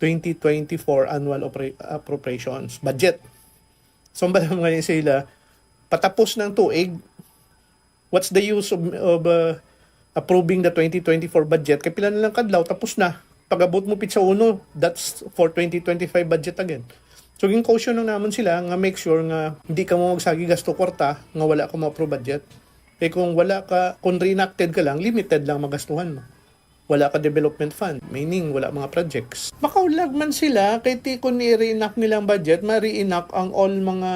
twenty twenty-four annual opera-, appropriations budget. So, ang bala nga ni sila, patapos ng tuig, what's the use of, of, uh, approving the twenty twenty-four budget? Kay pila na lang kadlaw, tapos na. Pag-abot mo pitsa uno, that's for twenty twenty-five budget again. So, gin-caution lang naman sila nga make sure nga hindi ka mo magsagi gasto kwarta nga wala ka mo-approve budget. Kay kung wala ka, kung reenacted ka lang, limited lang magastuhan mo. Wala ka development fund, meaning wala mga projects. Makaulag man sila, kay ti kung i-reenact nila ang budget, ma-reenact ang all mga,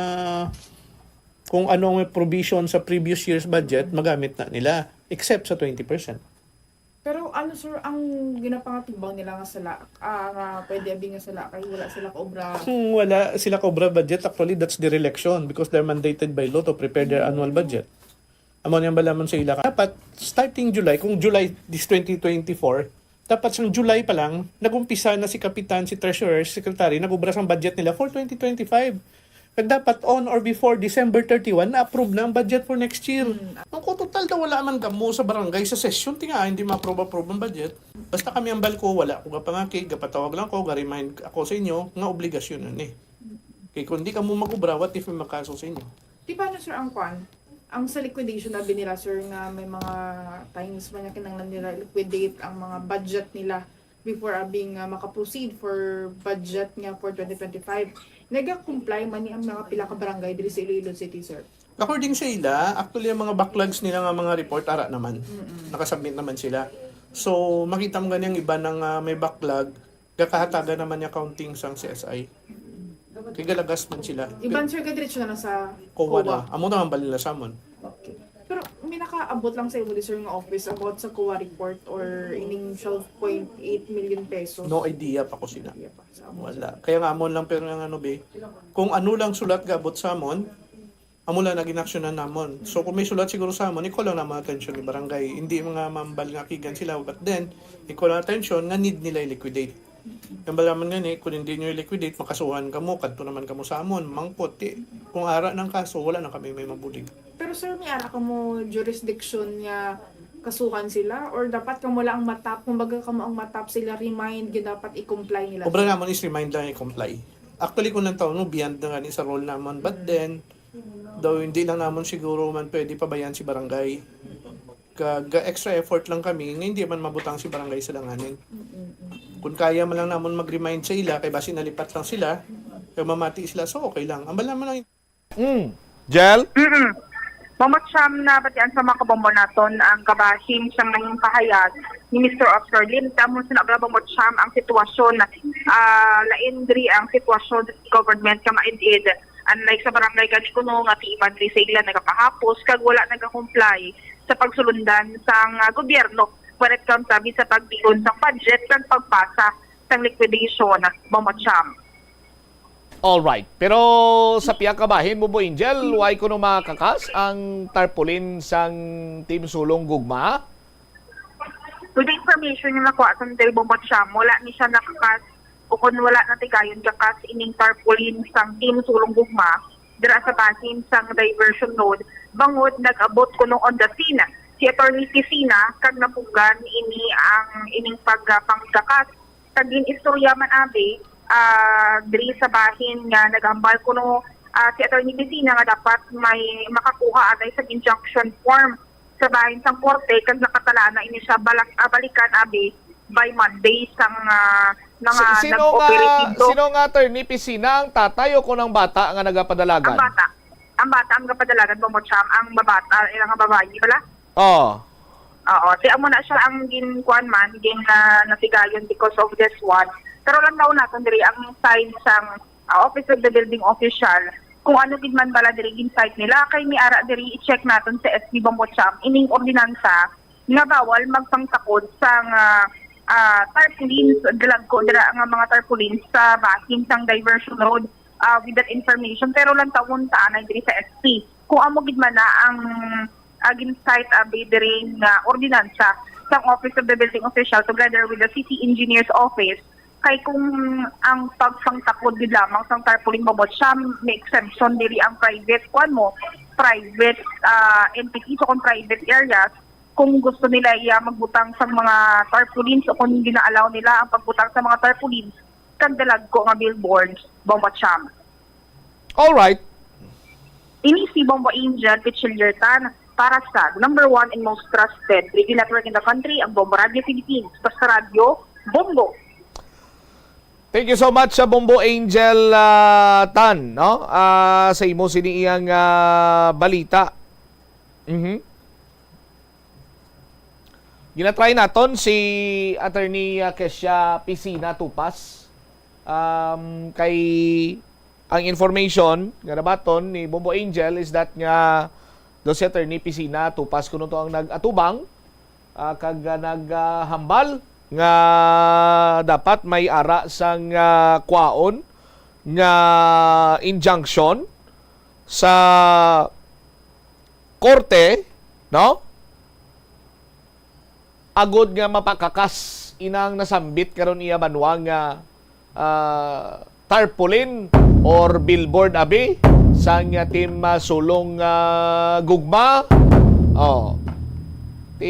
kung ano ang may provision sa previous year's budget, magamit na nila, except sa twenty percent. Pero ano, sir, ang ginapangatubang nila nga sala, ah, nga pwede abi nga sala kay wala sila kaobra? Kung wala sila kaobra budget, actually, that's their election because they're mandated by law to prepare their annual budget. Amo niyang balaman sa ila. Dapat, starting July, kung July this twenty twenty-four, dapat sang July pa lang, nag-umpisa na si Kapitan, si Treasurer, si Secretary, nag-ubra sang budget nila for twenty twenty-five. Kag dapat on or before December thirty-one, na-approve na ang budget for next year. Ang ko total daw wala man kamo sa barangay sa session, tinga hindi ma-approve-approve ang budget. Basta kami ang balko, wala ko gapangakig, gapatawag lang ko, ga-remind ako sa inyo nga obligasyon na ni. Kay kung di kamo mag-ubra, what if may makaso sa inyo? Di paano, sir, ang kwan? Ang sa liquidation, abi nila, sir, nga may mga times man nga kinahanglan nila liquidate ang mga budget nila before abi nga maka-proceed for budget nga for twenty twenty-five. Naga-comply man ni ang mga pila ka barangay diri sa Iloilo City, sir? According sa ila, actually ang mga backlogs nila nga mga report ara naman. Nakasubmit naman sila. So makita mo gani ang iba na nga may backlog, gakahatagan naman niya counting sang C S I. Kay galagas man sila. Iban, sir, gadiretso na lang sa COA COA. Na. Amo na ang balila sa amon. Okay. Pero may nakaabot lang sa imo, sir, nga office about sa COA report or ining twelve point eight million pesos? No idea pa ko sina. Idea pa sa amon. Wala. Kaya nga amon lang pero ang ano be, kung ano lang sulat gaabot sa amon, amo lang na ginaksyonan namon. So kung may sulat siguro sa amon, iko lang namon atensyon ni barangay. Hindi mga mambal nga kigan sila, but then, iko lang atensyon nga need nila i-liquidate. Ang balaman nga ni, kung hindi nyo i-liquidate, makasuhan kamo, kadto naman kamo sa amon, mangkot. Ti, kung ara ng kaso, wala na kami may mabulig. Pero sir, may ara kamo jurisdiction nga kasuhan sila? Or dapat kamo lang ang matap, kumbaga kamo ang matap sila, remind, nga dapat i-comply nila? Obra namon is remind lang i-comply. Actually, kung nang taon mo, beyond na nga ni sa role naman. But then, daw hindi lang namon siguro man pwede pabayaan si barangay. Kag extra effort lang kami nga hindi man mabutang si barangay sa langanin. Kung kaya man lang namon mag-remind sa ila, kay basi nalipat lang sila, kay mamati sila, so okay lang. Ang bala man lang. Mm. Jel? Mm-mm. Mama Cham, nabatian sa mga kabombo naton ang kabahin sa mga pahayag ni Mister Oscar Lim. Tamo sa nabla Mama Cham ang sitwasyon, ah, lain diri ang sitwasyon sa government nga maid-id. Unlike sa barangay gani kuno nga timan diri sa ila nagapahapos kag wala nagakomply sa pagsulundan sang, ah, gobyerno when it comes abi sa pagbilon sang budget kag pagpasa sang liquidation, Mama Cham. Alright. Pero sa pihak ka bahin, Bubo Angel, wala kuno makakas ang tarpaulin sang Team Sulong Gugma? With the information nga nakuha sa Del Bombo Cham, wala ni siya nakakas o kung wala natigayon kakas ining tarpaulin sang Team Sulong Gugma dira sa bahin sang diversion road, bangod nag-abot kuno on the scene si Attorney Piscina kag napugan ini ang ining pagpanggakas. Kag gin-istorya man abi, ah, diri sa bahin nga naghambal kuno, ah, si Attorney Piscina nga dapat may makakuha anay sa injunction form sa bahin sang korte kag nakatala na ini siya balak, ah, balikan abi by Monday sang, ah, mga Si- sino nga nag-operate dito. Sino nga, Attorney Piscina, ang tatay o kung ang bata nga nagapadalagan? Ang bata. Ang bata ang gapadalagan mo mo, Cham, ang babata, ilang nga babayi pala. Oh. Oo, ti amo na siya ang ginkuan man, gin, ah, natigayon because of this one. Pero lang daw naton diri ang sign sang, ah, Office of the Building Official, kung ano gid man bala diri gin-cite nila, kay may ara diri i-check naton sa S P Bombo Champ ining ordinansa nga bawal magpangtakod sang ah, ah, tarpaulins, dalagko dira nga mga tarpaulins sa bahin sang diversion road, ah, with that information. Pero lantawon ta anay diri sa S P kung amo gid man na ang ah, gin-cite abi diri nga ordinansa sang Office of the Building Official together with the City Engineer's Office, kay kung ang pagpangtakod gid lamang sang tarpaulin, Bombo Champ, may exemption diri ang private, kuan mo, private ah, entities o kung private areas, kung gusto nila iya magbutang sang mga tarpaulins o kung gina-allow nila ang pagbutang sa mga tarpaulins kag dalagko nga billboards, Bombo Champ. Alright. Ini si Bombo Angel Pichillertan para sa number one and most trusted radio network in the country, ang Bombo Radio Philippines. Basta radyo, Bombo. Thank you so much sa Bombo Angel ah, Tan, no? Ah, sa imo sini iyang ah, balita. Mhm. Ginatry naton si Attorney ah, Kesia Pisina Tupas. Um, kay ang information nga nabaton ni Bombo Angel is that nga do si Attorney Pisina Tupas kuno to ang nag-atubang ah, kag ah, naghambal nga dapat may ara sang ah, kwaon nga injunction sa korte, no? Agod nga mapakakas inang nasambit karon iya banwa nga ah, tarpaulin or billboard abi sang ah, team ah, Sulong ah, Gugma. Oh. Ti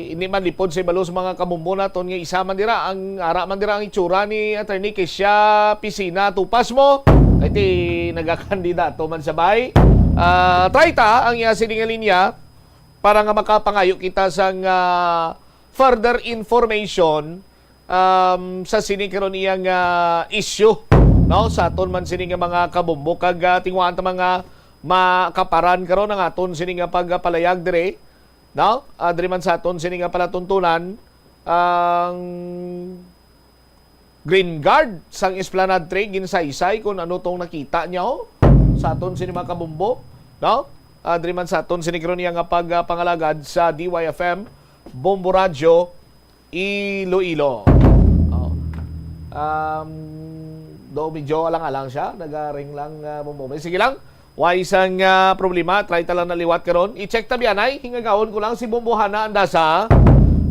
hindi man lipod sa ibalo sa mga kabombo naton nga isa man dira ang ara man dira ang itsura ni Attorney Kesia Pisina Tupas mo. Kay ti nagakandidato man sa bay. Ah, try ta ang iya sini nga linya para nga makapangayo kita sang ah, further information um, sa sini karon iya nga issue, no? Sa aton man sini nga mga kabombo kag ah, tinguhaan ta mga makaparan karon ang aton sini nga pagpalayag dire, no? Ah, diri man sa aton sini nga palatuntunan ang Green Guard sang Esplanade three ginsaysay kung ano tong nakita niya, oh, sa aton sini mga kabombo, no? Ah, diri man sa aton sini karon iya nga pagpangalagad sa D Y F M Bombo Radyo Iloilo. Oh. Um, do medyo alang-alang siya, nagaring lang ah, bombo. Sige lang, way sang ah, problema, try ta lang na liwat karon. I-check ta biya nay, hingagawon ko lang si Bombo Hana Andasa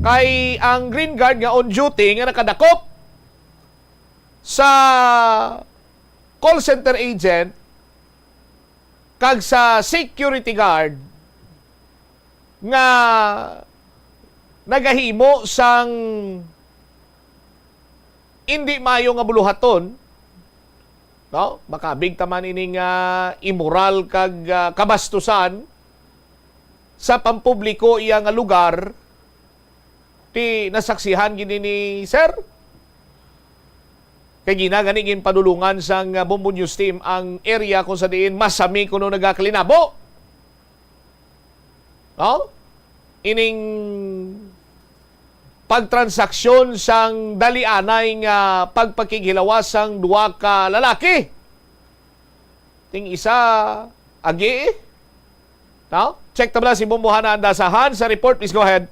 kay ang Green Guard nga on duty nga nakadakop sa call center agent kag sa security guard nga nagahimo sang indi maayo nga buluhaton, no? Makabig ta man ini nga imoral kag ah, kabastusan sa pampubliko iya nga lugar, ti nasaksihan gid ni sir. Kay gina gani ginpadulungan sang ah, Bombo News Team ang area kung sa diin masami kuno nagakalinabo. No? Ining pagtransaksyon sang dalianay nga pagpakighilawas sang duha ka lalaki. Ting isa agi. No? Check ta bala si Bombo Hana Andasa. Han, sa report, please go ahead.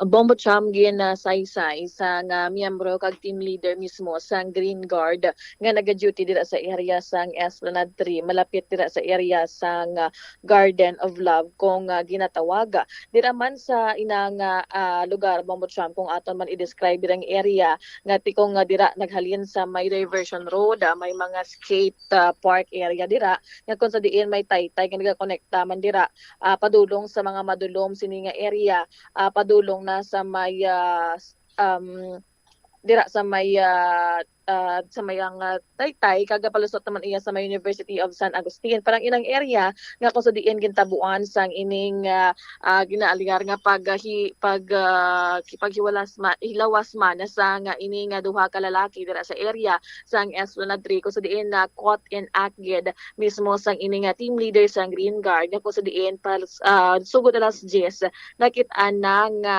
Bombo Cham ginasaysay sang ah, miyembro kag team leader mismo sang Green Guard nga nagaduty dira sa area sang Esplanade three, malapit dira sa area sang ah, Garden of Love kung ah, ginatawag. Dira man sa inang ah, ah, lugar, Bombo Cham, kung aton man i-describe dira ang area nga tikong nga dira naghalin sa may diversion road, ah, may mga skate ah, park area dira nga kung sa diin may taytay nga nagakonekta man dira ah, padulong sa mga madulom sini nga area, ah, padulong na sa may ah, s- um, dira sa may ah, ah, sa may ang ah, taytay kag palusot naman iya sa may University of San Agustin. Parang inang area nga kung sa diin gintabuan sang ining ah, ah, ginaalyar nga pag ah, hi, pag ah, ki- paghiwalas ma, hilawas man sa nga ini nga duha ka lalaki dira sa area sang Esplanade three kung sa diin na caught in act gid mismo sang ini nga team leader sang Green Guard nga kung sa diin pa ah, sugod alas diyes nakit-an na nga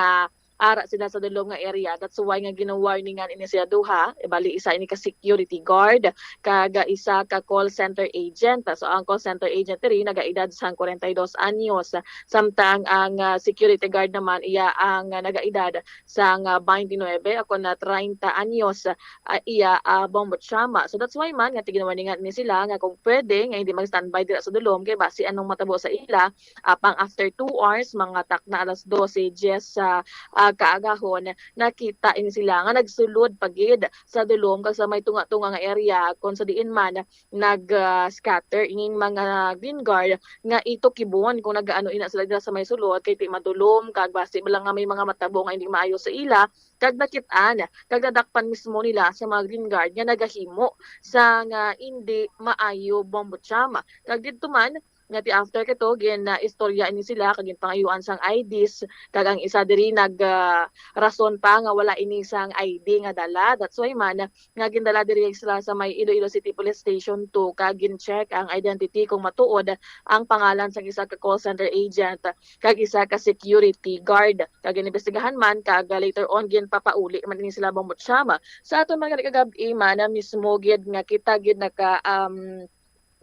ara sila sa dulom nga area. That's why nga ginawarningan ini sila duha. Bali, isa ini ka security guard, kag, ah, isa ka call center agent. So, ang call center agent diri nagaedad sang kwarenta y dos anyos, samtang ang, ah, security guard naman iya ang, ah, nagaedad sang, ah, twenty-nine o kon na treinta anyos, ah, iya, ah, Bombo Chama. So, that's why man nga tiginawarningan ni sila nga kung pwede nga hindi mag-standby dira sa dulom kay basi anong matabo sa ila, apang after two hours, mga takna alas dose diyes sa, ah, kaagahon, nakita ini sila nga nagsulod pa gid sa dulom kag sa may tunga-tunga nga area, kon sa diin man nag, ah, scatter ining mga Green Guard nga itukibon kung nagaano ina sila dira sa may sulod, kay ti madulom kag basi bala nga may mga matabo nga hindi maayo sa ila, kag nakit-an kag nadakpan mismo nila sa mga Green Guard nga nagahimo sa nga hindi maayo, Bombo Cham. Kag didto man, nga ti after kato, gin, ah, istorya ini sila kag ginpangayuan sang I Ds, kag ang isa diri nag, ah, rason pa nga wala ini sang I D nga dala. That's why man nga gindala diri sila sa may Iloilo City Police Station two kag gin-check ang identity kung matuod ang pangalan sang isa ka call center agent kag isa ka security guard. Kag inimbestigahan man kag, ah, later on ginpapauli man ini sila, Bombo Cham. Sa aton man gani kagab-i man, ah, mismo gid nga kita gid naka, um,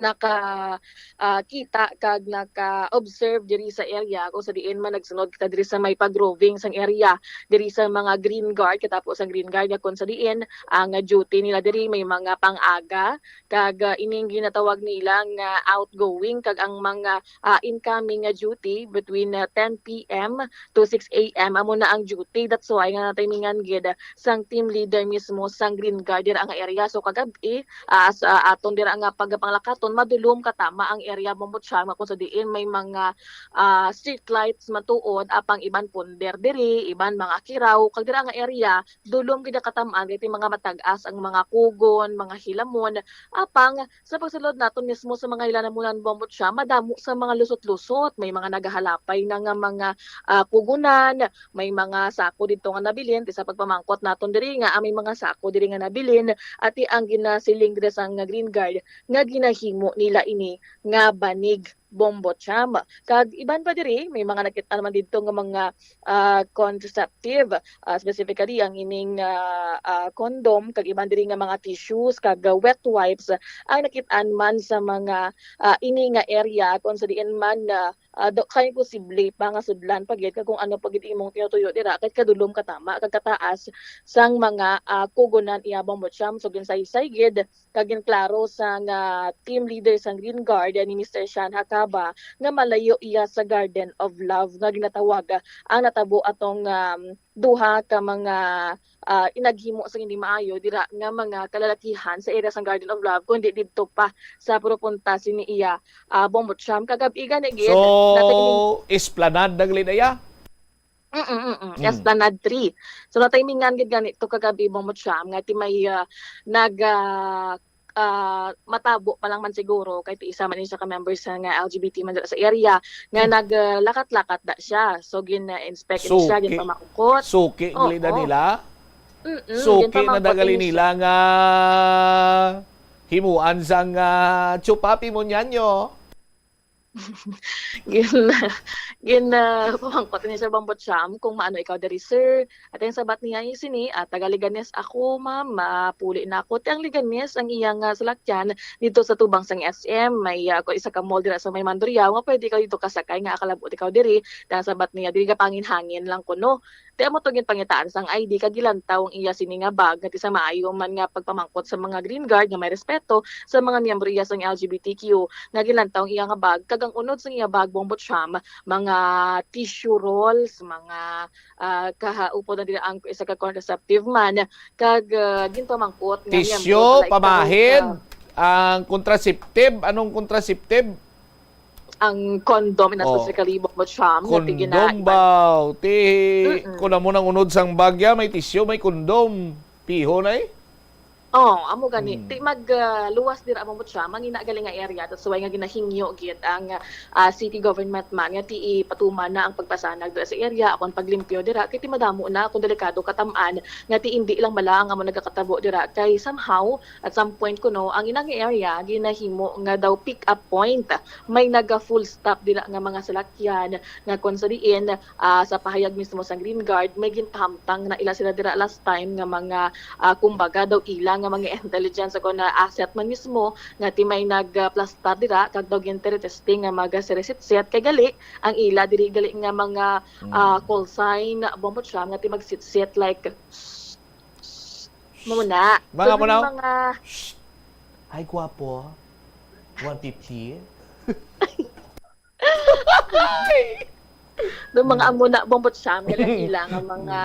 naka, ah, kita kag naka-observe diri sa area kung sa diin man nagsunod kita diri sa may pag-roving sang area, diri sa mga Green Guard, katapo sang Green Guard, nga kung sa diin ang duty nila diri may mga pang-aga, kag, ah, ining ginatawag nila nga outgoing, kag ang mga, ah, incoming nga duty between, ah, ten P M to six A M amo na ang duty. That's why nga natimingan gid sang team leader mismo sang Green Guard dira nga area. So kagab-i, ah, sa aton dira nga pagapanglakaton, madulom katama ang area, Bombo Cham, nga kung sa diin may mga, ah, street lights matuod, apang iban punder diri, iban mga kiraw, kag dira nga area dulom gid katam-an kay ti mga matag-as ang mga kugon, mga hilamon, apang sa pagsulod naton mismo sa mga hilalamonan, Bombo Cham, madamo sa mga lusot-lusot. May mga nagahalapay na nga mga, ah, kugonan, may mga sako didto nga nabilin. Ti sa pagpamangkot naton diri nga, ah, may mga sako diri nga nabilin. Ati ang ginasiling diri sang Green Guard nga ginahimo nila ini nga banig, Bombo Cham. Kag iban pa diri, may mga nakit-an man didto nga mga, ah, contraceptive, ah, specifically ang ining, ah, ah, condom, kag iban diri nga mga tissues kag, ah, wet wipes ang nakit-an man sa mga, ah, ini nga area, kung sa diin man na, ah, do, kay posible pa nga sudlan pa gid kag kung ano pa gid imong tinutuyo dira, kay kadulom katama kag kataas sang mga, ah, kugonan iya, Bombo Cham. So ginsaysay gid kag ginklaro sang, ah, team leader sang Green Guard ni Mister Shan Hakaba nga malayo iya sa Garden of Love nga ginatawag, ah, ang natabo atong, um, duha ka mga, ah, inaghimo sa hindi maayo dira nga mga kalalakihan sa area sang Garden of Love, kundi didto pa sa purupunta sini iya, ah, Bombo Cham. Kagab-i gani gid, natag-, So, Esplanade na gali na iya? Mm, mm, mm. Mm. Esplanade three. So, natimingan gid gani to kagab-i, Bombo Cham, nga ti may, ah, nag, ah, ah, matabo pa lang man siguro, kay ti isa man ni siya ka member sa nga L G B T man dira sa area, nga Hmm. nag, ah, lakat-lakat da siya. So, gin-inspect ni siya, Suki. Ginpamangkot. Suki, Oo. Gali na nila? Mm-mm, Suki na ginpamangkot dagali ni siya. Nila nga himuan sang, ah, chupapi mo niyanyo. Gin-, gin-, ah, pamangkot ni Sir Bombo Cham kung maano ikaw diri, sir. At ang sabat niya, "Yung sini, ah, taga Leganes ako, ma'am. Mapuli na ako." Ti ang Leganes, ang iyang, ah, salakyan dito sa tubang sang S M. May, ah, ko isa ka mall dira sa may Mandurriao, nga pwede ka dito kasakay nga akalabot ikaw diri. Ti ang sabat niya, "Diri ka pangin-hangin lang kuno." Ti amo to ginpangitaan sang I D kag gilantaw ang iya sini nga bag nga ti sa maayo man nga pagpamangkot sa mga Green Guard nga may respeto sa mga miyembro iya sang L G B T Q nga gilantaw ang iya nga bag kag ang unod sang iya bag, Bombo Cham, mga tissue rolls, mga, ah, kahaupod na dira ang isa ka contraceptive man kag, ah, ginpamangkot nga Tissue, miyembro pala ikaw pamahid, sa ang contraceptive, anong contraceptive? Ang condom, in a Oh. specifically, Bombo Cham, nga ti Condom gina-, ba? Ti, Mm-mm. Kung amo nang unod sang bagya, may tissue, may condom. Piho na eh. Oh, amo gani. Mm. Ti mag, ah, luwas dira, Bombo Cham, ang ina gali nga area. That's why nga ginahingyo gid ang, ah, city government man nga ti ipatuman na ang pagpasanag do sa area, akon paglimpyo dira, kay ti madamo na, kung delikado katam-an, nga ti indi lang bala ang amo nagakatabo dira. Kay somehow, at some point kuno, ang ina nga area ginahimo nga daw pick up point. May naga full stop dira nga mga salakyan nga kung sa diin, ah, sa pahayag mismo sa Green Guard, may ginpahamtang na ila sila dira last time nga mga, ah, kumbaga daw ila nga mga intelligence o na asset man mismo nga ti may nagplastar dira kag daw gintiretesting nga mga sirisitsit kay gali ang ila diri gali nga mga, Mm. ah, call sign, Bombo Cham, nga ti magsitsit like, muna. Mga So, muna? mga Shh! Hi, guwapo. One fifty? Do mga amo na, Bombo Cham, nga nag-ila nga mga,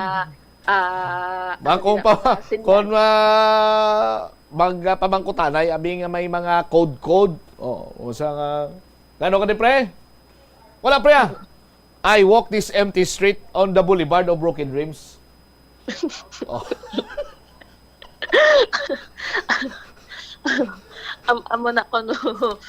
ah, Ba, ano kung nila, pa, mga sinyal. Kung, ah, mag, ah, pamangkutanay, abi nga may mga code-code. Oh, usa nga, ano ka di, pre? Wala, pre, ah. I walk this empty street on the boulevard of broken dreams. Oh. Am-, amo na ko, no,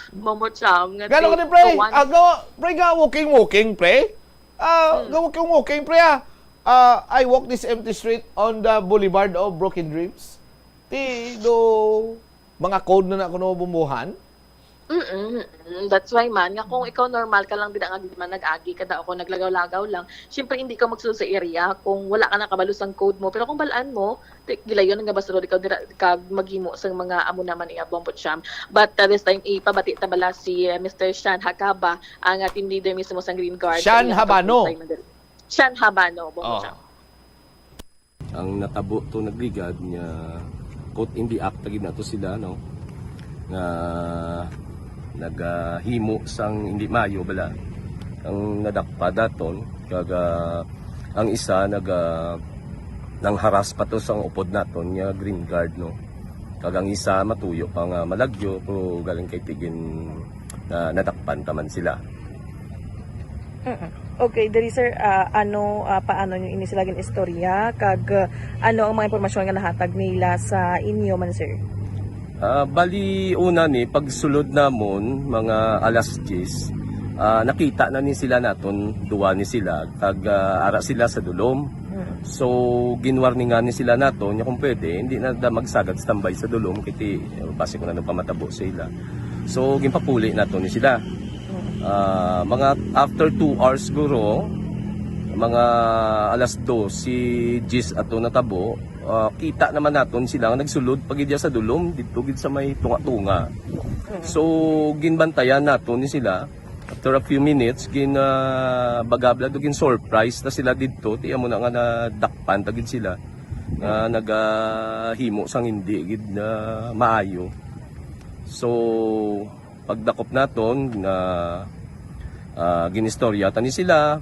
Bombo Cham, nga Gano ti-, ka ni, pre? Kawan. Ah, ga-, pre, ga walking, walking, pre? Ah, Mm. ga walking, walking, pre, ah. Ah, I walk this empty street on the boulevard of broken dreams. Ti, do, mga code na na kuno bumuhan? Mm, mm. That's why man, nga kung ikaw normal ka lang, dida nga di man nag-agi ka daw, kung naglagaw-lagaw lang, siyempre hindi ka magsulod sa area kung wala ka nakabalo sang code mo. Pero kung balaan mo, Ti-, gilayon nga basta ikaw dira kag maghimo sang mga amo naman iya, Bombo Cham. But, uh, this time, ipabati ta bala si, uh, Mister Shan Hakaba, ang, uh, team leader mismo sang Green Guard. Shan Iya, Habano. Shan Habano, Bombo Oh. Cham. Ang natabo to nagligad nga, quote, in the act, tagid nato sila, no? Nga nagahimo sang hindi maayo bala. Ang nadakpa daton, kag, ah, ang isa naga-, nangharas pa to sang upod naton nga Green Guard, no? Kag ang isa matuyo pa nga malagyo, pero galing kay tigin na nadakpan ta man sila. Mm. Okay, diri, sir, ah, ano, ah, paano nyo ini sila gin-istorya? Kag, ah, ano ang mga impormasyon nga nahatag nila sa inyo man, sir? Ah, bali, una ni, pagsulod namon, mga alas diyes, ah, nakita na ni sila naton, duwa ni sila, kag, ah, ara sila sa dulom. Mm. So, ginwarningan ni sila naton, nga kung pwede, hindi na da magsagad standby sa dulom, kay ti, basi kung ano pa matabo sa ila. So, ginpapuli naton ni sila. Mm. Ah, mga after two hours siguro, mga alas dose, diyes ato natabo, ah, kita naman naton sila nga nagsulod pa gid sa dulom, didto gid sa may tunga-tunga. Mm. So, ginbantayan naton ni sila. After a few minutes, gin, ah, bagabla do, gin surprise na sila didto. Ti amo na nga nadakpan ta gid sila nga nagahimo sang hindi gid na maayo. So, pagdakop naton nga, ah, ginistorya ta ni sila,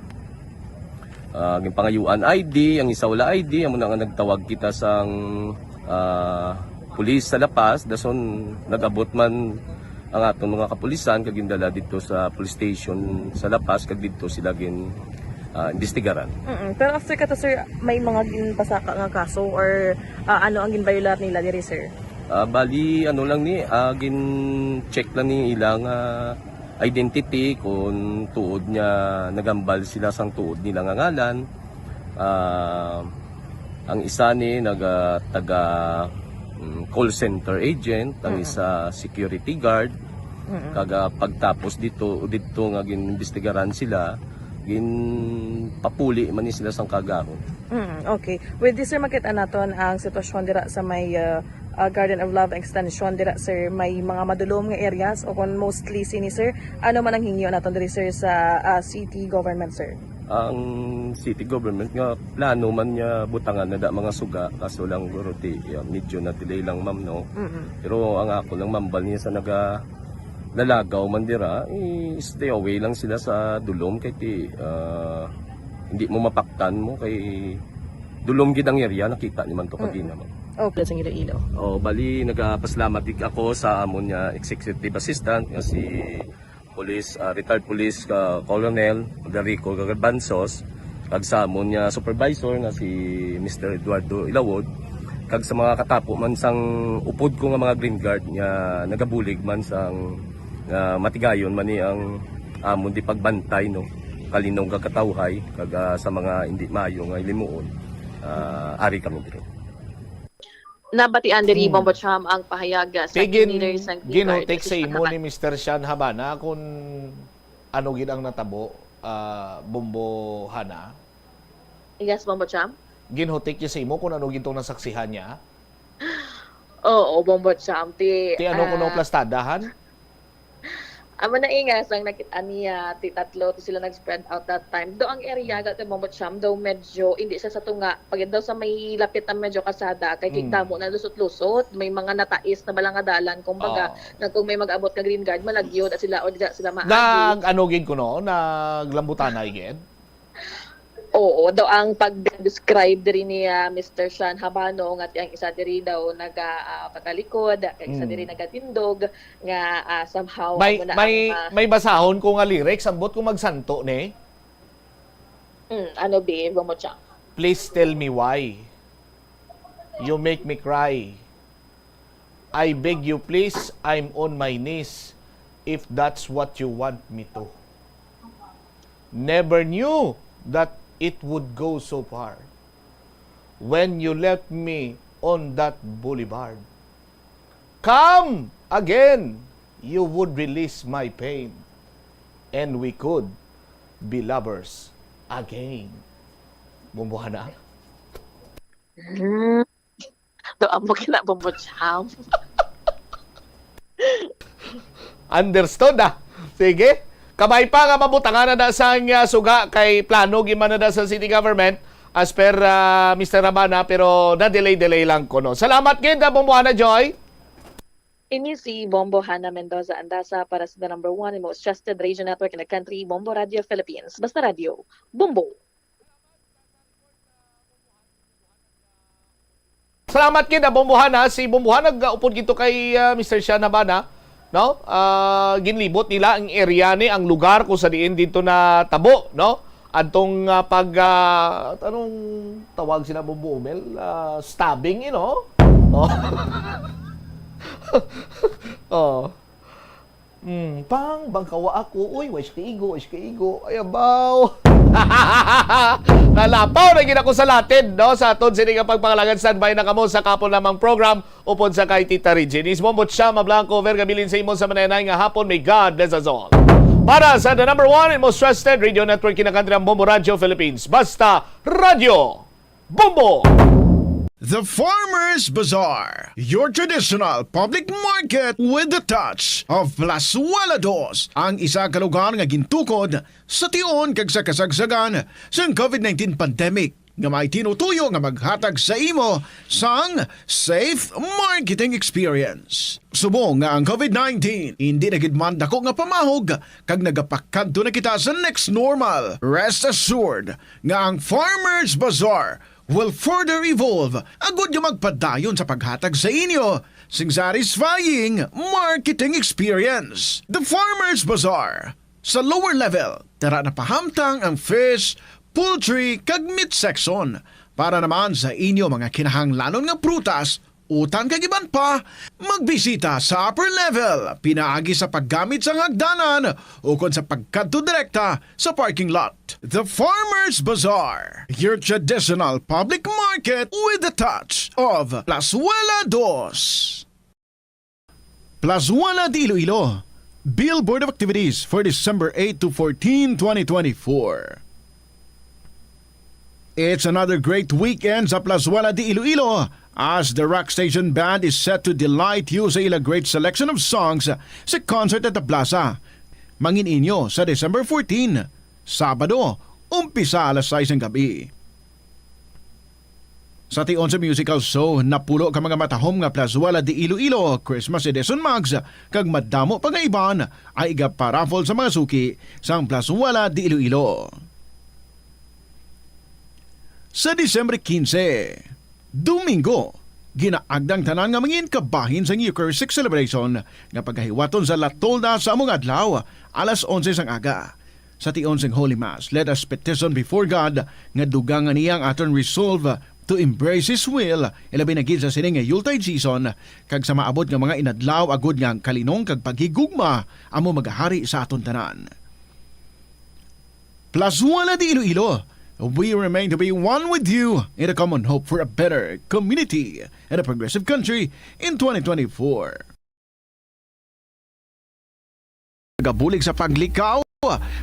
ah, ginpangayuan I D, ang isa wala I D, amo na nga nagtawag kita sang, ah, pulis sa La Paz, dason nag-abot man ang aton mga kapulisan kag gindala didto sa police station sa La Paz kag didto sila gin, ah, imbestigaran. Mm-mm. Pero after kato, sir, may mga ginpasaka nga kaso or, ah, ano ang ginbayular nila diri, sir? Ah, bali, ano lang ni, ah, gin-check lang ni ila nga identity kung tuod nga nagambal sila sang tuod nila nga ngalan. Ah, ang isa ni naga, taga, mm, call center agent, ang Mm. isa security guard. Mm. Kaga pagtapos dito, dito nga ginimbestigaran sila, ginpapuli man ni sila sang kagahon. Mm, okay. With this, sir, makita naton ang sitwasyon dira sa may, uh, uh, Garden of Love extension dira, sir. May mga madulom nga areas o kung mostly sini, sir, ano man ang hingyo naton diri, sir, sa, uh, city government, sir? Ang city government nga plano man niya butangan na da mga suga, kaso lang guro ti, uh, medyo na-delay lang, ma'am, no? Mm-mm. Pero ang ako lang mambal niya sa naga lalagaw man dira, i-stay away lang sila sa dulom kay ti, ah, hindi mo mapaktan mo kay dulom gid ang area, nakita ni man to Mm. kagina, ma'am. Okay. Sa Iloilo. Oh, bali, nagapaslamat gid ako sa amon nga executive assistant nga si Police, ah, retired Police ka Colonel Darico Garbanzos, kag sa amon nga supervisor nga si Mister Eduardo Ilawod. Kag sa mga katapo man sang upod ko nga mga Green Guard nga nagabulig man sang, ah, matigayon man ni ang amon di pagbantay, no, kalinog nga katawhay kag, ah, sa mga indi maayo nga hilimuon, ah, ari kami diri. Nabatian diri, Hmm. Bombo Cham, ang pahayag, ah, sa Kay gin-, team leader sang Green Guard, ginhutik si sa imo Shana. Ni Mister Shan Habana kung ano gid ang natabo, ah, Bombo Hana? Yes, Bombo Cham? Ginhutik niya sa imo kung ano gid tong nasaksihan niya? Oo, Bombo Cham. Ti, Ti ano kuno ah, plastadahan? Amo na ingas ang nakita niya, ti tatlo ti sila nag-spread out that time. Do ang area, Mm. ga kay Bombo Cham, daw medyo, hindi siya sa tunga. Pag daw sa may lapit na medyo kasada, kay Mm. kigdamo na lusot-lusot, may mga natais na bala nga dalan, kumbaga, Oo. na kung may mag-abot nga Green Guard, malagyod at sila, o di sila maagi. Nag-ano gid kuno? Naglambutanay gid? Oo, daw ang pag-describe diri ni, ah, Mister Sean Habano nga ti ang isa diri daw naga, ah, patalikod, kag isa diri Mm. nagatindog nga, ah, somehow May, amo na may, ang, ah, may basahon ko nga lyrics, ambot ko magsanto ni. Mm, ano, be, Bombo Cham? Please tell me why you make me cry. I beg you, please, I'm on my knees if that's what you want me to. Never knew that it would go so far when you left me on that boulevard. Come again, you would release my pain and we could be lovers again. Bombo Hana? Mm. Do amo kina Bombo Cham. Understood, ah. Sige. Kabay pa nga mabutangan na da sang, ah, suga kay plano gid man na da sa city government as per, ah, Mister Habana, pero na-delay-delay lang kuno. Salamat gid, ah, Bombo Hana Joy. Ini si Bombo Hana Mendoza Andaza para sa the number one and most trusted radio network in the country, Bombo Radio Philippines. Basta Radio, Bombo. Salamat gid, ah, Bombo Hana. Si Bombo Hana nag-upod gid to kay, ah, Mister Sean Habana, no? Ah, ginlibot nila ang area ni, ang lugar kung sa diin dito na tabo, no? Adtong, ah, pag, ah, anong tawag sila, Bombo Umel? Ah, stabbing, you know? Oh. Oh. Hmm, pang, bangkawa ako. Uy, way siya kaigo, way siya kaigo. Ay, abaw. Nalapaw na gid ako sa latid, no? Sa aton sini nga pagpangalagad, standby na kamo sa kapon lamang program upod sa kay Tita Regine. Is Bombo Chama Blanco, over kabilin sa imo sa mananay nga hapon. May God bless us all. Para sa the number one and most trusted radio network in the country, ang Bombo Radio Philippines. Basta Radio. Bombo! The Farmers Bazaar, your traditional public market with the touch of Plazuela Dos, ang isa ka lugar nga gintukod sa tion kag sa kasagsagan sang covid nineteen pandemic, nga may tinutuyo nga maghatag sa imo sang safe marketing experience. Subong nga ang covid nineteen indi na gid man dako nga pamahog kag nagapakadto na kita sa next normal, rest assured nga ang Farmers Bazaar will further evolve agud nga magpadayon sa paghatag sa inyo sing satisfying marketing experience. The Farmers Bazaar, sa lower level, tara na pahamtang ang fish, poultry, kag meat section. Para naman sa inyo mga kinahanglanon nga prutas, utan kag iban pa, magbisita sa upper level, pinaagi sa paggamit sang hagdanan ukon sa pagkadto direkta sa parking lot. The Farmers Bazaar, your traditional public market with the touch of Plazuela Dos. Plazuela de Iloilo, Billboard of Activities for December eight to fourteen, twenty twenty-four. It's another great weekend sa Plazuela de Iloilo, as the Rock Station Band is set to delight you sa ila great selection of songs sa concert at the plaza. Mangin-inyo sa December fourteen, Sabado, umpisa alas sais sang gabi. Sa tion sa musical show, napulo ka mga matahom nga Plazuela de Iloilo Christmas Edition mugs kag madamo pa nga iban ang igaparaffle sa mga suki sang Plazuela de Iloilo. Sa Disyembre quince, Domingo, ginaagda ang tanan nga mangin kabahin sang Eucharistic celebration nga pagahiwaton sa La Tolda sa among adlaw, alas onse sang aga. Sa tion sing Holy Mass, let us petition before God nga dugangan niya ang aton resolve To embrace His will, ilabi na gid sa sining nga Yuletide season, kag sa maabot nga mga inadlaw, agud nga ang kalinong kag paghigugma amo magahari sa aton tanan. Plus One at Iloilo, we remain to be one with you in a common hope for a better community and a progressive country in twenty twenty-four. Nagabulig sa paglikaw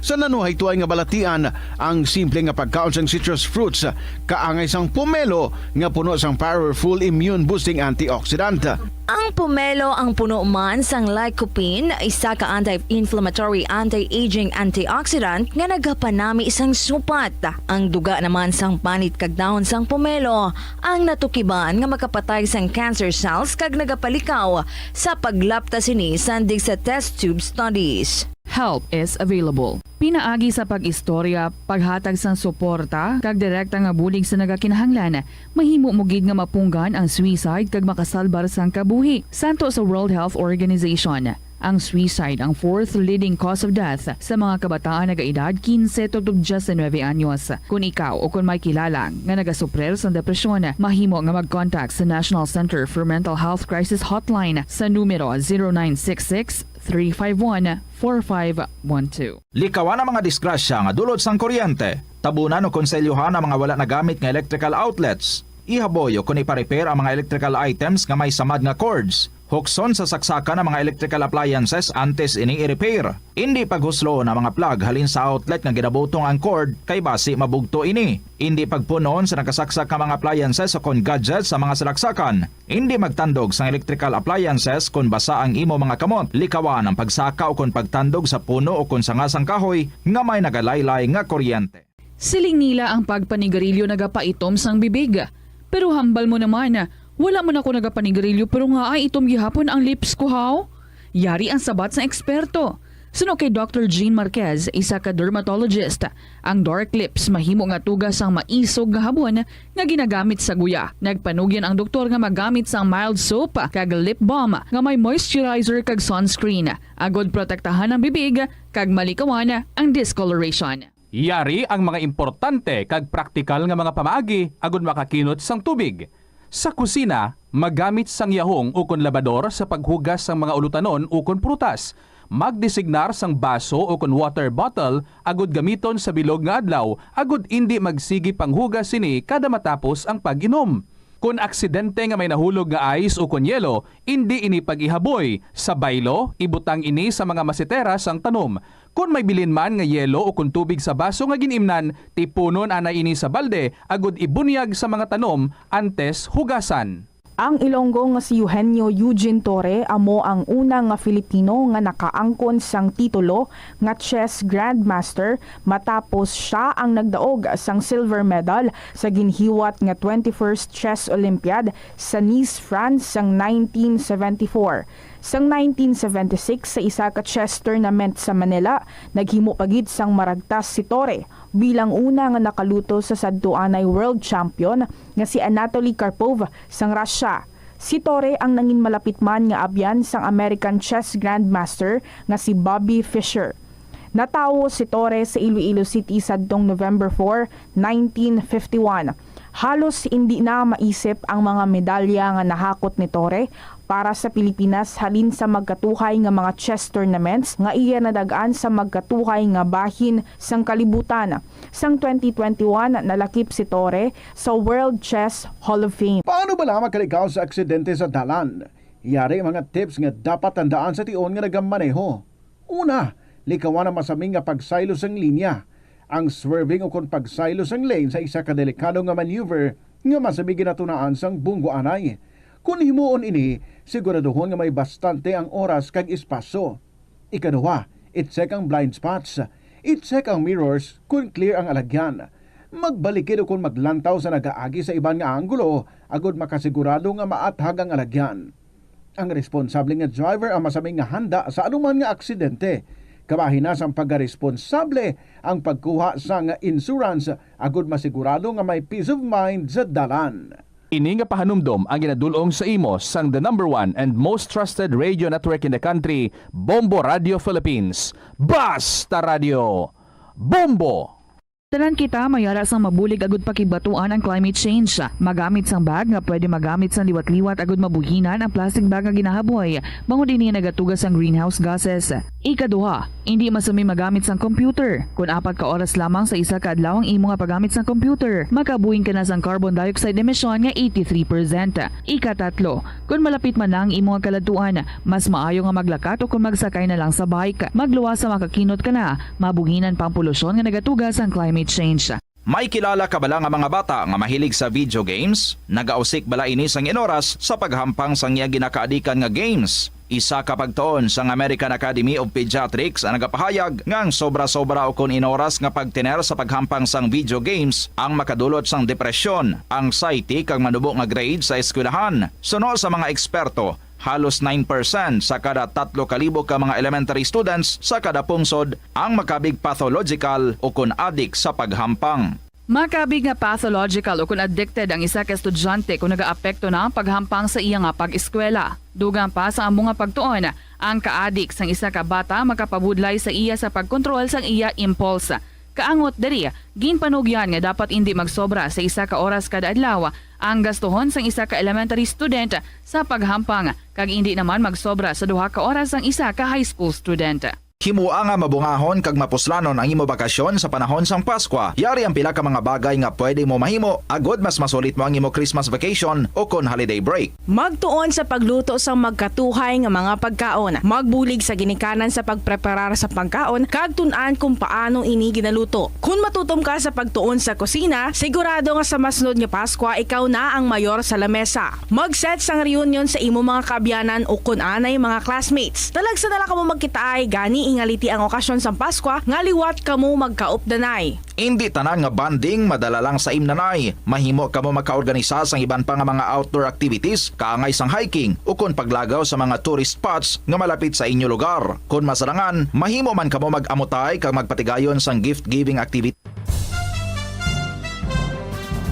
sa nanuhaytoy nga balatian ang simple nga pagkaon sang citrus fruits, kaangay sang pomelo nga puno sang powerful immune boosting antioxidant. Ang pomelo ang puno man sang lycopene, isa ka anti-inflammatory, anti-aging antioxidant nga nagapanami sang supat. Ang duga naman sang panit kag dahon sang pomelo ang natukiban nga makapatay sang cancer cells kag nagapalikaw sa paglapta sini sandig sa test tube studies. Help is available. Pinaagi sa pag-istorya, paghatag sang suporta, kag direkta nga bulig sa nagakinahanglan, mahimo mo gid nga mapunggan ang suicide kag makasalbar sang kabuhi. Santo sa World Health Organization, ang suicide ang fourth leading cause of death sa mga kabataan nga edad quince to diecinuebe anyos. Kung ikaw o kung may kilala nga nagasuprir sang depresyon, mahimo nga mag-contact sa National Center for Mental Health Crisis Hotline sa numero zero nine six six, three five one, four five one two. Likawan ang mga disgrasya nga dulot sang kuryente. Tabunan o konselyohan ang mga wala nagamit nga electrical outlets. Ihaboy o kon ipa-repair ang mga electrical items nga may samad nga cords. Hukson sa saksakan ang mga electrical appliances antes ini i-repair. Indi paghusloon ang mga plug halin sa outlet nga ginabutong ang cord, kay basi mabugto ini. Indi pagpunon sa nakasaksak nga mga appliances o kon gadgets sa mga salaksakan. Indi magtandog sang electrical appliances kon basa ang imo mga kamot. Likawan ang pagsaka o kon pagtandog sa puno o kon sanga sang kahoy nga may nagalaylay nga kuryente. Siling nila ang pagpanigarilyo nagapaitom sang bibig. Pero hambal mo naman, wala man ako nagapanigarilyo pero nga ay itom gihapon ang lips ko, haw? Yari ang sabat sang eksperto. Suno kay Doctor Jean Marquez, isa ka dermatologist, ang dark lips mahimo nga tuga sang maisog nga habon nga ginagamit sa guya. Nagpanugyan ang doktor nga magamit sang mild soap kag lip balm nga may moisturizer kag sunscreen, agod protektahan ang bibig kag malikawan ang discoloration. Yari ang mga importante kag praktikal nga mga pamaagi agud makakinot sang tubig. Sa kusina, magamit sang yahong ukon labador sa paghugas sang mga ulutanon ukon prutas. Magdesignar sang baso ukon water bottle agud gamiton sa bilog nga adlaw agud indi magsigi panghugas sini kada matapos ang pag-inom. Kon aksidente nga may nahulog nga ice ukon yelo, indi ini pag-ihaboy. Sa baylo, ibutang ini sa mga masetera sang tanom. Kon may bilin man nga yelo ukon tubig sa baso nga gin-imnan, tipunon anay ini sa balde agud ibunyag sa mga tanom antes hugasan. Ang Ilonggo nga si Eugenio Eugene Torre amo ang una nga Filipino nga nakaangkon sang titulo nga chess grandmaster, matapos sia ang nagdaog sang silver medal sa ginhiwat nga twenty-first Chess Olympiad sa Nice, France sang nineteen seventy-four. Sang nineteen seventy-six, sa isa ka chess tournament sa Manila, naghimo pa gid sang maragtas si Torre bilang una nga nakaluto sa sadtuanay world champion nga si Anatoly Karpov sang Russia. Si Torre ang nangin malapit man nga abyan sang American chess grandmaster nga si Bobby Fischer. Natawo si Torre sa Iloilo City sadtong November four, nineteen fifty-one. Halos indi na maisip ang mga medalya nga nahakot ni Torre para sa Pilipinas halin sa magkatuhay nga mga chess tournaments nga iya nadag-an sa magkatuhay nga bahin sang kalibutan. Sang twenty twenty-one, nalakip si Torre sa World Chess Hall of Fame. Paano bala makalikaw sa aksidente sa dalan? Yari mga tips nga dapat tandaan sa tion nga nagamaneho. Una, likawan ang masami nga pagsaylo sang linya. Ang swerving ukon pagsaylo sang lane sa isa ka delikado nga maneuver nga masami ginatunaan sang bunggo anay. Kon himuon ini, siguraduhon nga may bastante ang oras kag espasyo. Ikaduha, i-check ang blind spots. I-check ang mirrors kon clear ang alagyan. Magbalikid ukon maglantaw sa nagaagi sa iban nga anggulo agud makasigurado nga maathag ang alagyan. Ang responsable nga driver ang masami nga handa sa anuman nga aksidente. Kabahin na sang pagkaresponsable ang pagkuha sang insurance agud masigurado nga may peace of mind sa dalan. Ini nga pahanumdom ang ginadul-ong sa imo sang the number one and most trusted radio network in the country, Bombo Radio Philippines. Basta Radio Bombo! Tanan kita may ara sang mabulig agud pakigbatuan ang climate change. Magamit sang bag nga pwede magamit sang liwat-liwat agud mabuhinan ang plastic bag nga ginahaboy, bangod ini nagatuga sang greenhouse gases. Ikaduha, indi masami magamit sang computer. Kon apat ka oras lamang sa isa ka adlaw ang imo nga paggamit sang computer, makabuhing ka na sang carbon dioxide emission nga eighty-three percent. Ikatatlo, kon malapit man na ang imo nga kaladtuan, mas maayo nga maglakat o kon magsakay na lang sa bike. Magluwas sa makakinot ka na, mabuhinan pa ang polusyon nga nagatuga sang climate change. May kilala ka bala nga mga bata nga mahilig sa video games? Nagausik bala ini sang inoras sa paghampang sang iya ginakaadikan nga games? Isa ka pagtuon sang American Academy of Pediatrics ang nagapahayag nga ang sobra-sobra o kon inoras nga pagtener sa paghampang sang video games ang makadulot sang depresyon, anxiety, kag manubo nga grade sa eskwelahan. Suno sa mga eksperto, halos nine percent sa kada tatlo ka libo ka mga elementary students sa kada pungsod ang makabig pathological o kon adik sa paghampang. Makabig nga pathological o kon addicted ang isa ka estudyante kon nagaapekto na ang paghampang sa iya nga pag-eskwela. Dugang pa sa amo nga pagtuon, ang kaadik sang isa ka bata makapabudlay sa iya sa pagkontrol sang iya impulse. Kaangot diri, ginpanugyan nga dapat indi magsobra sa isa ka oras kada adlaw ang gastuhon sang isa ka elementary student sa paghampang, kag indi naman magsobra sa duha ka oras ang isa ka high school student. Himoa nga mabungahon kag mapuslanon ang imo bakasyon sa panahon sang Paskwa. Yari ang pila ka mga bagay nga pwede mo mahimo agud mas masulit mo ang imo Christmas vacation o kon holiday break. Magtuon sa pagluto sang magkatuhay nga mga pagkaon. Magbulig sa ginikanan sa pagpreparar sa pagkaon kag tun-an kung paano ini ginaluto. Kon matutom ka sa pagtuon sa kusina, sigurado nga sa masunod nga Paskwa ikaw na ang mayor sa lamesa. Mag-set sang reunion sa imo mga kaabyanan o kon anay mga classmates. Talagsa na lang kamo magkitaay, gani ingaliti ang okasyon sang Paskwa nga liwat kamo magkaupdanay. Indi tanan nga bonding madala lang sa imnanay. Mahimo kamo makaorganisa sang iban pa nga mga outdoor activities, kaangay sang hiking, ukon paglagaw sa mga tourist spots nga malapit sa inyo lugar. Kon masarangan, mahimo man kamo mag-amutay kag magpatigayon sang gift-giving activity.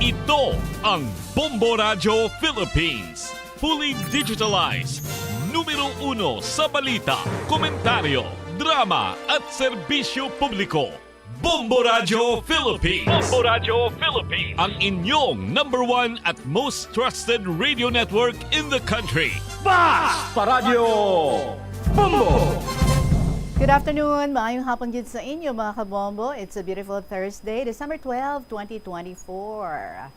Ito ang Bombo Radyo Philippines. Fully digitalized. Numero uno sa balita, komentaryo, drama at serbisyo publiko. Bombo Radyo Philippines. Bombo Radyo Philippines. Ang inyong number one at most trusted radio network in the country. Basta Radyo Bombo! Good afternoon. Maayong hapon gid sa inyo, mga kabombo. It's a beautiful Thursday, December twelve, twenty twenty-four.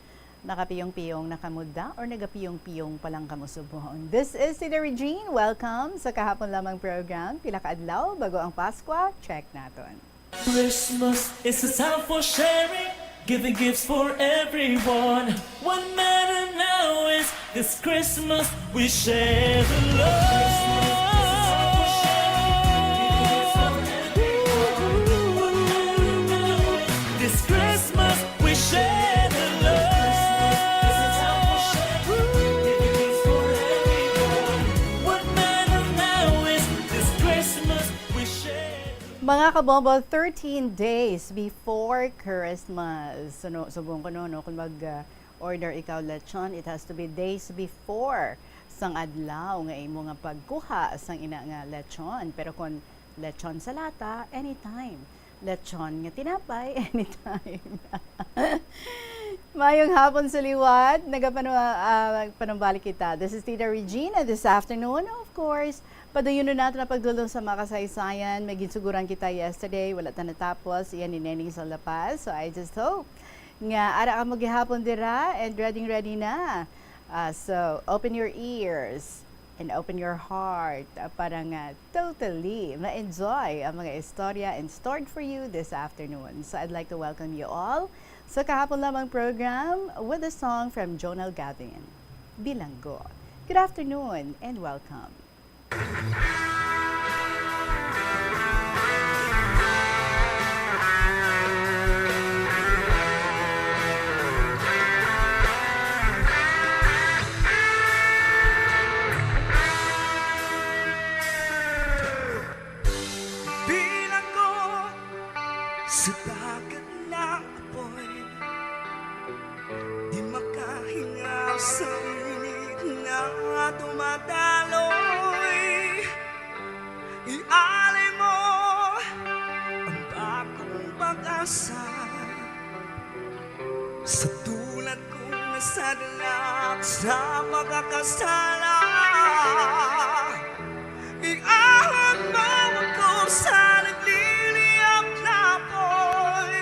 Nakapiyong-piyong na kamo da or nagapiyong-piyong pa lang kamo subong? This is Tita Regine. Welcome sa kahapon lamang program. Pila ka adlaw bago ang Paskwa? Check naton. Christmas is a time for sharing, giving gifts for everyone. What matter now is this Christmas we share the love. This Christmas we share the love. What matter now is this Christmas we share. Mga kabombo, thirteen days before Christmas. Suno-, subong ko, no, no, kung mag, ah, order ikaw lechon, it has to be days before sang adlaw nga imo nga pagkuha sang ina nga lechon. Pero kung lechon sa lata, anytime. Lechon nga tinapay, anytime. Mayong hapon sa liwat. Nagapanu-, ah, panumbalik kita. This is Tita Regina this afternoon. Of course, padayunon nato na pagdulong sa mga kasaysayan. May ginsuguran kita yesterday. Wala ta natapos. Yan ni Neneng sa La Paz. So, I just hope nga ara kamo gihapon dira and ready, ready na. Ah, so, open your ears and open your heart, ah, para nga totally ma-enjoy ang mga istorya in stored for you this afternoon. So, I'd like to welcome you all sa kahapon lamang program with a song from Jonel Gavin, Bilanggo. Good afternoon and welcome. Bilanggo sa dagat na apoy, di makahingaw sa init na dumadaloy. Ialay mo ang bagong pag-asa. Sa tulad kong nasadlak sa pagkakasala, iahon mo ako sa nagliliyap na apoy,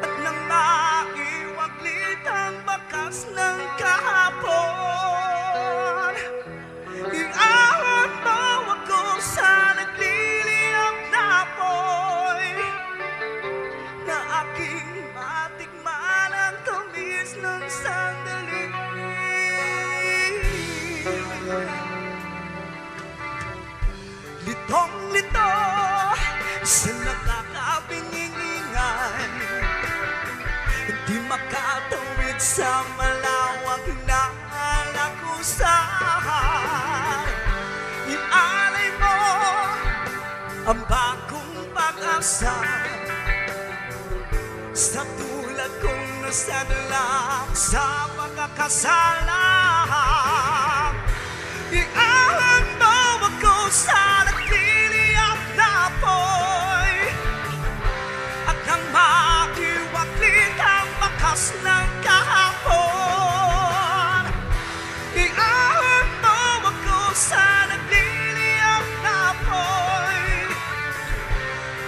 at nang maiwaglit ang bakas ng kahapon, iahon mo ako sa nagliliyap na apoy, na aking matikman ang tamis ng sandali. Litong-lito sa nakakapingingingan, di makatawid sa malawak na lagusan. Ialay mo ang bagong pag-asa sa tulad kong nasadlak sa pagkakasala. Iahon mo ako sa nagliliyap na apoy, at nang maiwaglit ang bakas ng kahapon, iahon mo ako sa nagliliyap na apoy,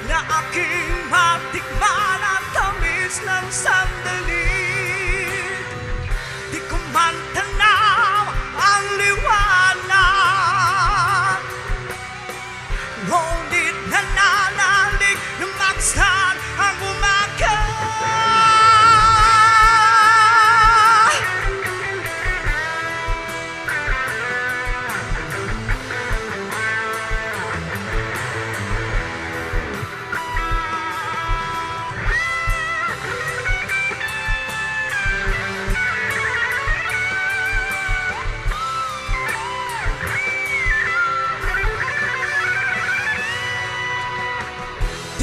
na aking matikman ang tamis ng sandali. Di ko man tanaw ang liwanag, ngunit nananalig lumagsan ang umaga.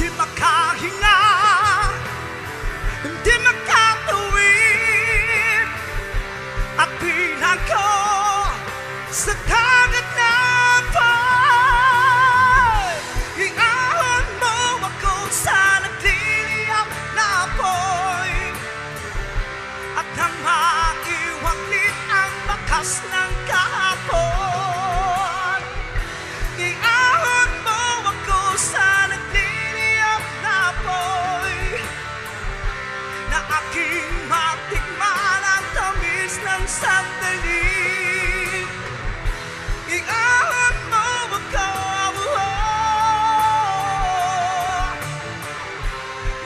Di makahinga, di makatuwid, at pinako sa dagat na apoy. Iahon mo ako sa nagliliyap na apoy, at nang maiwaglit ang bakas ng kahapon, iahon mo ako sa nagliliyap na apoy, na aking matikman ang tamis ng sandali. Iahon mo ako,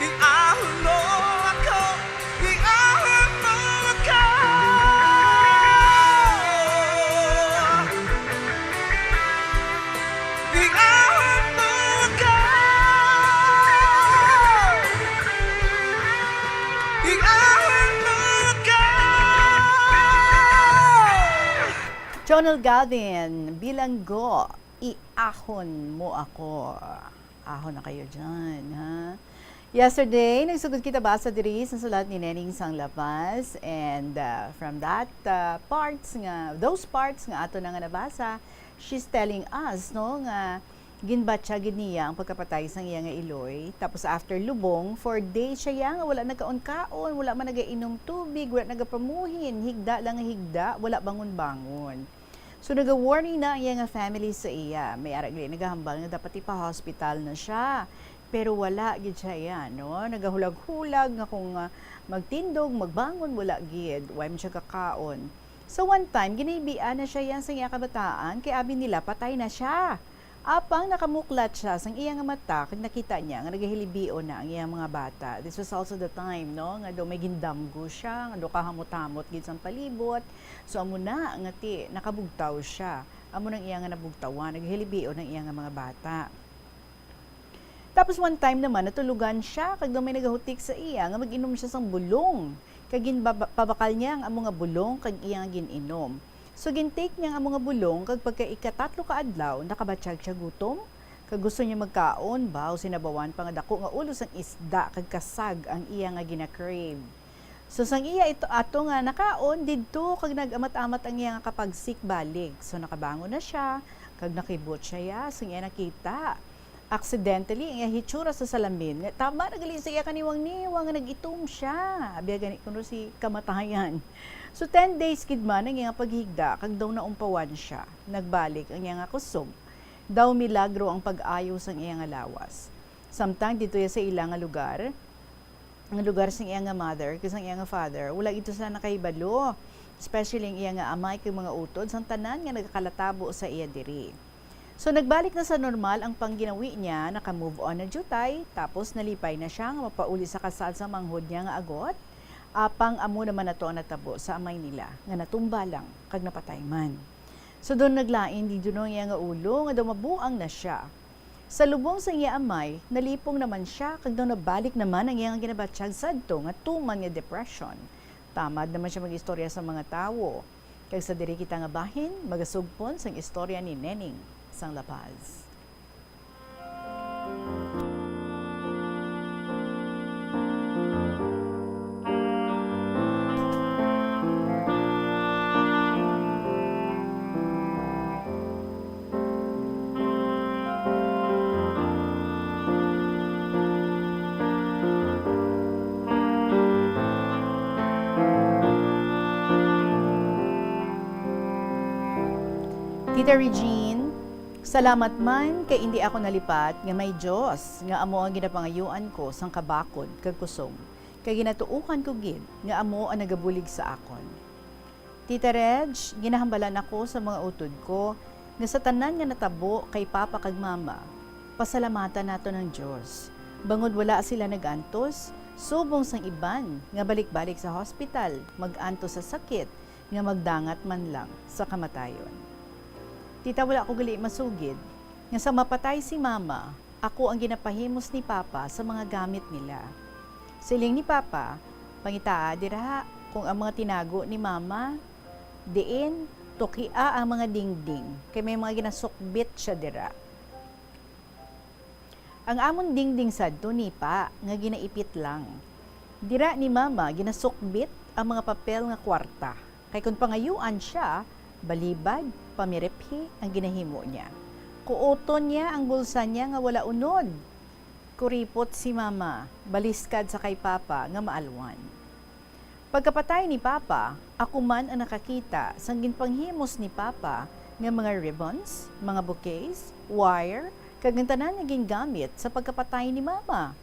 iahon mo ako, iahon mo ako. Iahon mo ako. Iahon mo ako. Jonel Galvin, Bilanggo, Iahon Mo Ako. Ahon na kayo dyan, ha? Yesterday, nagsugod kita basa diri sa sulat ni Neneng Sanglapas. And, uh, from that, uh, parts nga, those parts nga ato na nga nabasa, she's telling us, no, nga ginbatya gid niya ang pagkapatay sang iya nga iloy. Tapos after lubong, for days siya ya nga wala nagkaon-kaon, wala man nagainom tubig, wala nagapamuhin, higda lang nga higda, wala bangon-bangon. So, naga-worry na ang iya nga family sa iya. May ara gali nagahambal nga dapat ipa-hospital na siya. Pero wala gid siya ya, no? Nagahulag-hulag nga kung, ah, magtindog, magbangon, wala gid. Wala man siya kakaon. So, one time, ginaibian na siya ya sang iya kabataan, kay abi nila patay na siya. Apang nakamuklat siya sang iya nga mata, kag nakita niya nga nagahilibion na ang iyang mga bata. This was also the time, no, nga daw may gindamgo siya, nga daw kahamot-hamot gid sang palibot. So, amo na nga ti, nakabugtaw siya. Amo nang iya nga nabugtawan, naghilibion ang iya nga mga bata. Tapos one time naman, natulogan siya, kag daw may nagahutik sa iya nga mag-inom siya sang bulong. Kag ginbaba-, pabakal niya ang amo nga bulong kag iya nga gin-inom. So, gin-take niya ang amo nga bulong, kag pagka ikatatlo ka adlaw, nakabatyag siya gutom. Kag gusto niya magkaon, baw sinabawan pa nga dako nga ulo sang isda kag kasag ang iya nga gina-crave. So, sang iya ito, ato nga nakaon didto, kag nag-amat-amat ang iya nga kapagsik balik. So, nakabangon na siya, kag nakibot siya ya, sang iya nakita Accidentally, ang iya hitsura sa salamin nga tama na gali sa iya kaniwang-niwang nga nag-itom siya. Abi gani kuno si kamatayan. So, ten days gid man ang iya paghigda kag daw naumpawan siya. Nagbalik ang iya nga kusog. Daw milagro ang pag-ayo sang iya nga lawas. Samtang didto iya sa ila nga lugar, ang lugar sang iya nga mother kag sang iya nga father, wala gid sila nakahibalo, especially ang iya nga amay kag mga utod sang tanan nga nagakalatabo sa iya diri. So, nagbalik na sa normal ang pangginawi niya, naka-move on na diutay, tapos nalipay na siya nga mapauli sa kasal sa manghod niya nga agot. Apang amo naman nato ang natabo sa amay nila, nga natumba lang kag napatay man. So, daw naglain gid kuno ang iya nga ulo, nga daw mabuang na siya. Sa lubong sang iya amay, nalipong naman sia, kag daw nabalik naman ang iya nga ginabatyag sadto nga tuman nga depression. Tamad naman sia mag-istorya sa mga tawo. Kag sa diri kita nga bahin, magasugpon sang istorya ni Neneng sang La Paz. Tita Regine, salamat man kay indi ako nalipat nga may Dios nga amo ang ginapangayuan ko sang kabakod kag kusog, kay ginatuohan ko gid nga amo ang nagabulig sa akon. Tita Reg, ginahambalan ako sa mga utod ko nga sa tanan nga natabo kay Papa kag Mama, pasalamatan naton ang Dios, bangod wala sila nag-antos subong sang iban nga balik-balik sa hospital, mag-antos sa sakit, nga magdangat man lang sa kamatayon. Tita, wala ko gali masugid nga sa mapatay si Mama, ako ang ginapahimos ni Papa sa mga gamit nila. Siling ni Papa, "Pangitaa dira kung ang mga tinago ni Mama, diin, tukia ang mga dingding, kay may mga ginasukbit siya dira." Ang amon dingding sadto nipa nga ginaipit lang. Dira ni Mama ginasukbit ang mga papel nga kwarta, kay kon pangayuan sia, balibad, pamiriphi ang ginahimo niya. Kuoton niya ang bulsa niya nga wala unod. Kuripot si Mama, baliskad sa kay Papa nga maalwan. Pagkapatay ni Papa, ako man ang nakakita sang ginpanghimos ni Papa nga mga ribbons, mga bouquets, wire, kag ang tanan nga gingamit sa pagkapatay ni Mama.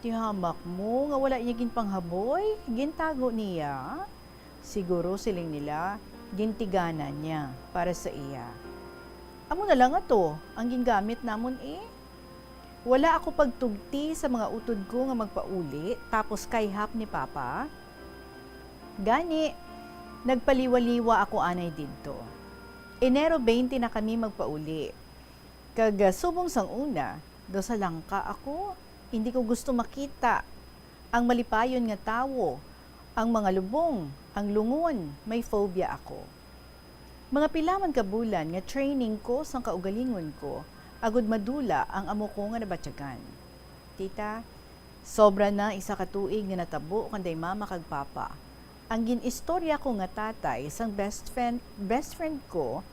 "Tihamak mo nga wala niya ginpanghaboy, gintago niya? Siguro," siling nila, "gintiganan niya para sa iya." Amo na lang ato ang gingamit namon, eh. Wala ako pagtugti sa mga utod ko nga magpauli, tapos kayhap ni Papa. Gani, nagpaliwaliwa ako anay didto. Enero twenty na kami magpauli. Kag, ah, subong sang una, daw sa langka ako, hindi ko gusto makita ang malipayon nga tawo, ang mga lubong, ang lungon, may phobia ako. Mga pila man ka bulan nga training ko sang kaugalingon ko, agud madula ang amo ko nga nabatyagan. Tita, sobra na isa ka tuig nga natabo kanday Mama kag Papa. Ang gin-istorya ko nga tatay sang best friend, best friend ko,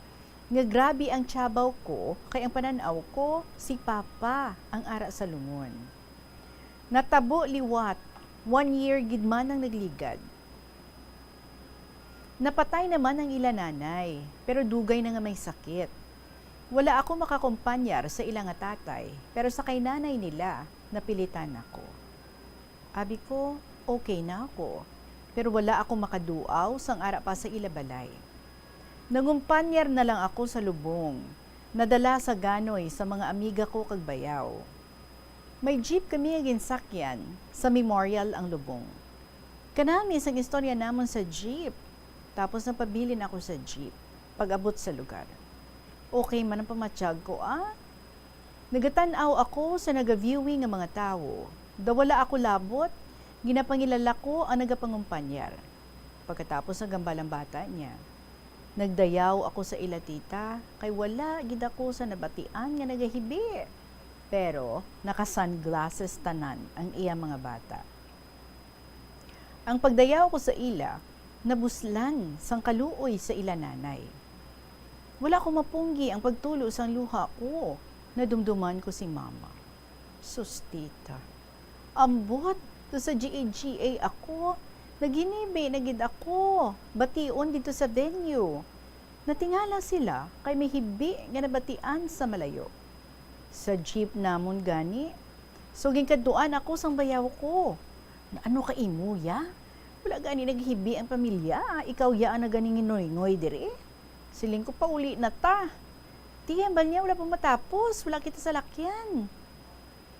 nga grabe ang tiyabaw ko, kay ang panan-aw ko, si Papa ang ara sa lungon. Natabo liwat, one year gid man ang nagligad. Napatay naman ang ila nanay, pero dugay na nga may sakit. Wala ako makakumpanyar sa ila nga tatay, pero sa kay nanay nila, napilitan ako. Abi ko, okay na ako, pero wala ako makaduaw sang ara pa sa ila balay. Nangumpanyar na lang ako sa lubong, nadala sa ganoy sa mga amiga ko kag bayaw. May jeep kami nga ginsakyan sa Memorial ang lubong. Kanami sang istorya namon sa jeep, tapos nagpabilin ako sa jeep pag-abot sa lugar. Okay man ang pamatyag ko, ah. Nagatan-aw ako sa naga-viewing nga mga tawo. Daw wala ako labot, ginapangilala ko ang nagapangumpanyar. Pagkatapos, nagambal ang bata niya. Nagdayaw ako sa ila tita, kay wala gid ako sa nabatian nga nagahibi. Pero naka-sunglasses tanan ang iya mga bata. Ang pagdayaw ko sa ila, nabuslan sang kaluoy sa ila nanay. Wala ko mapunggi ang pagtulo sang luha ko. Nadumduman ko si Mama. Sus, tita. Ambot, to sa G A G A ako. Naghinibi na gid ako. Bation didto sa venue. Natingala sila kay may hibi nga nabatian sa malayo. Sa jeep namon gani. So, ginkadtuan ako sang bayaw ko. "Ano ka imo, ya? Wala gani naghibi ang pamilya. Ikaw ya ang naganingingoy-ngoy diri." Siling ko, "Pauli na ta." "Ti, hambal niya wala pa matapos. Wala kita salakyan."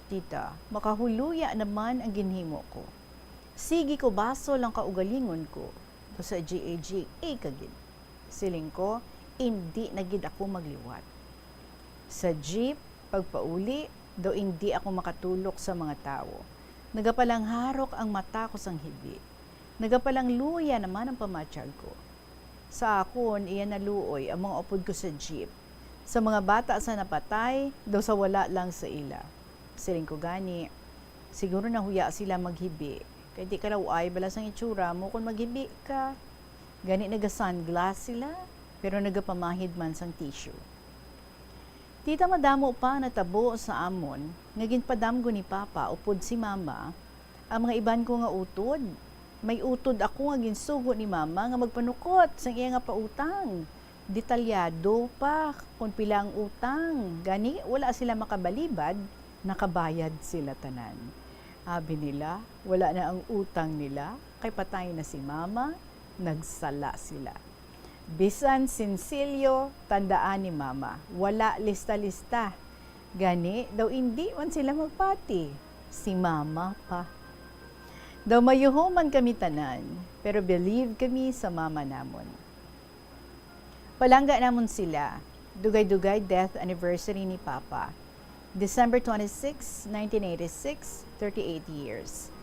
Tita, makahuluya naman ang ginhimo ko. Sige ko basol ang kaugalingon ko. To sa G A G A ka gid. Siling ko, indi na gid ako magliwat. Sa jeep, pagpauli, daw indi ako makatulok sa mga tawo. Nagapalangharok ang mata ko sang hibi. Nagapalangluya naman ang pamatyag ko. Sa akon, iya naluoy ang mga upod ko sa jeep. Sa mga bata sa napatay, daw sa wala lang sa ila. Siling ko gani, siguro nahuya sila maghibi. Kay di ka law-ay bala sang itsura mo kon maghibi ka. Gani naga-sunglass sila, pero nagapamahid man sang tissue. Tita, madamo pa natabo sa amon nga ginpadamgo ni Papa upod si Mama. Ang mga iban ko nga utod, may utod ako nga ginsugo ni Mama nga magpanukot sang iya nga pautang. Detalyado pa kon pila ang utang. Gani, wala sila makabalibad, nakabayad sila tanan. Abi nila, wala na ang utang nila, kay patay na si Mama, nagsala sila. Bisan sinsilyo, tandaan ni Mama, wala lista-lista. Gani, daw indi man sila magpati. Si Mama pa. Daw mayuho man kami tanan, pero believe kami sa Mama namon. Palangga namon sila. Dugay-dugay death anniversary ni Papa. December twenty-six, nineteen eighty-six, thirty-eight years.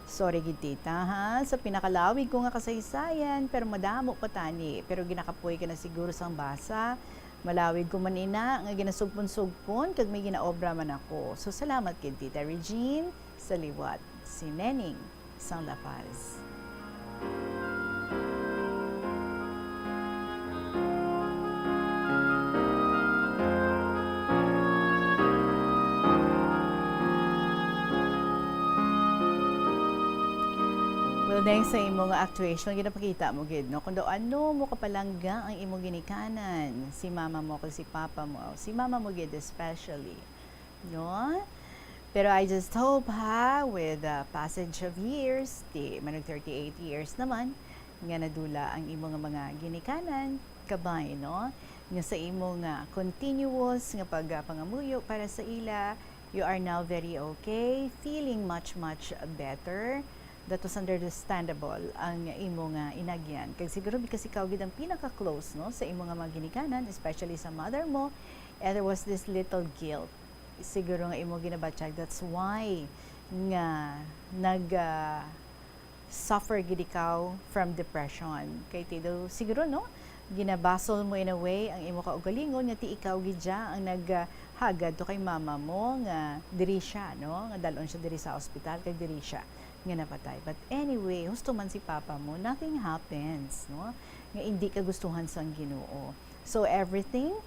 Sorry gid, tita, ha, sa pinakalawig ko nga kasaysayan, pero madamo pa tani. Pero ginakapoy ka na siguro sang basa. Malawig ko man ina nga ginasugpon-sugpon kag may ginaobra man ako. So, salamat gid, Tita Regine, sa liwat. Si Neneng sang La Paz. Well, Neng, sa imo nga actuation, ginapakita mo gid, no, kung daw ano mo kapalangga ang imong ginikanan, si mama mo kag si papa mo, si mama mo gid especially, no? Pero I just hope, ha, with the passage of years, di manag thirty-eight years naman nga nadula ang imo nga mga ginikanan, kabay, no, nga sa imo nga continuous nga pagpangamuyo para sa ila, you are now very okay, feeling much, much better. That was understandable ang imo nga inagyan. Kag siguro because ikaw gid ang pinaka-close, no, sa imo nga mga ginikanan, especially sa mother mo, and there was this little guilt siguro nga imo ginabatyag. That's why nga nag, ah, suffer gid ikaw from depression. Kay ti daw siguro, no, ginabasol mo in a way ang imo kaugalingon nga ti ikaw gid siya ang naghagad to kay mama mo nga diri siya, no, nga dalon siya diri sa ospital kag diri siya nga napatay. But anyway, husto man si papa mo, nothing happens, no, nga indi kagustuhan sang Ginoo. So everything,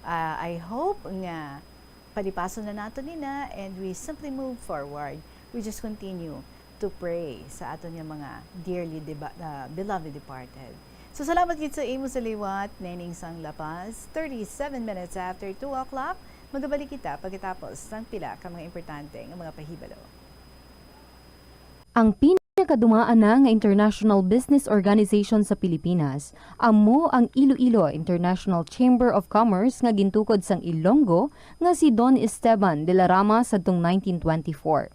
ah, I hope nga palipason na nato nina, and we simply move forward. We just continue to pray sa aton nga mga dearly deba-, ah, beloved departed. So, salamat gid sa imo sa liwat, Neneng sang La Paz. Thirty-seven minutes after two o'clock, magabalik kita pagkatapos sang pila ka mga importante nga mga pahibalo. Ang pinakadumaan na nga international business organization sa Pilipinas amo ang Iloilo International Chamber of Commerce nga gintukod sang Ilonggo nga si Don Esteban de la Rama sadtong nineteen twenty-four.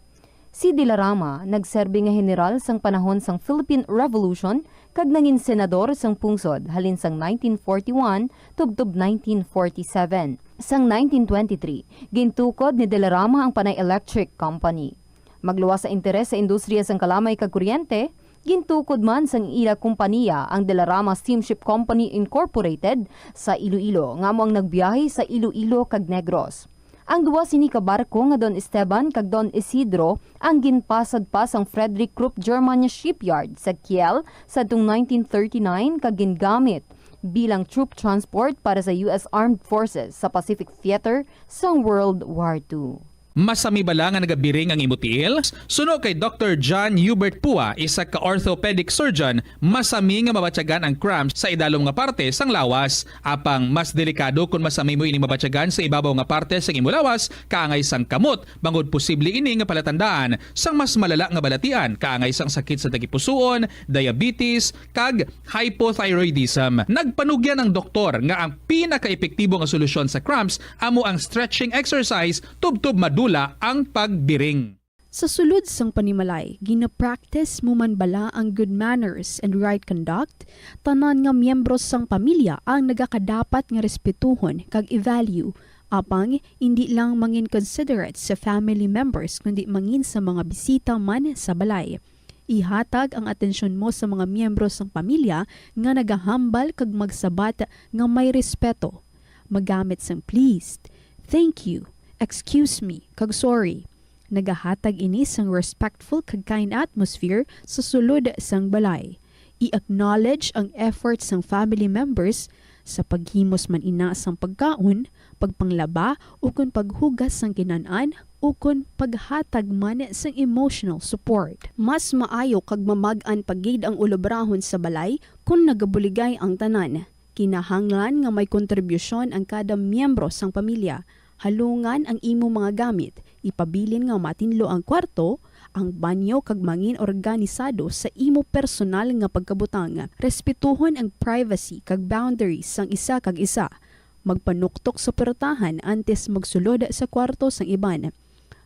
Si de la Rama nagserbi nga heneral sang panahon sang Philippine Revolution kag nangin senador sang pungsod halin sang nineteen forty-one tubtob nineteen forty-seven. Sang nineteen twenty-three, gintukod ni de la Rama ang Panay Electric Company. Magluwas sa interes sa industriya sang kalamay kag kuryente, gintukod man sang ila kompaniya ang De La Rama Steamship Company Incorporated sa Iloilo, nga amo ang nagbiyahe sa Iloilo kag Negros. Ang duwa sini ka barko nga Don Esteban kag Don Isidro ang ginpasad pa sang Frederick Krupp Germania Shipyard sa Kiel sadtong nineteen thirty-nine kag gingamit bilang troop transport para sa U S Armed Forces sa Pacific Theater sang World War Two. Masami bala nga nagabiring ang imo tiil? Suno kay Doktor John Hubert Pua, isa ka orthopedic surgeon, masami nga mabatyagan ang cramps sa idalom nga parte sang lawas. Apang mas delikado kon masami mo ini mabatyagan sa ibabaw nga parte sang imo lawas, kaangay sang kamot, bangod posible ini nga palatandaan sang mas malala nga balatian, kaangay sang sakit sa tagipusoon, diabetes, kag hypothyroidism. Nagpanugyan ang doktor nga ang pinakaepektibo nga solusyon sa cramps amo ang stretching exercise tubtob madula ang pagbiring. Sa sulod sang panimalay, gina-practice mo man bala ang good manners and right conduct? Tanan nga miyembro sang pamilya ang nagakadapat nga respetuhon kag i-value. Apang indi lang mangin considerate sa family members, kundi mangin sa mga bisita man sa balay. Ihatag ang atensyon mo sa mga miyembro sang pamilya nga nagahambal kag magsabat nga may respeto. Magamit sang please, thank you, excuse me, kag sorry. Nagahatag ini sang respectful kag kind atmosphere sa sulod sang balay. I-acknowledge ang effort sang family members sa paghimos man ina sang pagkaon, pagpanglaba, ukon paghugas sang kinan-an, ukon paghatag man sang emotional support. Mas maayo kag mamag-an pa gid ang ulobrahon sa balay kon nagabuligay ang tanan. Kinahanglan nga may kontribusyon ang kada miyembro sang pamilya. Halungan ang imo mga gamit, ipabilin nga matinlo ang kwarto, ang banyo, kag mangin organisado sa imo personal nga pagkabutang. Respetuhon ang privacy kag boundaries sang isa kag isa. Magpanuktok sa puwertahan antes magsulod sa kwarto sang iban.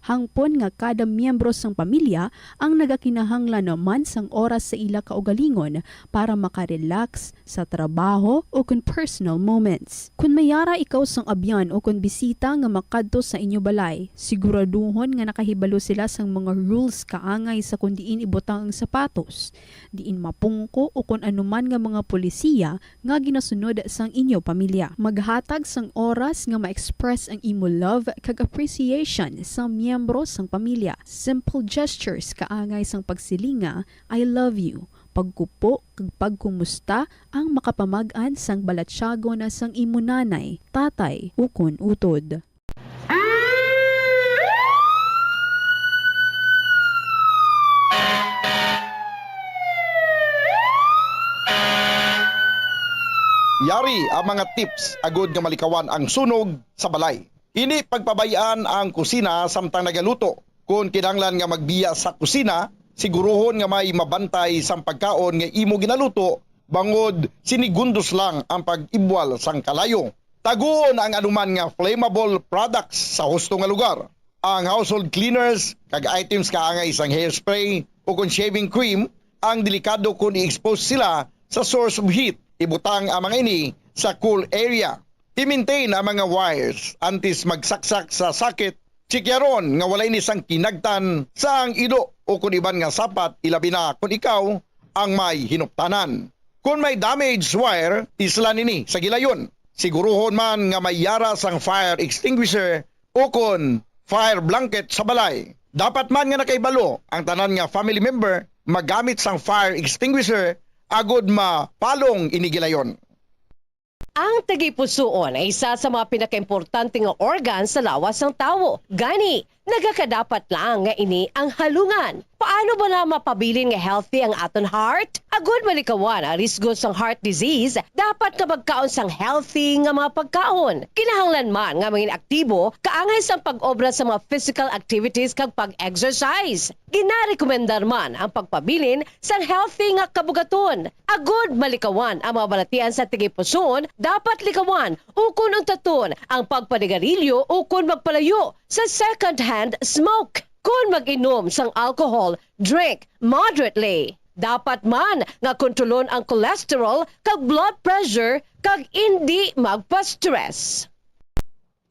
Hangpon nga kada miyembro sang pamilya ang nagakinahanglan man sang oras sa ila kaugalingon para makarelax sa trabaho o kon personal moments. Kon may yara ikaw sang abyan o kon bisita nga makadto sa inyo balay, siguraduhon nga nakahibalo sila sang mga rules kaangay sa kon diin ibutang ang sapatos, diin mapungko o kon anuman nga mga polisiya nga ginasunod sang inyo pamilya. Maghatag sang oras nga ma-express ang imo love kag appreciation sa miyembro sang pamilya. Simple gestures kaangay sang pagsiling nga, "I love you," pagkupo kag pagkumusta ang makapamag-an sang balatyagon sang imo nanay, tatay, ukon utod. Yari ang mga tips agud nga malikawan ang sunog sa balay. Indi pagpabay-an ang kusina samtang nagaluto. Kon kinahanglan nga magbiya sa kusina, siguruhon nga may mabantay sang pagkaon nga imo ginaluto, bangod sinigundos lang ang pag-ibwal sang kalayo. Taguon ang anuman nga flammable products sa husto nga lugar. Ang household cleaners kag items kaangay sang hairspray o kon shaving cream ang delikado kon i-expose sila sa source of heat. Ibutang ang mga ini sa cool area. I-maintain ang mga wires antes magsaksak sa socket. Chikyaron nga wala ini sang kinagtan sa ang ido o kon iban nga sapat, ilabi na kon ikaw ang may hinuptanan. Kon may damaged wire, islan ini sa gilayon. Siguruhon man nga may yara sang fire extinguisher o kon fire blanket sa balay. Dapat man nga nakahibalo ang tanan nga family member magamit sang fire extinguisher agud mapalong ini gilayon. Ang tagipusoon ay isa sa mga pinakaimportante nga organ sa lawas sang tawo. Gani, nagakadapat lang nga ini ang halungan. Paano bala mapabilin nga healthy ang aton heart? Agud malikawan ang risgo sang heart disease, dapat nga magkaon sang healthy nga mga pagkaon. Kinahanglan man nga mangin aktibo kaangay sang pag-obra sa mga physical activities kag pag-exercise. Ginarekomendar man ang pagpabilin sang healthy nga kabugaton. Agud malikawan ang mga balatian sa tagipusoon, dapat likawan ukon untaton ang pagpanigarilyo ukon magpalayo sa second-hand smoke. Kon mag-inom sang alcohol, drink moderately. Dapat man nga kontrolon ang cholesterol kag blood pressure kag indi magpa-stress.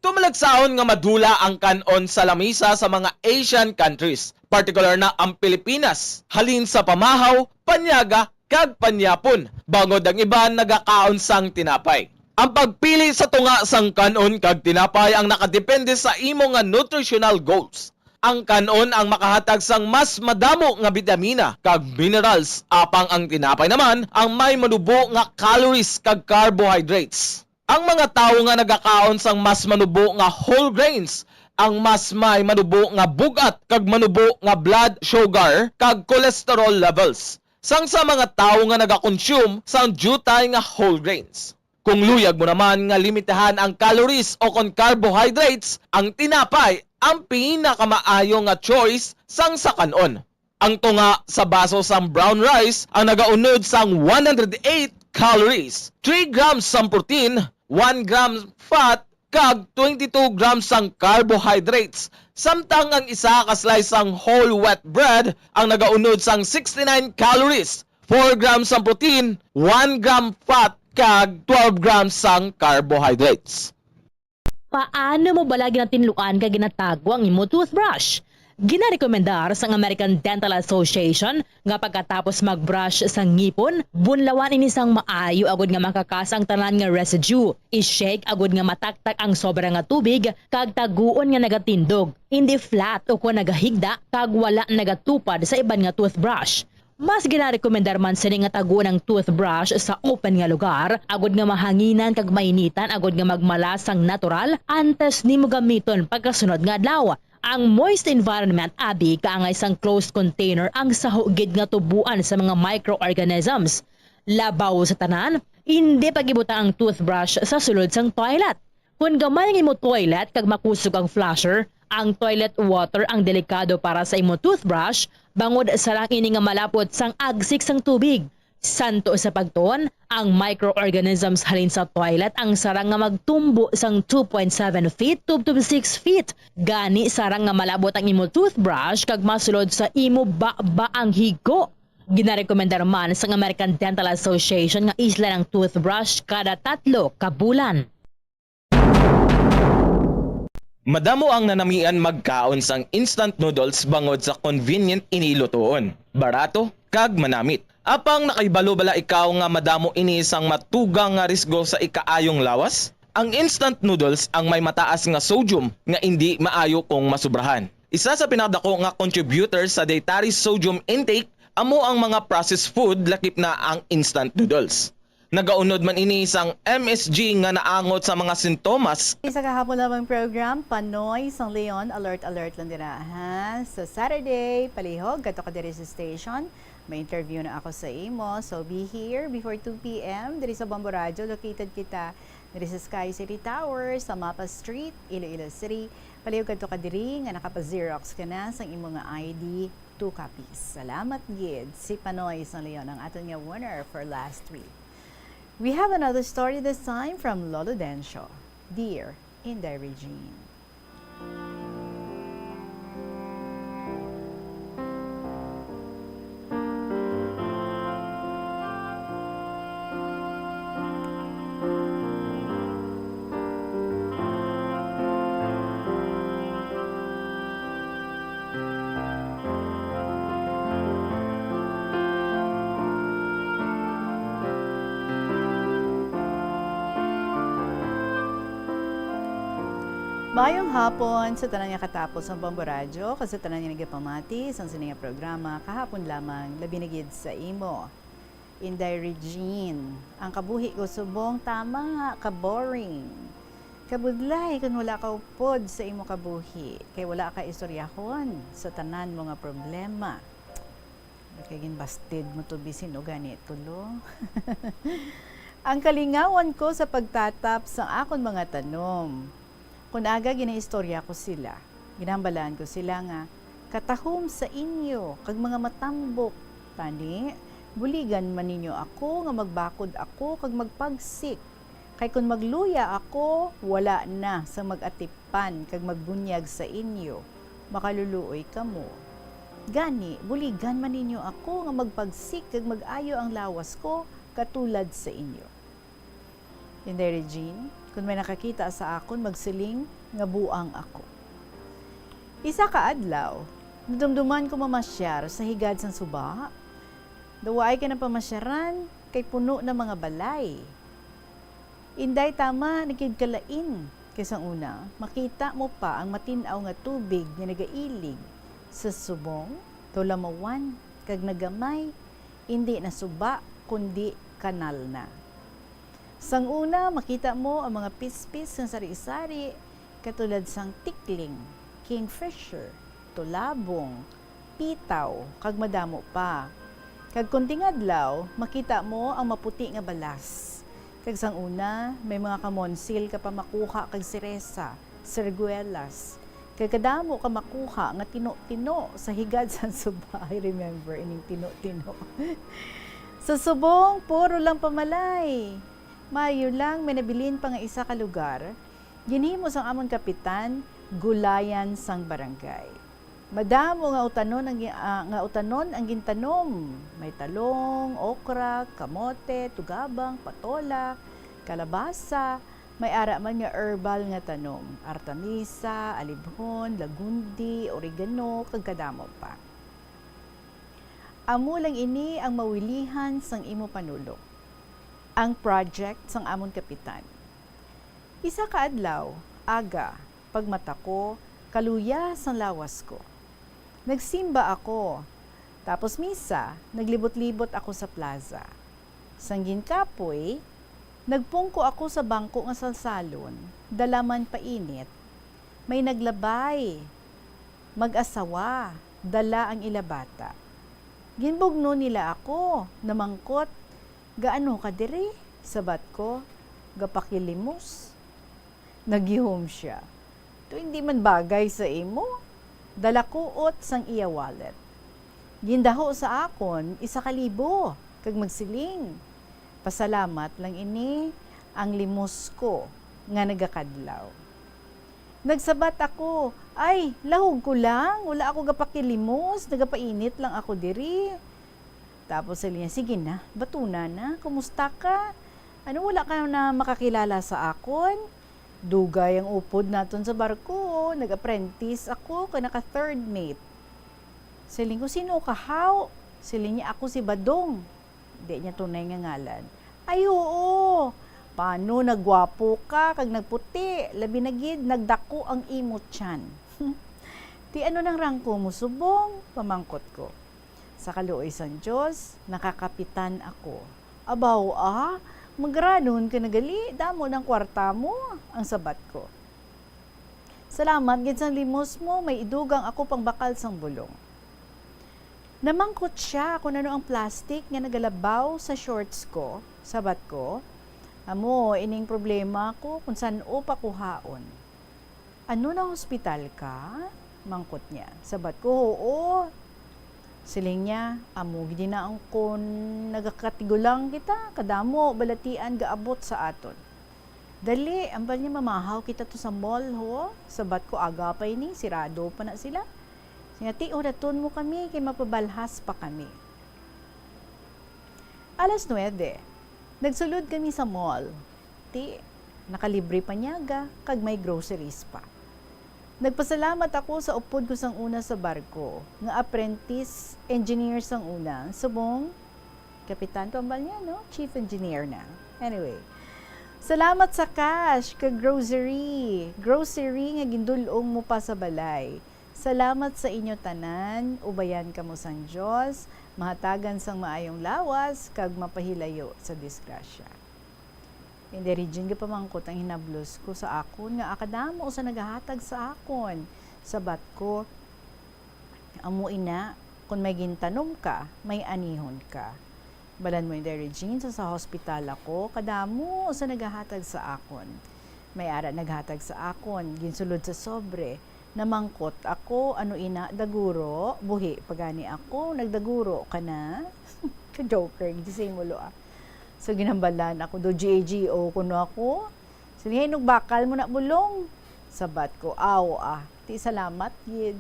Tumalagsaon nga madula ang kan-on sa lamisa sa mga Asian countries, partikular na ang Pilipinas, halin sa pamahaw, panyaga, kag panyapon, bangod ang iban nagakaon sang tinapay. Ang pagpili sa tunga sang kan-on kag tinapay ang nakadepende sa imo nga nutritional goals. Ang kan-on ang makahatag sang mas madamo nga bitamina kag minerals, apang ang tinapay naman ang may manubo nga calories kag carbohydrates. Ang mga tawo nga nagakaon sang mas manubo nga whole grains ang mas may manubo nga bug-at kag manubo nga blood sugar kag cholesterol levels, sang sa mga tawo nga nagakonsume sang diutay nga whole grains. Kung luyag mo naman nga limitahan ang calories o kon carbohydrates, ang tinapay ang pinakamaayo nga choice sang sa kan-on. Ang tunga sa baso sang brown rice ang nagaunod sang one hundred eight calories, three grams sang protein, one gram fat, kag twenty-two grams sang carbohydrates, samtang ang isa ka slice sang whole wheat bread ang nagaunod sang sixty-nine calories, four grams sang protein, one gram fat, kag twelve grams sang carbohydrates. Paano mo bala ginatinluan kag ginatago ang imo toothbrush? Ginarekomendar sang American Dental Association nga pagkatapos mag-brush sa ngipon, bunlawan ini sang maayo agud nga makakas ang tanan nga residue. I-shake agud nga mataktak ang sobra nga tubig kag taguon nga nagatindog, indi flat o kon nagahigda kag wala nagatupad sa iban nga toothbrush. Mas ginarekomendar man sini nga taguon ang toothbrush sa open nga lugar, agud nga mahanginan kag mainitan agud nga magmala sang natural antes nimo gamiton pagkasunod nga adlaw. Ang moist environment abi kaangay sang closed container ang saho gid nga tubuan sa mga microorganisms. Labaw sa tanan, indi pag-ibutang ang toothbrush sa sulod sang toilet. Kon gamay ang imo toilet kag makusog ang flusher, ang toilet water ang delikado para sa imo toothbrush, bangod sarang ini nga malapot sang agsik sang tubig. Santo sa pagtuon, ang microorganisms halin sa toilet ang sarang nga magtumbo sang two point seven feet tubtob six feet. Gani, sarang nga malabot ang imo toothbrush kag masulod sa imo baba ang higo. Ginarekomendar man sang American Dental Association nga islan ang toothbrush kada tatlo ka bulan. Madamo ang nanamian magkaon sang instant noodles bangod sa convenient ini lutoon, barato, kag manamit. Apang nakahibalo bala ikaw nga madamo ini sang matugang nga risgo sa ikaayong lawas? Ang instant noodles ang may mataas nga sodium nga indi maayo kung masubrahan. Isa sa pinakadako nga contributor sa dietary sodium intake amo ang mga processed food, lakip na ang instant noodles. Nagaunod man ini sang M S G nga naangot sa mga sintomas. Sa kahapon lamang program, Panoy sang Leon, alert, alert lang dira, ha? Sa Saturday, palihog, kadto ka diri sa station. May interview na ako sa imo, so be here before two p m diri sa Bombo Radio. Located kita diri sa Sky City Tower, sa Mapa Street, Iloilo City. Palihog kadto ka diri nga nakapa-Xerox ka na sang imo nga I D, two copies. Salamat gid. Si Panoy sang Leon ang aton nga winner for last week. We have another story, this time from Lolo Dencio. Dear Inday Regine. Maayong hapon sa tanan nga katapos sang Bombo Radyo, kag sa tanan nga nagapamati sang sini nga programa kahapon lamang, labi na gid sa imo. Inday Regine, ang kabuhi ko subong tama nga ka-boring. Kabudlay kon wala ka upod sa imo kabuhi, kay wala ka istoryahon sa tanan mo nga problema. Kay ginbasted mo to, bisin o gani tulo. Ang kalingawan ko sa pagtatap sa akon mga tanom. Kon aga ginaistorya ko sila, ginambalaan ko sila nga katahom sa inyo kag mga matambok. Tani, buligan man ninyo ako nga magbakod ako kag magpagsik. Kay kon magluya ako, wala na sang mag-atipan kag magbunyag sa inyo, makaluluoy kamo. Gani, buligan man ninyo ako nga magpagsik kag mag-ayo ang lawas ko katulad sa inyo. Inday Regine, kon may nakakita sa akon, magsiling nga buang ako. Isa ka adlaw, nadumduman ko mamasyar sa higad sang suba. Daw waay kay napamasyaran, kay puno na mga balay. Inday, tama na gid ka lain. Kay sang una, makita mo pa ang matin-aw nga tubig nga nagailig sa subong, tulamawan, kag nagamay, indi na suba, kundi kanal na. Sang una, makita mo ang mga pispis nga sari-sari, katulad sang tikling, kingfisher, tulabong, pitaw, kag madamo pa. Kag kon tingadlaw, makita mo ang maputi nga balas. Kag sang una, may mga kamonsil ka pa makuha kag siresa, serguelas. Kag kadamo ka makuha nga tino-tino sa higad sang suba. I remember ining tino-tino. Sa subong, puro lang pamalay. Maayo lang, may nabilin pa nga isa ka lugar, ginhimo sang amon kapitan gulayan sang barangay. Madamo nga utanon ang gi-, ah, nga utanon ang gintanom. May talong, okra, kamote, tugabang, patola, kalabasa, may ara man nga herbal nga tanom, artemisa, alibhon, lagundi, oregano, kag kadamo pa. Amo lang ini ang mawilihan sang imo panulok. Ang project sang amon kapitan. Isa ka adlaw, aga, pagmata ko, kaluya sang lawas ko. Nagsimba ako, tapos misa, naglibot-libot ako sa plaza. Sang ginkapoy, nagpungko ako sa bangko nga salsalon, dala man painit. May naglabay, mag-asawa, dala ang ila bata. Ginbugno nila ako, namangkot, "Gaano ka diri?" Sabat ko, "Gapakilimos." Nagihom sia. "Tuig di man bagay sa imo." Dalakuot sang iya wallet. Gindaho sa akon isa ka libo, kag magsiling, "Pasalamat lang ini ang limos ko nga nagakadlaw." Nagsabat ako, "Ay, lahog ko lang, wala ako gapakilimos, nagapainit lang ako diri." Tapos siling niya, "Sige na, batuna na, kumusta ka? Ano, wala ka na makakilala sa akon? Dugay ang upod naton sa barko, nag-apprentice ako, kay naka third mate." Siling ko, "Sino ka, haw?" Siling niya, "Ako si Badong." Di niya tunay nga ngalan. "Ay, oo. Paano, nagwapo ka kag nagputi, labi na gid nagdako ang imo tiyan." "Ti ano nang rangko mo subong?" pamangkot ko. "Sa kaluoy sang Dios, nakakapitan ako." "Abaw, ah, magranon ka na gali, damo nang kwarta mo," ang sabat ko. "Salamat gid sang limos mo, may idugang ako pangbakal sang bulong." Namangkot sia kung ano ang plastic nga nagalabaw sa shorts ko. Sabat ko, "Amo ining problema ko kung san-o pa kuhaon." "Ano, na-hospital ka?" mangkot niya. Sabat ko, "Oo." Siling niya, "Amo gid na ang kon nagakatigulang kita, kadamo balatian gaabot sa aton." "Dali, ambal niya, mamahaw kita to sa mall, ho." Sabat ko, "Aga pa ini, sirado pa na sila." Siya, "Ti, uraton mo kami, kay mapabalhas pa kami." Alas nuwebe, nagsulod kami sa mall. Ti, nakalibre pa niyaga, kag may groceries pa. Nagpasalamat ako sa upod ko sang una sa barko, nga apprentice engineer sang una, subong kapitan pa man niya, no? Chief engineer na. Anyway, salamat sa cash kag grocery. Grocery nga gindul-ong mo pa sa balay. Salamat sa inyo tanan. Ubayan kamo sang Dios, mahatagan sang maayong lawas, kag mapahilayo sa disgrasya. Inday Regine, gapamangkot ang hinablos ko sa akon nga kadamo sa nagahatag sa akon. Sabat ko, "Amo ina, kon may gintanom ka, may anihon ka." Balan mo, Inday Regine, sa, sa hospital ako, kadamo sa nagahatag sa akon. May ara naghatag sa akon, ginsulod sa sobre. Namangkot ako, "Ano ina, daguro? Buhi pa gani ako, nagdaguro ka na?" Ka-joker gid sa imo, lo, ah. So, ginhambalan ako, "Do G A G O kuno ako." Siling niya, "Inugbakal mo na, bulong?" Sabat ko, "Aw, ah, ti salamat gid."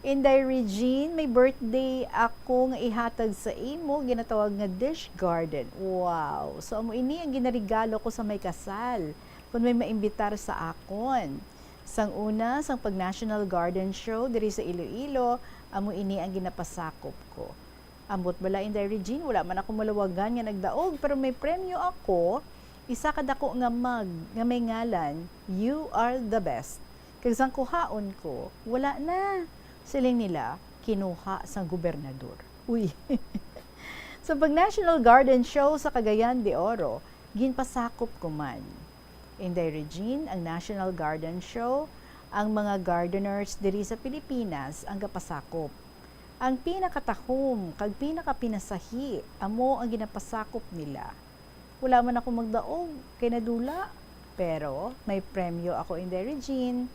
Inday Regine, may birthday ako nga ihatag sa imo, ginatawag nga dish garden. Wow! So, amo ini ang ginaregalo ko sa may kasal, kon may maimbitar sa akon. Sang una, sang pag National Garden Show diri sa Iloilo, amo ini ang ginapasakop ko. Ambot bala, Inday Regine, wala man ako malawagan nga nagdaog, pero may premyo ako. isa ka dako nga mug nga may ngalan, "You are the best." Kag sang kuhaon ko, wala na. Siling nila, kinuha sang gobernador. Uy! Sa pag National Garden Show sa Cagayan de Oro, ginpasakop ko man. Inday Regine, ang National Garden Show, ang mga gardeners diri sa Pilipinas ang gapasakop. Ang pinakatahom kag pinakapinasahi amo ang ginapasakop nila. Wala man ako magdaog kay nadula, pero may premyo ako, Inday Regine.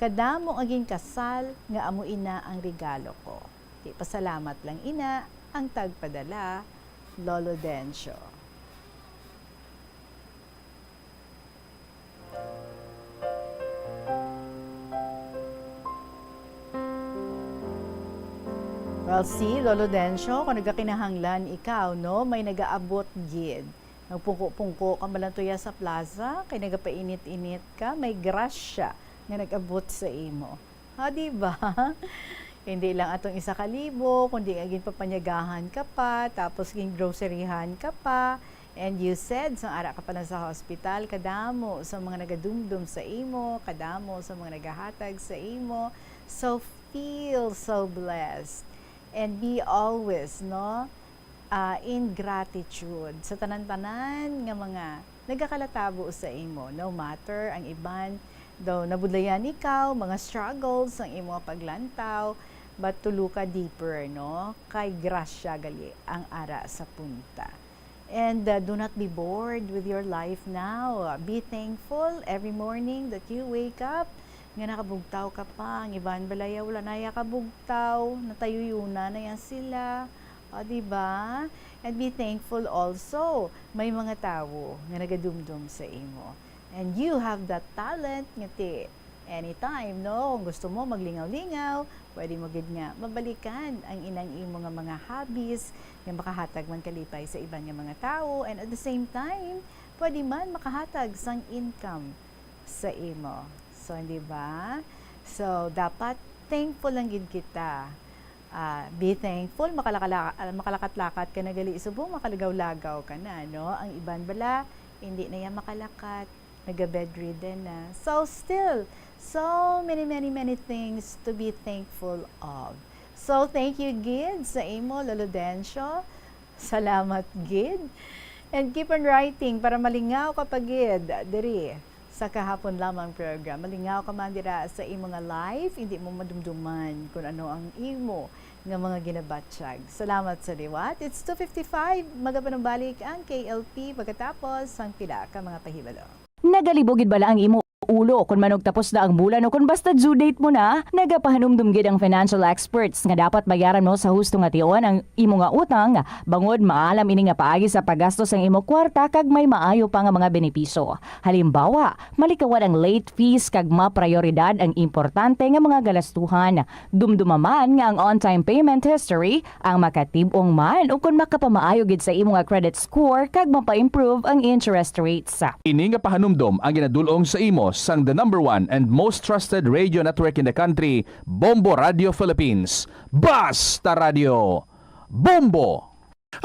Kadamo nga ginkasal nga amo ina ang regalo ko. Di, pasalamat lang ina ang tagpadala, Lolo Dencio. Well, si Lolo Dencio, kung nagakinahanglan ikaw, no, may nagaabot gid. Nagpungko-pungko ka man lang tuya sa plaza, kay nagapainit-init ka, may grasya nga nag-abot sa imo. Ha, di ba? Hindi lang atong isa ka libo, kundi nga ginpapanyagahan ka pa, tapos gingroceryhan ka pa, and you said, sang ara ka pa lang sa hospital, kadamo sa mga nagadumdom sa imo, kadamo sa mga nagahatag sa imo. So, feel so blessed. And be always, no, ah, in gratitude sa tanan-tanan nga mga nagakalatabo sa imo, no matter ang iban daw nabudlayan ikaw, mga struggles ang imo nga paglantaw, but to look a deeper, no? Kay grasya gali ang ara sa punta. And, uh, do not be bored with your life now. Be thankful every morning that you wake up, nga nakabugtaw ka pa. Ang iban balaya wala na ya kabugtaw, natayuyunan na yan sila. O, di ba? And be thankful also, may mga tawo nga nagadumdom sa imo. And you have that talent nga ti anytime, no? Kung gusto mo maglingaw-lingaw, pwede mo gid nga mabalikan ang inang imo nga mga hobbies nga makahatag man kalipay sa iban nga mga tawo, and at the same time, pwede man makahatag sang income sa imo. So, di ba? So, dapat thankful lang gid kita. Ah, be thankful, makalakala-, ah, makalakat-lakat ka na gali subong makalagaw-lagaw ka na, no? Ang iban bala, hindi na yan makalakat, naga-bedridden na. So, still, so many, many, many things to be thankful of. So, thank you gid sa imo, Lolo Dencio. Salamat gid. And keep on writing para malingaw ka pa gid diri sa Kahapon Lamang program. Malingaw ka man dira sa imo nga life, hindi mo madumduman kung ano ang imo nga mga ginabatyag. Salamat sa liwat. It's two fifty-five. Magapanumbalik ang K L P pagkatapos sang pila ka mga pahibalo. Nagalibog gid bala ang imo ulo kon manugtapos na ang bulan o kon basta due date mo na? Nagapahanumdom gid ang financial experts nga dapat bayaran mo sa husto nga tion ang imo nga utang, bangod maalam ini nga paagi sa paggasto sang imo kwarta kag may maayo pa nga mga benepisyo. Halimbawa, malikawan ang late fees kag maprayoridad ang importante nga mga galastuhan. Dumduma man nga ang on-time payment history ang makatib-ong man ukon makapamaayo gid sa imo nga credit score kag mapa-improve ang interest rates. Ini nga pahanumdom ang ginadul-ong sa imo sang the number one and most trusted radio network in the country, Bombo Radio Philippines. Basta Radio Bombo!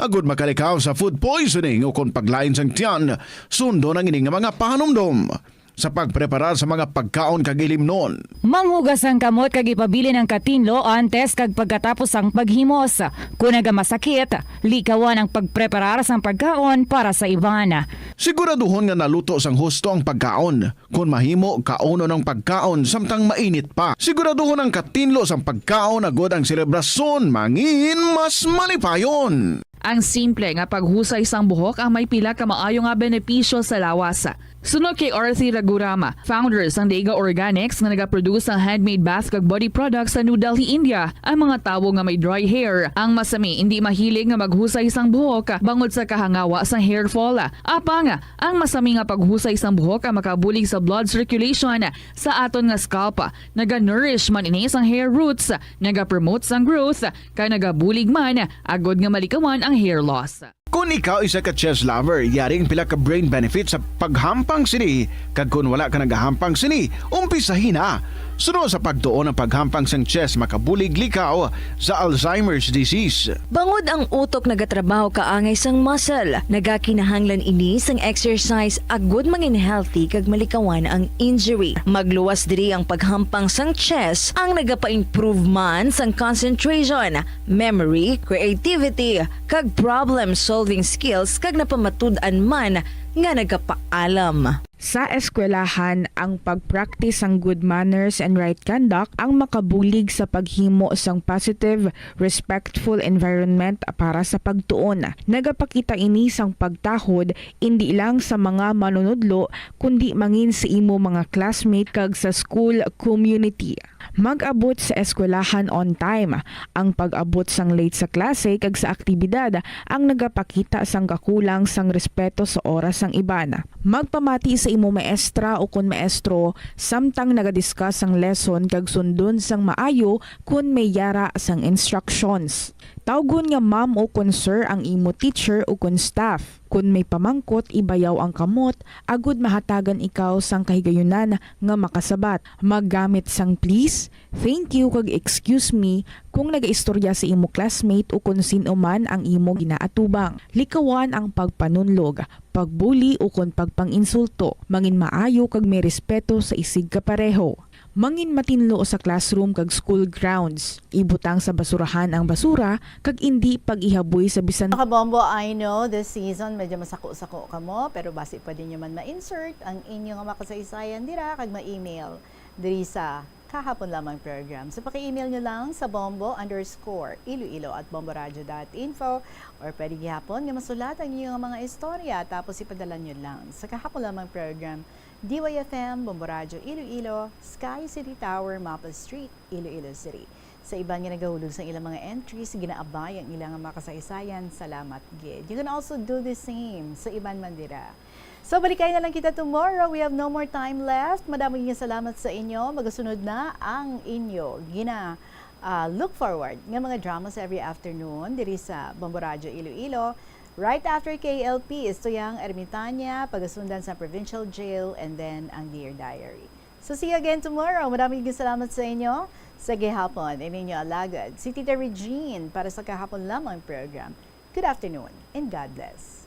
Agud makalikaw sa food poisoning ukon paglain sang tiyan, sundon ang ini nga mga pahanumdom sa pagpreparar sa mga pagkaon kag ilimnon. Manghugas ang kamot kag ipabilin ang katinlo antes kag pagkatapos sang paghimos. Kon nagamasakit, likawan ang pagpreparar sang pagkaon para sa iban. Siguraduhon nga naluto sang husto ang pagkaon. Kon mahimo, kaunon ang pagkaon samtang mainit pa. Siguraduhon ang katinlo sang pagkaon agud ang selebrasyon mangin mas malipayon. Ang simple nga paghusay sang buhok ang may pila ka maayo nga benepisyo sa lawas. Suno kay Arthur Ragurama, founder sang Dega Organics nga nagaproduce sang handmade bath kag body products sa New Delhi, India, ang mga tawo nga may dry hair, ang masami, indi mahilig nga maghusay sang buhok bangod sa kahangawa sang hair fall. Apang, ang masami nga paghusay sang buhok ang makabulig sa blood circulation sa aton nga scalp. Naga-nourish man ini sang hair roots, nagapromote sang growth, kag nagabulig man agud nga malikawan ang hair loss. Kon ikaw isa ka chess lover, yari ang pila ka brain benefits sa paghampang sini, kag kon wala ka nagahampang sini, umpisahi na. Suno sa pagtuon, ang paghampang sang chess makabulig likaw sa Alzheimer's disease. Bangod ang utok nagatrabaho kaangay sang muscle, nagakinahanglan ini sang exercise agud mangin healthy kag malikawan ang injury. Magluwas diri ang paghampang sang chess, ang nagapa-improve man sang concentration, memory, creativity, kag problem-solving skills, kag napamatud-an man nga nagapaalam. Sa eskwelahan, ang pag-practice sang good manners and right conduct ang makabulig sa paghimo sang positive, respectful environment para sa pagtuon. Nagapakita ini sang pagtahod indi lang sa mga manunudlo, kundi mangin sa imo mga classmate kag sa school community. Mag-abot sa eskwelahan on time. Ang pag-abot sang late sa klase kag sa aktibidad ang nagapakita sang kakulang sang respeto sa oras sang iban. Magpamati sa imo maestra ukon maestro samtang naga-discuss sang lesson kag sundon sang maayo kon may yara sang instructions. Tawgon nga ma'am ukon sir ang imo teacher ukon staff. Kon may pamangkot, ibayaw ang kamot agud mahatagan ikaw sang kahigayunan nga makasabat. Maggamit sang please, thank you, kag excuse me kung nagaistorya sa imo classmate ukon sin-o man ang imo ginaatubang. Likawan ang pagpanunlog, pagbuli, ukon pagpang-insulto. Mangin maayo kag may respeto sa isigkapareho. Mangin matinlo sa classroom kag school grounds. Ibutang sa basurahan ang basura kag indi pag-ihaboy sa bisan. Mga kabombo, I know this season medyo masako-sako kamo, pero basi pwede nyo man ma-insert ang inyo nga makasaysayan dira kag ma-email diri sa Kahapon Lamang Program. So paki-email nyo lang sa bombo underscore iloilo at bomboradio dot info, or pwede gihapon nga masulat ang inyo nga mga istorya tapos ipadala nyo lang sa Kahapon Lamang Program, D Y F M, Bombo Radyo Iloilo, Sky City Tower, Maple Street, Iloilo City. Sa iban nga nagahulog sang ilang mga entries, ginaabay ang ilang mga kasaysayan. Salamat gid. You can also do the same sa iban man dira. So, balikay na lang kita tomorrow. We have no more time left. Madamo nga salamat sa inyo. Magasunod na ang inyo gina ah, look forward nga mga dramas every afternoon diri sa Bombo Radyo Iloilo. Right after K L P, Istuyang Ermitaña, pagasundan sa Provincial Jail, and then ang Dear Diary. So see you again tomorrow. Maraming salamat sa inyo. Sa gihapon, ininyo alagad, si Tita Regine para sa Kahapon Lamang Program. Good afternoon and God bless.